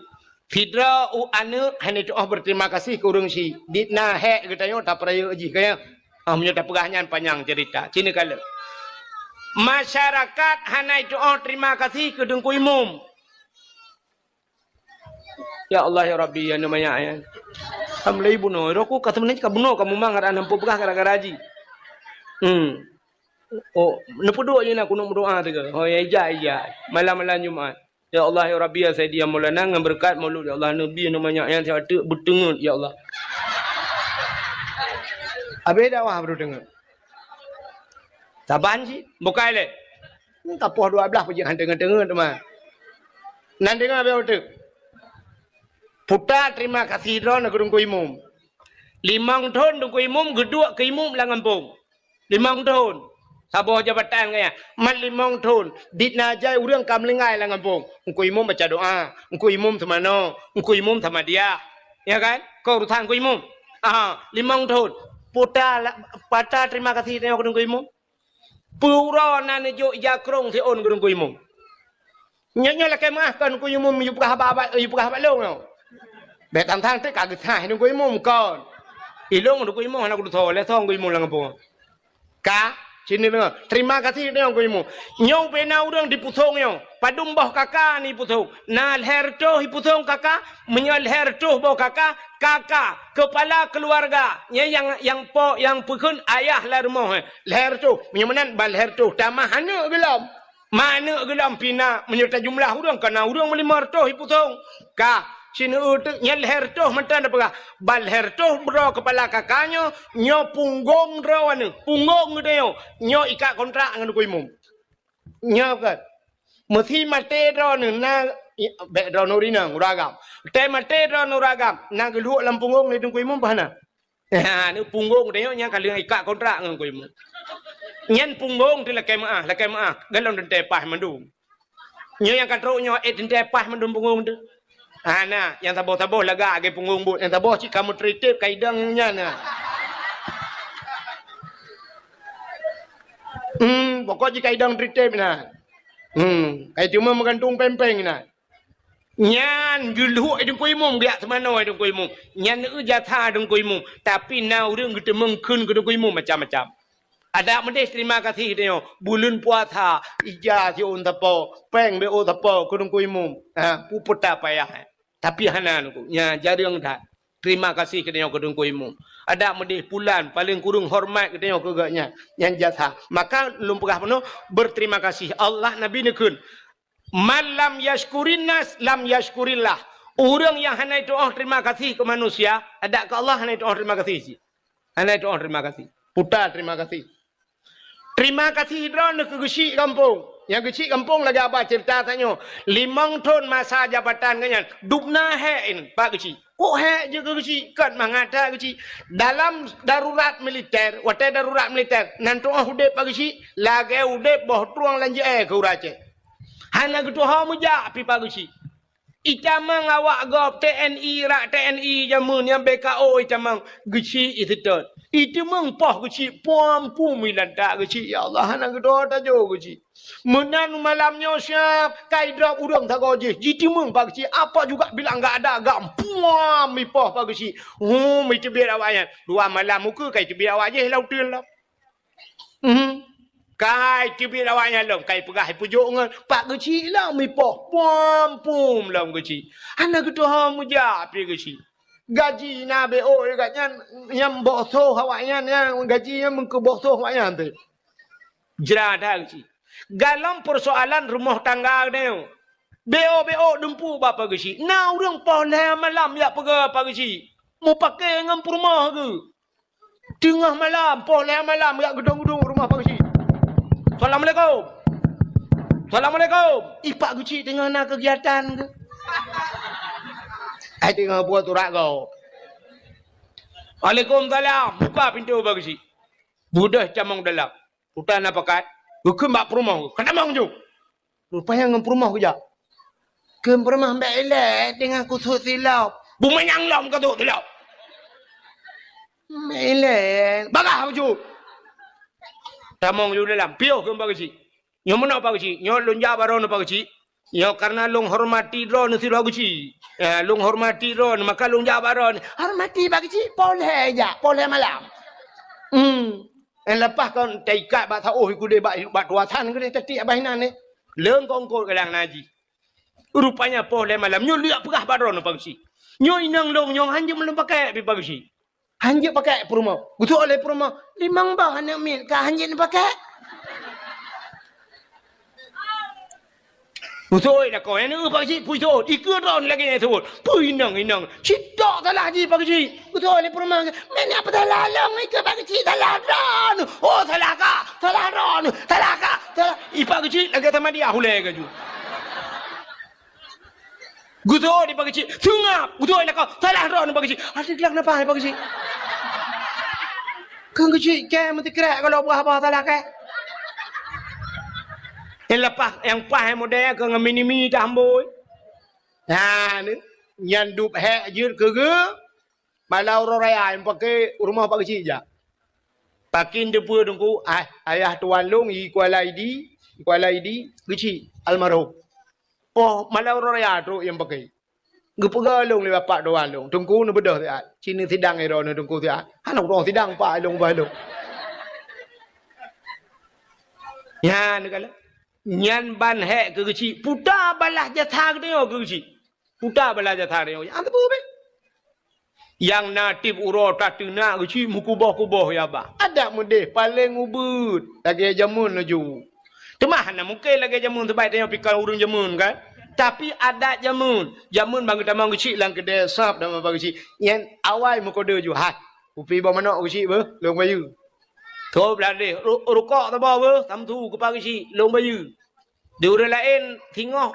Sidroe u aneuk hana tuoh berterima kasih keu ureueng syiek. Dit na hék geutanyoe tapeurayeuk jih, ka nyan? Ah, meunyoe tapeugah nyan panyang cerita. Ci neukalon. Masyarakat hana tuoh terima kasih keu Teungku Imum. Ya Allah, ya Rabbi, ya neumaya, ya. Alhamdulillah, bunoe. Roku ka sebenarnya ka bunoe, ka mumang, ada nampu peugah gara-gara ji. Hmm. Oh, neupeuduek je na kunut meudoa teuka. Oh, ya, ija, ija. Malam-malam Jumat. Ya Allah, ya Rabbi, ya Sayyidi, ya Maulana, ngon beureukat Maulud, ya Allah, Nabi, neumaya, ya, siat teuk beuteungeut, ya Allah. Habéh dakwah baru teungeut. Saban cit, bukai lé. Ka poh dua blaih peujeuet han teungeut-teungeut teuma. Nan deungoe, B O teuk. Puta terima kasih droeneuh keu Teungku Imum. Limong thon Teungku Imum geuduek keu imum lam gampông. Limong thon. Saboh jabatan gaya. Mat limong thon, biet na jai ureuëng ka meuninggai lam gampông. Teungku Imum baca doa, Teungku Imum seumanoe, Teungku Imum samadiyah. Ya kan? Kon urusan Teungku Imum. Ah, limong thon. Puta la-, pata terima kasih tanyoe keu Teungku Imum. Peue uroe na neujok ija krông siôn keu Teungku Imum. Nyoe, nyoe lakée meuáh kon Teungku Imum yue peugah haba, haba, yue peugah haba lôn nyoe. Bék tang-tang teuk ka geusaih Teungku Imum kon. Ilôn Teungku Imum hana kutusoe, lé soe Teungku Imum lam gampông. Ka, sini deungoe. Terima kasih deungoe Teungku Imum. Nyoe ubé na ureuëng dipusong nyoe. Padum boh kaka ni pusong. Na lhée reutôh ipusong kaka, meunyoe lhée reutôh boh kaka, kaka, keupala keuluwarga. Nyan nyang, nyang po, nyang peukheun ayah lam rumoh, eh. Lhée reutôh. Meunyoe meunan ban lhée reutôh tamah aneuëk geulom. Ma aneuëk geulom pih na, meunyoe tajumlah ureuëng, ka na ureuëng meulimong reutôh ipusong. Ka, sineuk teuk nyan lhée reutôh mantong tapeugah. Ban lhée reutôh droe keupala kaka nyoe, nyoe punggong droe aneuëk, punggong geutanyoe, nyoe ikat kontrak ngon Teungku Imum. Nyoe kan. Meusi maté droeneuh na, i-, bék droeneuh ureuëng inong, ureuëng agam. Teumaté droeneuh ureuëng agam, na geulhok lam punggong lé Teungku Imum bah na. Ha, ni punggong tanyoe nyang ka lheueh ikat kontrak ngon Teungku Imum. Nyan punggong teuh lakée meuáh, lakée meuáh, golom teuntée paih mandum. Nyoe nyang ka trok nyoe, eh, teuntée paih mandum punggong teuh. Hana, nyang saboh-saboh lagak lagée punggong buet, nyang saboh cit ka meutritép ka idong nyan na. Hmm, pokok jih ka idong tritép na. Hmm, ka teuma meugantung péng-péng na. Nyan geulhok Teungku Imum, geujak seumanoe Teungku Imum. Nyan eu jasa Teungku Imum. Tapi na ureuëng geuteumeung kheun keu Teungku Imum macam-macam. Adak meudeh terima kasih tanyoe. Buleuen puasa, ija siôn sapo, péng bék sapo keu Teungku Imum. Ha, peue payah. Tapi hana Teungku. Nya jareueng that. Terima kasih keu tanyoe keu Teungku Imum. Adak meudeh pulan, paléng kureueng horeumat keu tanyoe keu gobnyan. Nyan jasa. Maka lôn peugah bunoe, berterima kasih. Allah Nabi neukheun, "Man lam yashkurin nas, lam yashkurillah." Ureuëng nyang hana ituoh terima kasih keu manusia, adak keu Allah hana ituoh terima kasih cit. Hana ituoh terima kasih. Puta terima kasih. Terima kasih droeneuh keu geuchik gampông. Nyang geuchik gampông lagée haba ceurita tanyoe. Limong thon masa jabatan gobnyan, dubna hék in bak geuchik. Kok hék jeuet keu geuchik, kon mangat that geuchik. Dalam darurat militer, watée darurat militer, nan tuoh udeb bak geuchik, lagée udeb boh trueng lam jeuée keu ureuëng Aceh. Hana geutuho meujak pih bak geuchik. Itamong awak gob T N I, rak T N I jameun nyan B K O itamong geuchik iseutôt. Itamong poh geuchik puam-puam ilantak geuchik, ya Allah, hana geutuho tajok geuchik. Meunan malam nyoe siab, ka idrob ureuëng sagoe jih, jitimeung bak geuchik, apa juga bilang gak ada gam, puam ipoh bak geuchik. Hum, iteubiet awaknyan. Dua malam ukeue ka iteubiet awak jih lam uteuen lom. Hmm. Ka iteubiet awaknyan lom, ka ipeugah ipeujok ngon, bak geuchik lom ipoh, puam-puam lom geuchik. Hana geutuho meujak pih geuchik. Gaji na B O gobnyan, nyang boh soh awaknyan, nyang gaji nyan meukeu boh soh awaknyan teuh. Jra that geuchik. Galom peusoalan rumoh tangga geutanyoe. B O, B O dumpeue bak Pak Geuchik. Na ureuëng poh lhée malam jak peugah Pak Geuchik. Mupakée ngon peurumoh geuh. Teungoh malam, poh lhée malam jak geudong-geudong rumoh Pak Geuchik. "Assalamualaikum. Assalamualaikum." Ih, Pak Geuchik teungoh na keugiatan geuh. Ai teungoh buet urat gob. "Waalaikumsalam." Buka pintoe Pak Geuchik. Beudôh tamong dalam. Utan na pakat, geukheun bak peurumoh, "Ka tamong ju!" Rupanya ngon peurumoh geujak. Kheun peurumoh, "Bék ilée teungoh kusut silop." "Bumanyang lom ka sut silop." "Bék ilée." "Bagah ju!" Tamong ju dalam, piôh kheun Pak Geuchik. "Nyoe meunoe Pak Geuchik, nyoe lôn jak bak droeneuh Pak Geuchik. Nyoe kareuna lôn hormati droeneuh sidroe Geuchik. Eh, lôn hormati droeneuh, maka lôn jak bak droeneuh." "Hormati Pak Geuchik, poh lhée jak, poh lhée malam." Hmm. Eh, leupah kon taikat bak saôh i keudeh bak, bak tuasan keudeh tatiek bak inan eh. Leungkongkot kadang na jih. Rupanya poh lhée malam, nyoe lheueh peugah bak droeneuh Pak Geuchik. "Nyoe inong lôn nyoe hanjeuet meulôn pakée pih Pak Geuchik." Hanjeuet pakée peurumoh. Geuseuôt lé peurumoh, "Limong boh aneuk miet ka hanjeuet neupakée?" Geuseuôt lakoe, "Nyan Pak Geuchik, peue seuôt?" Ikeue droeneuh lagée nyan seuôt. "Peue inong, inong? Sitok salah jih Pak Geuchik." Geuseuôt lé peurumoh, "Meunan peue salah lôn ikeue Pak Geuchik, salah droeneuh." "Oh, salah kah? Salah droeneuh. Salah kah? Salah." Ih, Pak Geuchik lagée sama dia hulée gaju. Geuseuôt lé Pak Geuchik, "Seungab." Geuseuôt lakoe, "Salah droeneuh Pak Geuchik." Adak glak napa Pak Geuchik? Kheun Geuchik kée meusikrek kalau buah-buah salah kée. Nyang leupah, nyang paih model keu ngon mini-mini tambôi. Nah, ni, nyan dub hék jeuet keu geu, malam uroe raya nyang paké u rumoh Pak Geuchik jak. Pakon teupeue Teungku, ah, ayah tuan lôn i Kuala Idi, i Kuala Idi, Geuchik, almarhum. Poh malam uroe raya trok nyang paké. Geupeugah lôn lé bapak dua lôn, "Teungku neubeudôh siat, ci neusidang droeneuh Teungku siat." Hana udong sidang pak lôn bah lôn. Nyan kala. Nyan ban hék keu Geuchik, puta balah jasa geutanyoe keu Geuchik. Puta balah jasa geutanyoe. Nyang teupeue beh. Nyang na tieb uroe tateunak Geuchik meukuboh-kuboh ya bah. Adat meudeh paleng ubeuet lagèe jameun laju. Teuma hana mungken lagèe jameun, sabab tanyoe pih kon ureueng jameun kan. Tapi adat jameun, jameun ban geutamong Geuchik lam keudè sab dan Pak Geuchik. Nyan awai meukodeu ju, "Hai, kupi boh manok Geuchik beuh, lôn bayeue." Tôb ladeh, "Ru-, rukok saboh beuh, samsu keu Pak Geuchik, lôn bayeue." Di ureueng laén singoh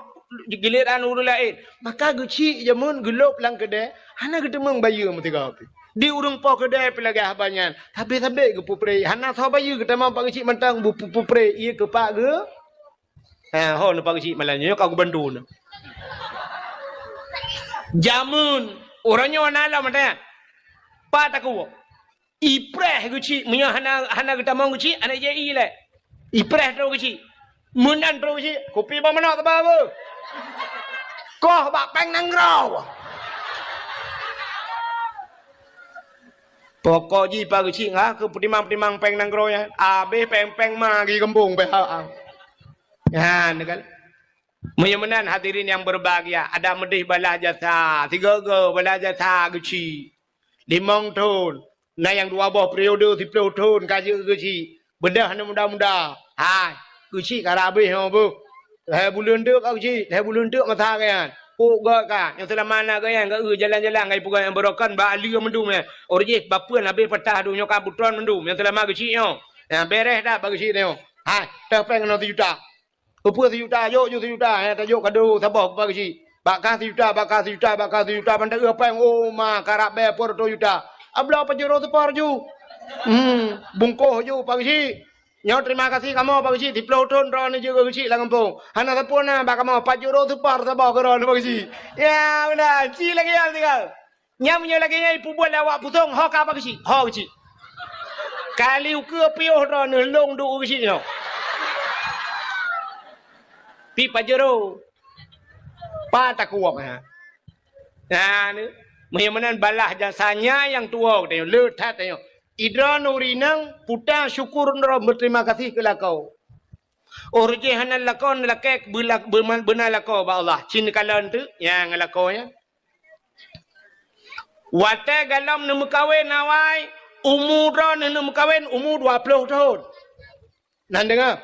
giliran ureueng laén. Maka Geuchik jameun geulôb lam keudè, hana geuteumeung bayeue meusigoe pih. Di ureueng po keudè pih lagèe haba nyan, sabé-sabé geupeupreh, hana soe bayeue geutamong Pak Geuchik mantong beu-, peupreh, ié keu Pak Geu-, ha, ho neu Pak Geuchik malam nyoe ka geubantu neu. Jameun, uroe nyoe na lom mantong. Pat takue. Ipreh Geuchik, meunyoe hana, hana geutamong Geuchik, hana jai ilèe. Ipreh trok Geuchik. Meunan trok Geuchik, kupi boh manok teuba beuh. Koh bak péng nanggroe. Pokok jih Pak Geuchik ngah keu peutimang-peutimang péng nanggroe nyan. Abéh péng-péng ma geugumpông pih ha. Nyan kan. Meunyoe meunan hadirin nyang berbahagia, adak meudeh balah jasa, sigoe-goe balah jasa Geuchik. Limong thon, na nyang dua boh periode siploh thon ka jeuet Geuchik. Beudôh aneuk muda-muda. Hai, Geuchik ka rab abéh nyoe beuh. Lhèe buleuen teuk ka Geuchik, lhèe buleuen teuk masa geuh nyan. Pok gèt ka, nyang seulama na geuh nyan, geu jalan-jalan ngon ipeugah nyang beurokon bak aleue mandum nyan. Ureueng jih bapeuen abéh patah dum nyoe ka butron mandum, nyang seulama Geuchik nyoe. Nyan bereh that bak Geuchik nyoe. Hai, teuh péng keunoe sijuta. Peue-peue sijuta, jok ju sijuta, eh, tajok kado saboh keu Pak Geuchik. Bak kah sijuta, bak kah sijuta, bak kah sijuta, ban taeu péng, oh, ma, karab bèe peuet reutôh juta. Abloe Pajero seupor ju. Hmm, bungkôh ju Pak Geuchik. Nyoe terima kasih kamoe Pak Geuchik, siploh thon droeneuh jeuet keu Geuchik lam gampông. Hana sapeue na bak kamoe, Pajero seupor saboh keu droeneuh Pak Geuchik. Ya, meunan, ci lagèe nyan tinggai. Nyan meunyoe lagèe nyan ipeubuet lé awak Pusong, ho ka Pak Geuchik, ho Geuchik. Kali ukeue piôh droeneuh lôn duek u Geuchik nyoe. Pih Pajero. Pat takue, ha. Nah, ni. Meunyoe meunan balah jasa nyan nyang tuwoe geutanyoe, le that tanyoe. Droeneuh ureueng inong, puta syukur droe, beuterima kasih keu lakoe. Oh, reujeh hana lakoe, lakèe beula-, beuma-, beuna lakoe bak Allah. Cit neukalon teuk nyang lakoe nyan. Watèe gohlom neumeukawen awai, umu droeneuh neumeukawen umu dua ploh thon. Nan deungö.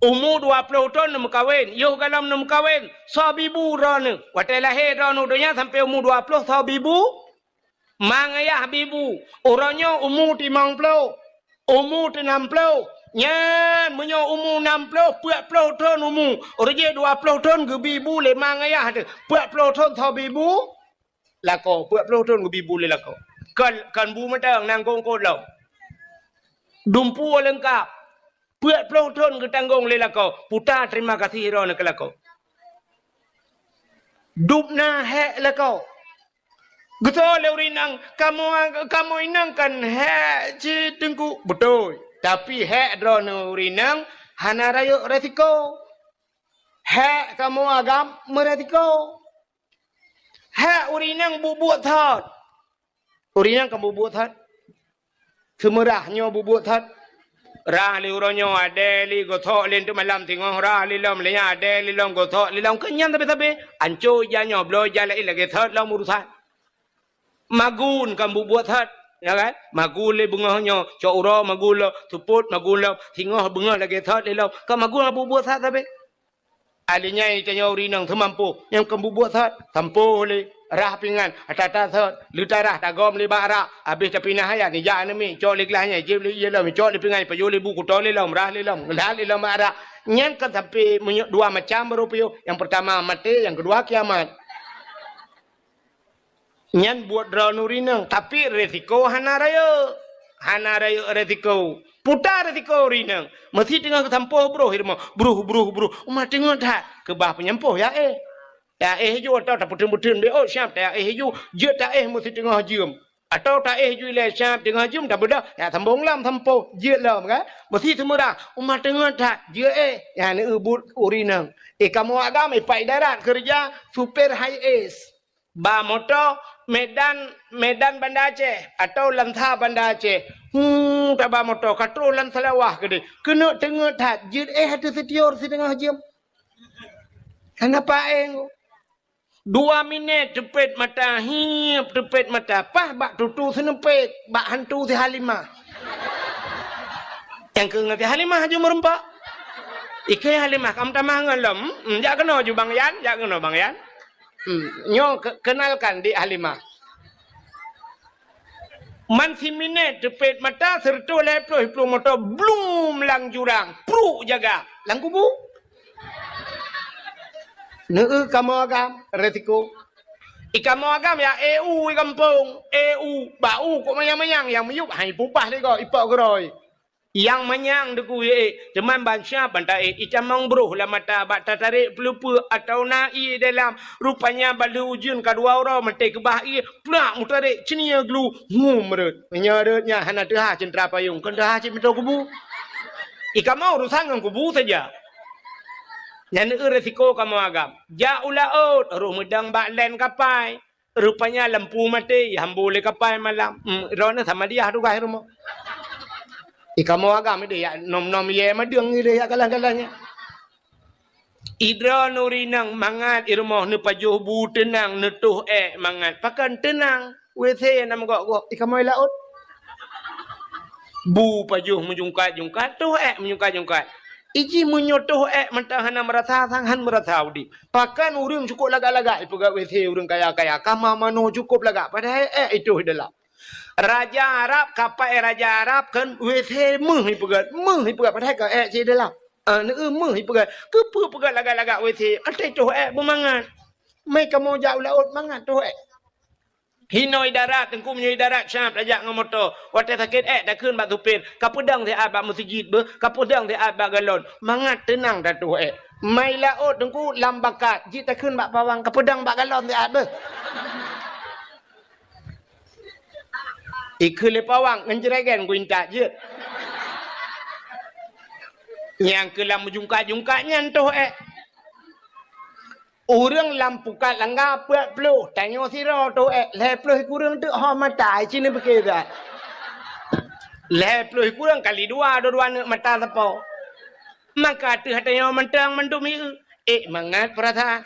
Umu dua ploh thon neumeukawen, yoh gohlom neumeukawen, soe bibu droeneuh. Watèe lahé droeneuh u donya sampoe umu dua ploh, soe bibu? Ma ngayah bibu, uroe nyoe umu limong ploh, umu teunam ploh. Nyan meunyoe umu nam ploh, peuet ploh thon umu, reujeh dua ploh thon geubi bu lé ma ngayah teuh. Peuet ploh thon soe bi bu? Lakoe, peuet ploh thon geubi bu lé lakoe. Kon, kon bu mantong, nangkong kot lom. Dumpeue leungkap. Peuet ploh thon geutanggong lé lakoe, puta terima kasih droeneuh keu lakoe. Dub na hék lakoe. Geutoe lé ureueng inong, kamoe, kamoe inong kan hék cit Teungku. Beutôi. Tapi hék droeneuh ureueng inong hana rayeuk resiko. Hék kamoe agam meuresiko. Hék ureueng inong buet-buet that. Ureueng inong ka buet-buet that. Seumeurah nyoe buet-buet that. Rhah lé uroe nyoe, adèe lé geuthok lé teuk malam singoh, rhah lé lom lé nyan, adèe lé lom geuthok lé lom. Keu nyan sabe-sabe. Anco ija nyoe, bloe ija laén lagèe that lom urusan. Magun ka buet-buet that, ya kan? Magun lé beungoh nyoe, cok uroe magun lom, seupôt magun lom, singoh beungoh lagèe that lé lom. Ka magun ka buet-buet that sabe. Akhé nyan tanyoe ureueng inong seumampoh, nyang kon buet-buet that, sampoh lé, rhah pingan, ata-ata that, leuta rhah tagom lé bak rak, abéh tapinah ayat, nijak aneuk miet, cok lé glah nyan, jieb lé ié lom, cok lé pingan, pajoh lé bu, kuto lé lom, rhah lé lom, lhat lé lom bak rak. Nyan kan sampoe meunyoe dua macam baru piôh, nyang peurtama maté, nyang keudua kiamat. Nyan buet droeneuh ureueng inong, tapi resiko hana rayeuk. Hana rayeuk resiko. Puta risiko ureueng inong. Meusi teungoh geusampôh broh i rumoh. Broh, broh, broh. Uma teungeut that. Keubah peunyampôh ya éh. Ta éh ju atau tapeuteun-peuteun B O siap ta éh ju. Jeuet ta éh meusi teungoh jeuem. Atau ta éh ju ilée siap teungoh jeuem tabeudôh. Ya sambông lom sampôh. Jeuet lom kan. Meusi seumeurah. Uma teungeut that. Jeuet éh. Ya neueu buet ureueng inong. I kamoe agam i Pak Idarat keureuja supir high S. Ba moto Medan, Medan Banda Aceh atau Lansa Banda Aceh. Hmm, taba moto ka troh lam Seulawah keudeh. Keuneuk teungeut that, jeuet éh ateueh sitior siteungoh jeuem. Hana paéng. Dua minèt teupet mata, hiep teupet mata, paih bak tutu seuneupet, bak hantu si Halimah. Nyang keu ngon si Halimah aju meureumpok. Ikeu Halimah ka meutamah ngon lom. Hmm, jak keunoe ju Bang Yan, jak keunoe Bang Yan. Hmm, nyoe ke-, kenalkan Dik Halimah. Man siminèt teupet mata, seureutôh lhèe ploh iplueng moto, blum lam jurang, pruk jaga, lam kubu. Neueu kamoe agam, resiko. I kamoe agam ya eu i gampông, eu, bak u kok manyang-manyang, nyang miyueb hai pupah lé goe, ipok geurôi. Nyang manyang deukui ék, teuma ban siap ban taék, i camong broh lam mata bak tatarek peuleupeue atawa na ié dalam. Rupanya ban lheueh ujeuen ka dua uroe maté keubah ié, plak meutarek ceunie glu, hum rhot. Meunyoe rhot nyan hana teuhah ceuntera payong, kon teuhah cit meutoe kubu. I kamoe urusan ngon kubu saja. Nyan eu resiko kamoe agam. Jak u laôt, roh meudang bak lén kapai. Rupanya lampu maté, ihambô lé kapai malam. Hmm, droeneuh sama diah tugaih rumoh. I kamoe agam ideh yak nom-nom yé madeueng ideh yak galah-galah nyan. I droeneuh ureueng inong mangat i rumoh neupajoh bu teunang, neutoh ék mangat. Pakon teunang? W C na meugok-gok. I kamoe laôt. Bu pajoh meujungkat-jungkat, toh ék meujungkat-jungkat. Iji meunyoe toh ék mantong hana meurasa sang, han meurasa udeb. Pakon ureueng cukôp lagak-lagak ipeugah W C ureueng kaya-kaya, kama manoe cukôp lagak, padahai ék itoh i dalam. Raja Arab, kapai raja Arab kan W C meuh ipeugah, meuh ipeugah, padahai ka ék cit i dalam. Ah, neueu meuh ipeugah. Keupeue peugah lagak-lagak W C? Até toh ék beumangat. Mé kamoe jak u laôt mangat toh ék. Hinoe i darat, Teungku, meunyoe i darat siap tajak ngon moto. Watée sakét ék takheun bak supir, "Kapeudong siat bak meuseujid beuh, kapeudong siat bak galon." Mangat teunang tatoh ék. Mai laôt, Teungku, lam bakat, jeuet takheun bak pawang, "Kapeudong bak galon siat beuh." Ikheun lé pawang, ngon jregen kuintat jeuet. Nyang keu lam meujungkat-jungkat nyan toh ék. Ureuëng lam pukat langga peuet ploh, tanyoe sidroe toh ék, lhée ploh kureueng teuk ho mata, ci neupiké that. Lhée ploh kureueng kali dua, dua-dua neuk mata sapo. Maka ateueh tanyoe mantong mandum ieu, ék mangat peurasaan.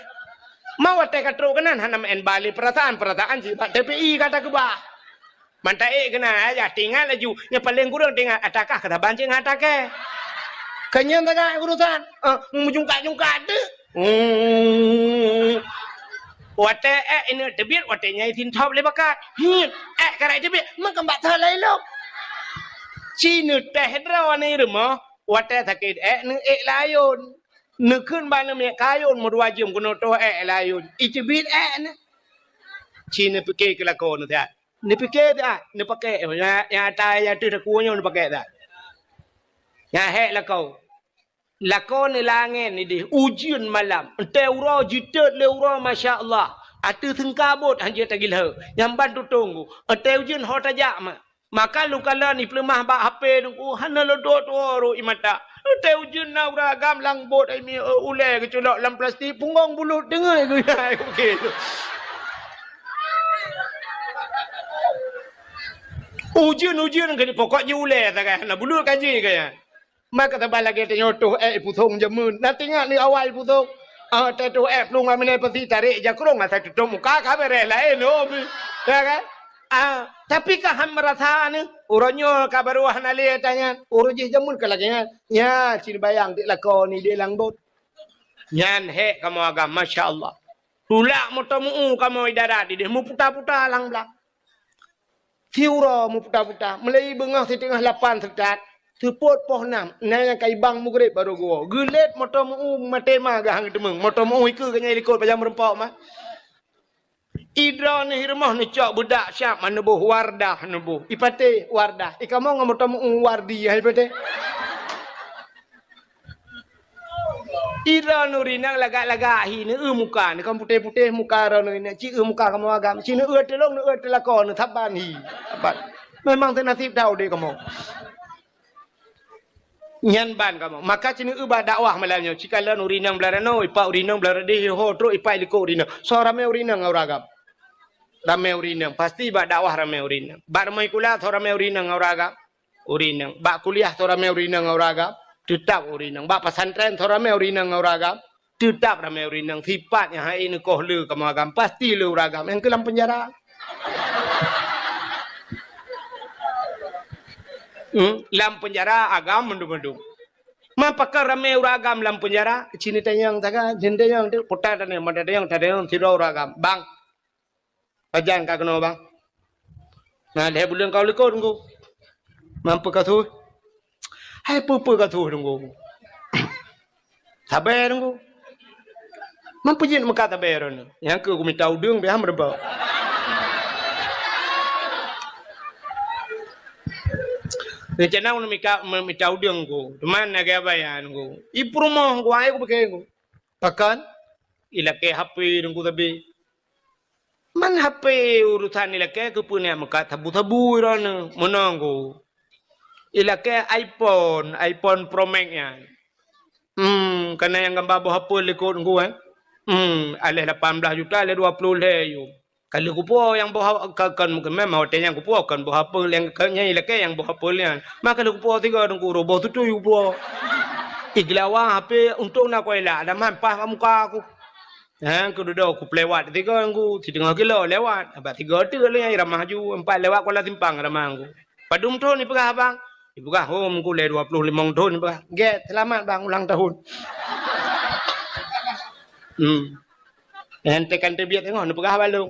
Ma watée ka trok keunan hana meu'en bale peurasaan, peurasaan cit bak T P I ka takeubah. Mantong ék keunan, ayah teuingat laju. Nyang paleng kureueng teuingat, ata kah ka saban cit ngon ata kée. Keunyan tagak urusan, eh, meujungkat-jungkat teuk. Hmm. Watée ék ineuk teubiet, watée nyan isin thop lé bakat. Hiet, ék ka raya teubiet, meukeumbat that laén lom. Ci neutéh droeneuh i rumoh, watée sakét ék neuék layôn. Neukheun bak neumiet kayôn meudua jeuem keunoe toh ék layôn. Iteubiet ék nyan. Ci neupiké keu lakoe neuh that. Neupiké that, neupaké, nyang, nyang ata nyang ateueh takue nyoe neupaké that. Nyang hék lakoe. Lakoe neulangén ideh, ujeuen malam. Entée uroe jiteuet lé uroe, masya Allah. Ateueh seungka bot hanjeuet tagilheu. Nyang ban tutong ku. Entée ujeuen ho tajak ma. Maka lôn kalon ipeuleumah bak H P Teungku, hana lôn tuwoe-tuwoe rot ie mata. Entée ujeuen na ureuëng agam lam bot ai mi, ulée geuculok lam plastik, punggong bulut deungon geuya. Ujeuen-ujeuen keu pokok jih ulée sagai, hana bulut ka jih kaya. Maka saban lagée tanyoe toh ék ipusong jameun. Na teuingat lé awai ipusong. Ah, tatoh ék plueng lam inan pasi tarek jakrong asai tutong muka ka beureh laén, oh, bi. Ya kan? Ah, tapi ka han meurasa nyoe, uroe nyoe ka barô hana lé ata nyan. Uroe jih jameun ka lagée nyan. Nya, cit bayang dik lakoe ni di lam bot. Nyan hék kamoe agam, masya Allah. Tulak moto meu-u kamoe i darat ideh, meuputa-puta lam blang. Siuroe meuputa-puta, meulai beungoh siteungoh lapan seutôt, seupôt poh nam, na nyang ka ibang mugreb barô geuwoe. Geulet moto meu-u maté ma geuhang geuteumeung. Moto meu-u ikeue geunyang likot pajan meurumpok ma. Idroeneuh i rumoh neucok beudak siap maneuboh, Wardah neuboh. Ipatéh Wardah. Ikamoe ngon meuteumeu'u Wardi hai patéh. Idroeneuh rinang lagak-lagak hi neueu muka, neukan putéh-putéh muka droeneuh rinang, ci eu muka kamoe agam, ci neueu teulông, neueu teulakô, neusaban hi. Saban. Memang teunasib that udép kamoe. Nyan ban kamoe. Maka ci neueu bak dakwah malam nyoe. Ci kalon ureueng inong blah ranoe, ipak ureueng inong blah radeh, ho trok ipak likot ureueng inong. Soe ramé ureueng inong ngon ureueng agam? Ramé ureueng inong. Pasti bak dakwah ramé ureueng inong. Bak rumoh sikula soe ramé ureueng inong ngon ureueng agam? Ureueng inong. Bak kuliah soe ramé ureueng inong ngon ureueng agam? Teutap ureueng inong. Bak pesantren soe ramé ureueng inong ngon ureueng agam? Teutap ramé ureueng inong. Sipat nyang hai neukoh le kamoe agam, pasti le ureueng agam. Nyang keu lam peunjara. Hmm, lam peunjara agam mandum-mandum. Man pakon ramé ureueng agam lam peunjara, ci neutanyong sagai, ci neutanyong tu, puta tanyong, mata tanyong, tanyong sidroe ureueng agam. Bang, pajan ka keunoe, Bang? Na lhèe buleuen ka u likot, Teungku. Man peue ka su? Hai peue-peue ka su, Teungku. Sabe, Teungku. Man peue jeuet meukat sabe droeneuh? Nyang keu kumita udeueng pih han meuteumé. Rencana ulôn mika, me-, mita udeueng, Teungku. Teuma na gaya bayan, Teungku. I peurumoh, Teungku, ai kupike, Teungku. Pakon? Ilakée H P, Teungku, sabe. Man H P urusan ilakée keupeue neujak meukat sabu-sabu droeneuh, meunoe, Teungku. Ilakée iPhone, iPhone Pro Max nyan. Hmm, kana nyang gamba boh apel likot, Teungku, eh. Hmm, aléh lapan blah juta, aléh dua ploh lhèe yum. Ka lheueh kupuwoe nyang boh ha-, ka, kon, memang watée nyan kupuwoe kon boh apel, nyang ka, nyang ilakée nyang boh apel nyan. Man ka lheueh kupuwoe sigoe, Teungku, roh boh tutui kupuwoe. Igeulawa H P untông na kuilak, ada man paih bak muka ku. Nyang keududoe kupeulewat sigoe, Teungku, siteungoh kilo lewat. Bak sigoe teuk lé nyang ramah ju, empat lewat Kuala Simpang ramah, Teungku. Padum thon ipeugah abang? Ipeugah, "Oh, Teungku, lé dua ploh limong thon," ipeugah. "Gét, seulamat, Bang, ulang tahun." Hmm. Nyang tekan teubiet teungoh neupeugah bak lôn.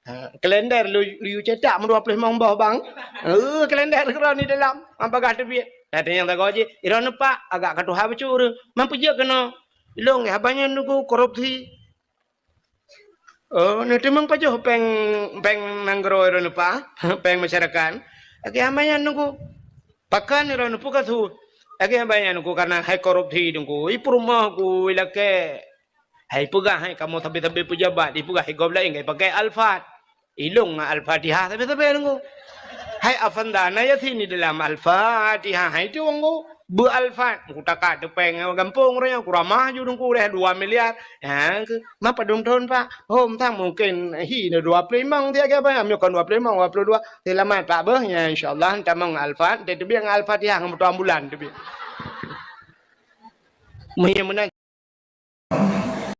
Ha, kalender lu, lu cetak meudua ploh limong boh, Bang. Eh, kalender keudroe di dalam, han peugah teubiet. Dah tanyong sagoe jih, "Droeneuh, Pak, agak ka tuha bacut ureueng. Man peue jeuet keunoe?" "Ilôn, haba nyan, Teungku, korupsi." "Oh, neuteumeung pajoh péng, péng nanggroe droeneuh, Pak, péng masyarakat?" "Lagée haba nyan, Teungku." "Pakon droeneuh, peue ka su?" "Lagée haba nyan, Teungku, karena hai korupsi, Teungku. I peurumoh ku ilakée. Hai peugah hai kamoe sabe-sabe peujabat, ipeugah hai gob laén ka ipakai Alphard. Ilôn ngon Al-Fatihah sabe-sabe, Teungku. Hai Afanda, na Yasin di dalam Al-Fatihah hai tu, Teungku. Beu Alphard, Teungku, takat teupeng gampông ureueng nyan, kuramah ju, Teungku, deh dua miliar." Ha, keu, "Man padum thon, Pak?" "Oh, mantong mungkin hi na dua ploh limong tiep, Pak. Meunyoe kon dua ploh limong, dua ploh dua. Seulamat, Pak, beuh. Nyan, insya Allah, tamong Alphard, teubiet ngon Al-Fatihah ngon moto ambulan teubiet." Meunyoe meunan